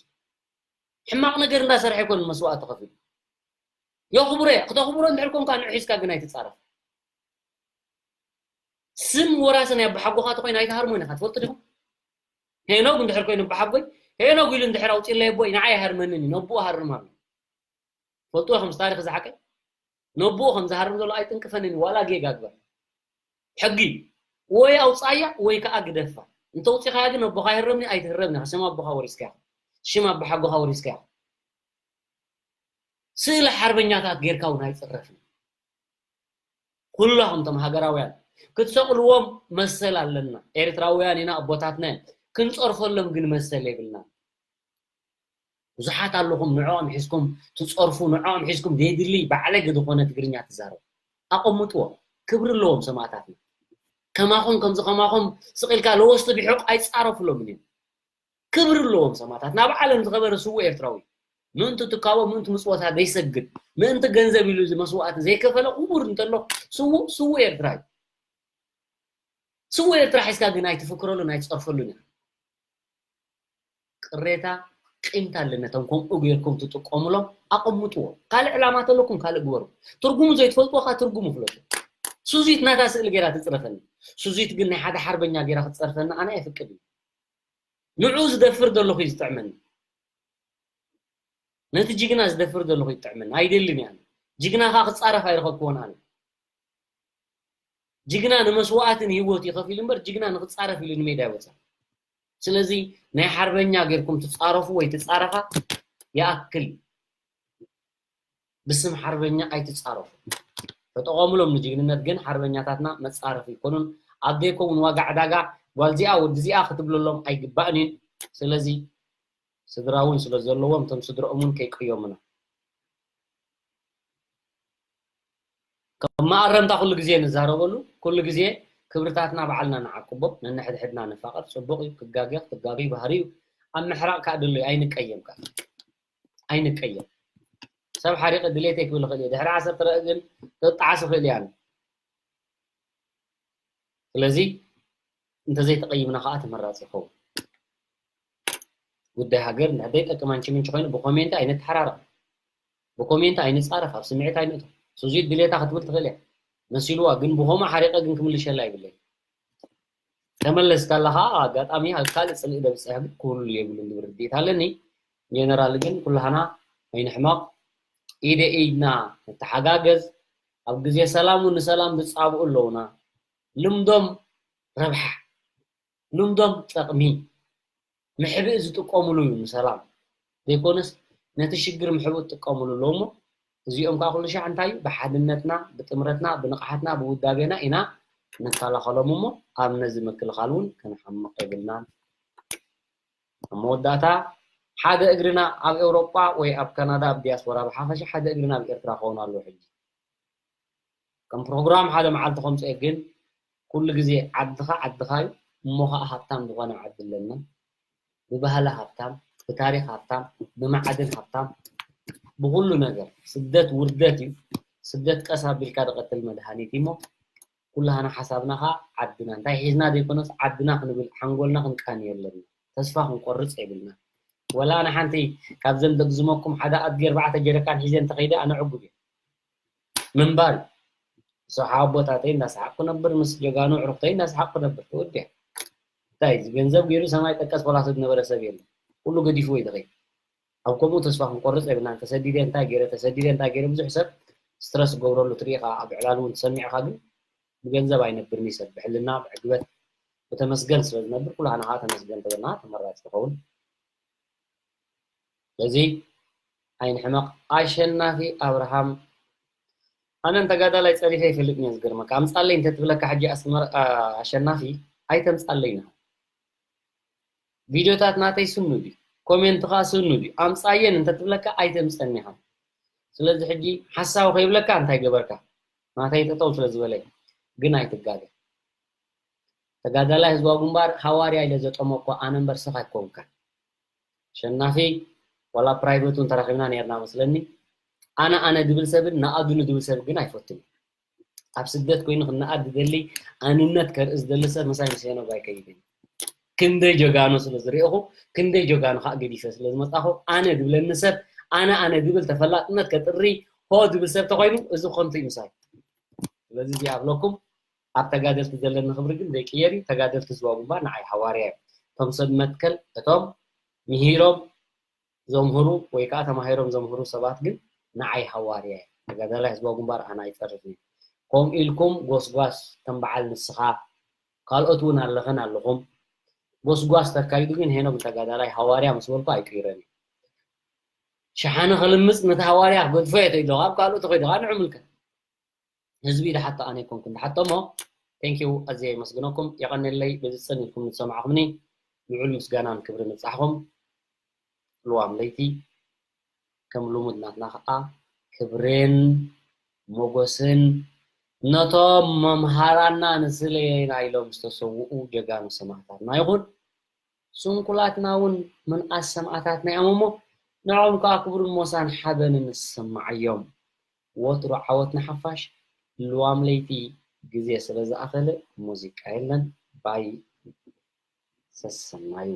ሕማቕ ነገር እንዳሰርሐ ኣይኮኑን መስዋእቲ ከፊሉ። የኽብሮ እየ። ክተኽብሮ እንድሕር ኮንካ ንዑ ሒዝካ ግን ኣይትፃረፍ። ስም ወራሲ ናይ ኣቦሓጎኻ ተኮይኑ ኣይትሃርሞን ኢኻ ትፈልጡ ዲኹም? ሄኖግ እንድሕር ኮይኑ ኣቦሓጎይ ሄኖግ ኢሉ እንድሕር ኣውፂለይ ኣቦይ ንዓይ ኣይሃርመንን እዩ ነብኡ ሃርም ኣሎ። ፈልጥዎ ከምዚ ታሪክ ዝሓቀ ነብኡ ከም ዝሃርም ዘሎ ኣይጥንቅፈንን እዩ ዋላ ጌጋ ግበር። ሕጊ ወይ ኣውፃያ ወይ ከዓ ግደፋ። እንተውፂኻያ ግን ኣቦኻ ይህረምኒ ኣይትህረምኒ ኢኻ። ስም ኣቦኻ ወሪስካ ኢኻ። ሽም ኣቦሓጎኻ ወሪስካ ኢኻ። ስእሊ ሓርበኛታት ጌርካ እውን ኣይፅረፍን። ኩላኹም እቶም ሃገራውያን ክትሰቕልዎም መሰል ኣለና። ኤርትራውያን ኢና ኣቦታትና እዮም። ክንፀርፈሎም ግን መሰል የብልናን። ብዙሓት ኣለኹም ንዕኦም ሒዝኩም ትፀርፉ ንዕኦም ሒዝኩም ዘይድሊ ባዕለገ ዝኾነ ትግርኛ ትዛረቡ። ኣቐምጥዎ። ክብሪ ኣለዎም ሰማእታትና። ከማኹም ከምዚ ከማኹም ስቕ ኢልካ ለወስቲ ብሕቕ ኣይፃረፍሎምን እዮም። ክብሪ ኣለዎም ሰማእታት ናብ ዓለም ዝኸበረ ስዉእ ኤርትራዊ ምእንቲ ትካቦ ምእንቲ ምጽወታ ዘይሰግድ ምእንቲ ገንዘብ ኢሉ እዚ መስዋእቲ ዘይከፈለ ክቡር እንተሎ ስዉእ ስዉእ ኤርትራ እዩ። ስዉእ ኤርትራ ሒዝካ ግን ኣይትፍክረሉን ኣይትጸርፈሉን ኢኻ። ቅሬታ ቂምታ ኣለነቶም ከምኡ ጌርኩም ትጥቀሙሎም ኣቐምጥዎ። ካልእ ዕላማ ተለኩም ካልእ ግበሩ። ትርጉሙ ዘይትፈልጥዎ ከኣ ትርጉሙ ፍለጡ። ሱዚት ናታ ስእሊ ጌራ ትጽረፈኒ። ሱዚት ግን ናይ ሓደ ሓርበኛ ጌራ ክትጸርፈኒ ኣነ ኣይፍቅድን። ንዑ ዝደፍር ዘለኹ እዩ ዝጥዕመኒ። ነቲ ጅግና ዝደፍር ዘለኹ ይጥዕመኒ። ኣይደልን እየ ኣነ። ጅግና ከኣ ክጻረፍ ኣይረኸብክዎን ኣነ። ጅግና ንመስዋእትን ህይወት ይኸፊል እምበር ጅግና ንክጻረፍ ኢሉ ንሜዳ ይወጽእ። ስለዚ ናይ ሓርበኛ ጌርኩም ትጻረፉ ወይ ትጻረፋ ይኣክል። ብስም ሓርበኛ ኣይትጻረፉ። ተጠቐሙሎም ንጅግንነት ግን ሓርበኛታትና መጻረፊ ይኮኑን ኣብ ዘይከውን ዋጋ ዕዳጋ ጓልዚኣ ወድዚኣ ክትብለሎም ኣይግባእን እዩ። ስለዚ ስድራ እውን ስለ ዘለዎም እቶም ስድረኦም እውን ከይቅየሙና ከም መኣረምታ ኩሉ ግዜ ንዛረበሉ ኩሉ ግዜ ክብርታትና ባዕልና ንዓቅቦ ነንሕድሕድና ንፋቐር ጽቡቕ እዩ ክጋገ ክትጋገ ባህሪ እዩ ኣብ ምሕራቕ ከዓ ድሎ እዩ ኣይንቀየም ከዓ ኣይንቀየም ሰብ ሓሪቐ ድሌተይ ክብል ይኽእል እየ ድሕሪ ዓሰርተ ረእ ግን ክጣዓስ ይኽእል እያ ስለዚ እንተዘይተቐይምና ከዓ ተመራፂ ይኸውን ጉዳይ ሃገር እንድሕር ዘይጠቅም ኣንቺ ምንቺ ኮይኑ ብኮሜንት ኣይንተሓራረቕ ብኮሜንት ኣይንፃረፍ ኣብ ስምዒት ኣይንእቶ ሱዚት ድሌታ ክትብል ትኽእል እያ መሲልዋ ግን ብኸምኡ ሓሪቐ ግን ክምልሸላ ይብለይ ተመለስ ካለኻ ኣጋጣሚ ኣብ ካልእ ፅልኢ ደብፅሕ ግን ክህሉ የብሉን ዝብል ርድኢት ኣለኒ ጀነራል ግን ኩላህና ኣይንሕመቕ ኢደ ኢድና ንተሓጋገዝ ኣብ ግዜ ሰላም እውን ንሰላም ዝፃብኡ ኣለውና ልምዶም ረብሓ ልምዶም ጠቕሚ ምሕብእ ዝጥቀሙሉ እዩ ንሰላም ዘይኮነስ ነቲ ሽግር ምሕብእ ዝጥቀሙሉ ኣለዉ እሞ እዚኦም ከዓ ኩሉ ሻዕ እንታይ እዩ ብሓድነትና ብጥምረትና ብንቕሓትና ብውዳቤና ኢና ንከላኸሎም እሞ ኣብ ነዚ ምክልኻል እውን ክንሓምቕ የብልናን ኣብ መወዳእታ ሓደ እግርና ኣብ ኤውሮጳ ወይ ኣብ ካናዳ ኣብ ዲያስፖራ ብሓፈሻ ሓደ እግርና ኣብ ኤርትራ ክኸውን ኣለዎ ሕጂ ከም ፕሮግራም ሓደ መዓልቲ ከምፅኦ ግን ኩሉ ግዜ ዓድኻ ዓድኻ እዩ እሞ ከዓ ሃብታም ዝኾነ ዓዲ ኣለና ብባህሊ ሃብታም ብታሪክ ሃብታም ብመዓድን ሃብታም ብኩሉ ነገር ስደት ውርደት እዩ ስደት ቀስ ኣቢልካ ዝቀትል መድሃኒት እዩ እሞ ኩላህና ሓሳብና ከዓ ዓድና እንታይ ሒዝና ዘይኮነስ ዓድና ክንብል ሓንጎልና ክንቃኒ የለና ተስፋ ክንቆርፅ የብልና ወላ ኣነ ሓንቲ ካብዘን ደግዝመኩም ሓደ ኣድጊ ኣርባዕተ ጀረካን ሒዘ እንተኸይደ ኣነ ዕጉብ እየ። ምንባር እዩ። ምስ ሓወቦታተይ እንዳሰሓቅኩ ነብር፣ ምስ ጀጋኑ ዕሩክተይ እንዳሰሓቅኩ ነብር። ተወዲያ። እንታይ እዚ ገንዘብ ገይሩ ሰማይ ጠቀስ ፖላሶ ዝነበረ ሰብ የለን። ኩሉ ገዲፍዎ እዩ ዝኸይድ። ኣብ ከምኡ ተስፋ ክንቆርጽ የብልናን። ተሰዲደ እንታይ ገይረ፣ ተሰዲደ እንታይ ገይረ፣ ብዙሕ ሰብ ስትረስ ገብረሉ ትርኢ ኢኻ፣ ኣብ ዕላል እውን ትሰሚዕ ኢኻ። ግን ብገንዘብ ኣይነብርን እዩ ሰብ፣ ብሕልና፣ ብዕግበት፣ ብተመስገን ስለ ዝነብር፣ ኩላህና ከዓ ተመስገን ተበልና ተመራጺ ይኸውን። ስለዚ ኣይንሕመቕ። ኣሸናፊ ኣብርሃም፣ ኣነ ንተጋዳላይ ጸሪፈ ይፈልጥ እየ፣ ዝገርመካ። ኣምጻለይ እንተትብለካ ሕጂ ኣስመራ፣ ኣ፣ ኣሸናፊ፣ ኣይተምጻለይ ኢኻ። ቪድዮታት ናተይ ስኑድ እዩ፣ ኮሜንትኻ ስኑድ እዩ። ኣምጻየን እንተትብለካ ኣይተምጸን ኢኻ። ስለዚ ሕጂ ሓሳዊ ከይብለካ እንታይ ገበርካ? ናተይ ጠጠው ስለ ዝበለ እዩ። ግን ኣይትጋገ። ተጋዳላይ ህዝባዊ ግንባር ሃዋርያ ኢለ ዘጠመኮ ኣነ እምበር ስኻ ኣይኮንካን። ሸናፊ ዋላ ፕራይቬት እውን ተራኺብና ነርና መስለኒ። ኣነ ኣነ ድብል ሰብን ንኣዱኒ ድብል ሰብ ግን ኣይፈቱን። ኣብ ስደት ኮይኑ ክነኣድ ዝደሊ ኣንነት ከርኢ ዝደሊ ሰብ ምሳይ ምስ ሄኖግ ኣይከይድን። ክንደይ ጀጋኑ ስለ ዝረእኹ፣ ክንደይ ጀጋኑ ከዓ ገዲፈ ስለ ዝመጻኹ፣ ኣነ ድብለኒ ሰብ፣ ኣነ ኣነ ድብል ተፈላጥነት ከጥሪ ሆ ድብል ሰብ ተኮይኑ እዚ ከንቱ እዩ ምሳይ። ስለዚ እዚኣ ኣብለኩም። ኣብ ተጋደልቲ ዘለኒ ክብሪ ግን ዘይቅየር እዩ። ተጋደልቲ ህዝባዊ ግንባር ንዓይ ሃዋርያ እዮም። እቶም ሰብ መትከል፣ እቶም ምሂሮም ዘምህሩ ወይ ከዓ ተማሂሮም ዘምህሩ ሰባት ግን ንዓይ ሃዋርያ እዮም። ተጋዳላይ ህዝባዊ ግንባር ኣነ ኣይጸርፍን እዩ። ከምኡ ኢልኩም ጎስጓስ ከም በዓል ንስኻ ካልኦት እውን ኣለኽን ኣለኹም። ጎስጓስ ተካይዱ ግን ሄኖክ ተጋዳላይ ሃዋርያ ምስ በልኩ ኣይቅይረን እዩ። ሸሓነ ክልምጽ ነቲ ሃዋርያ ክገድፎ እየ ተይዶ ኣብ ካልኦት ተኸይዶ ንዕምልከ ህዝቢ ድሓቶ ኣነ ይኮንኩን ድሓቶ እሞ፣ ቴንኪው ኣዝየ የመስግነኩም። የቐንየለይ በዚ ጽን ኢልኩም ዝሰማዕኹምኒ ልዑል ምስጋናን ክብርን ይብጻሕኹም። ልዋም ለይቲ ከም ልሙድ ናትና ከዓ ክብርን ሞጎስን ነቶም መምሃራና ንስለ ናይሎም ዝተሰውኡ ጀጋኑ ሰማእታትና ይኹን። ስንኩላትና እውን ምንኣስ ሰማእታትና እዮም እሞ ንዕኦም ከዓ ክብርን ሞሳን ሓበንን ንሰማዓዮም። ወትሩ ዓወት ንሓፋሽ። ልዋም ለይቲ ግዜ ስለ ዝኣኸለ ሙዚቃ የለን። ባይ ሰሰናዩ።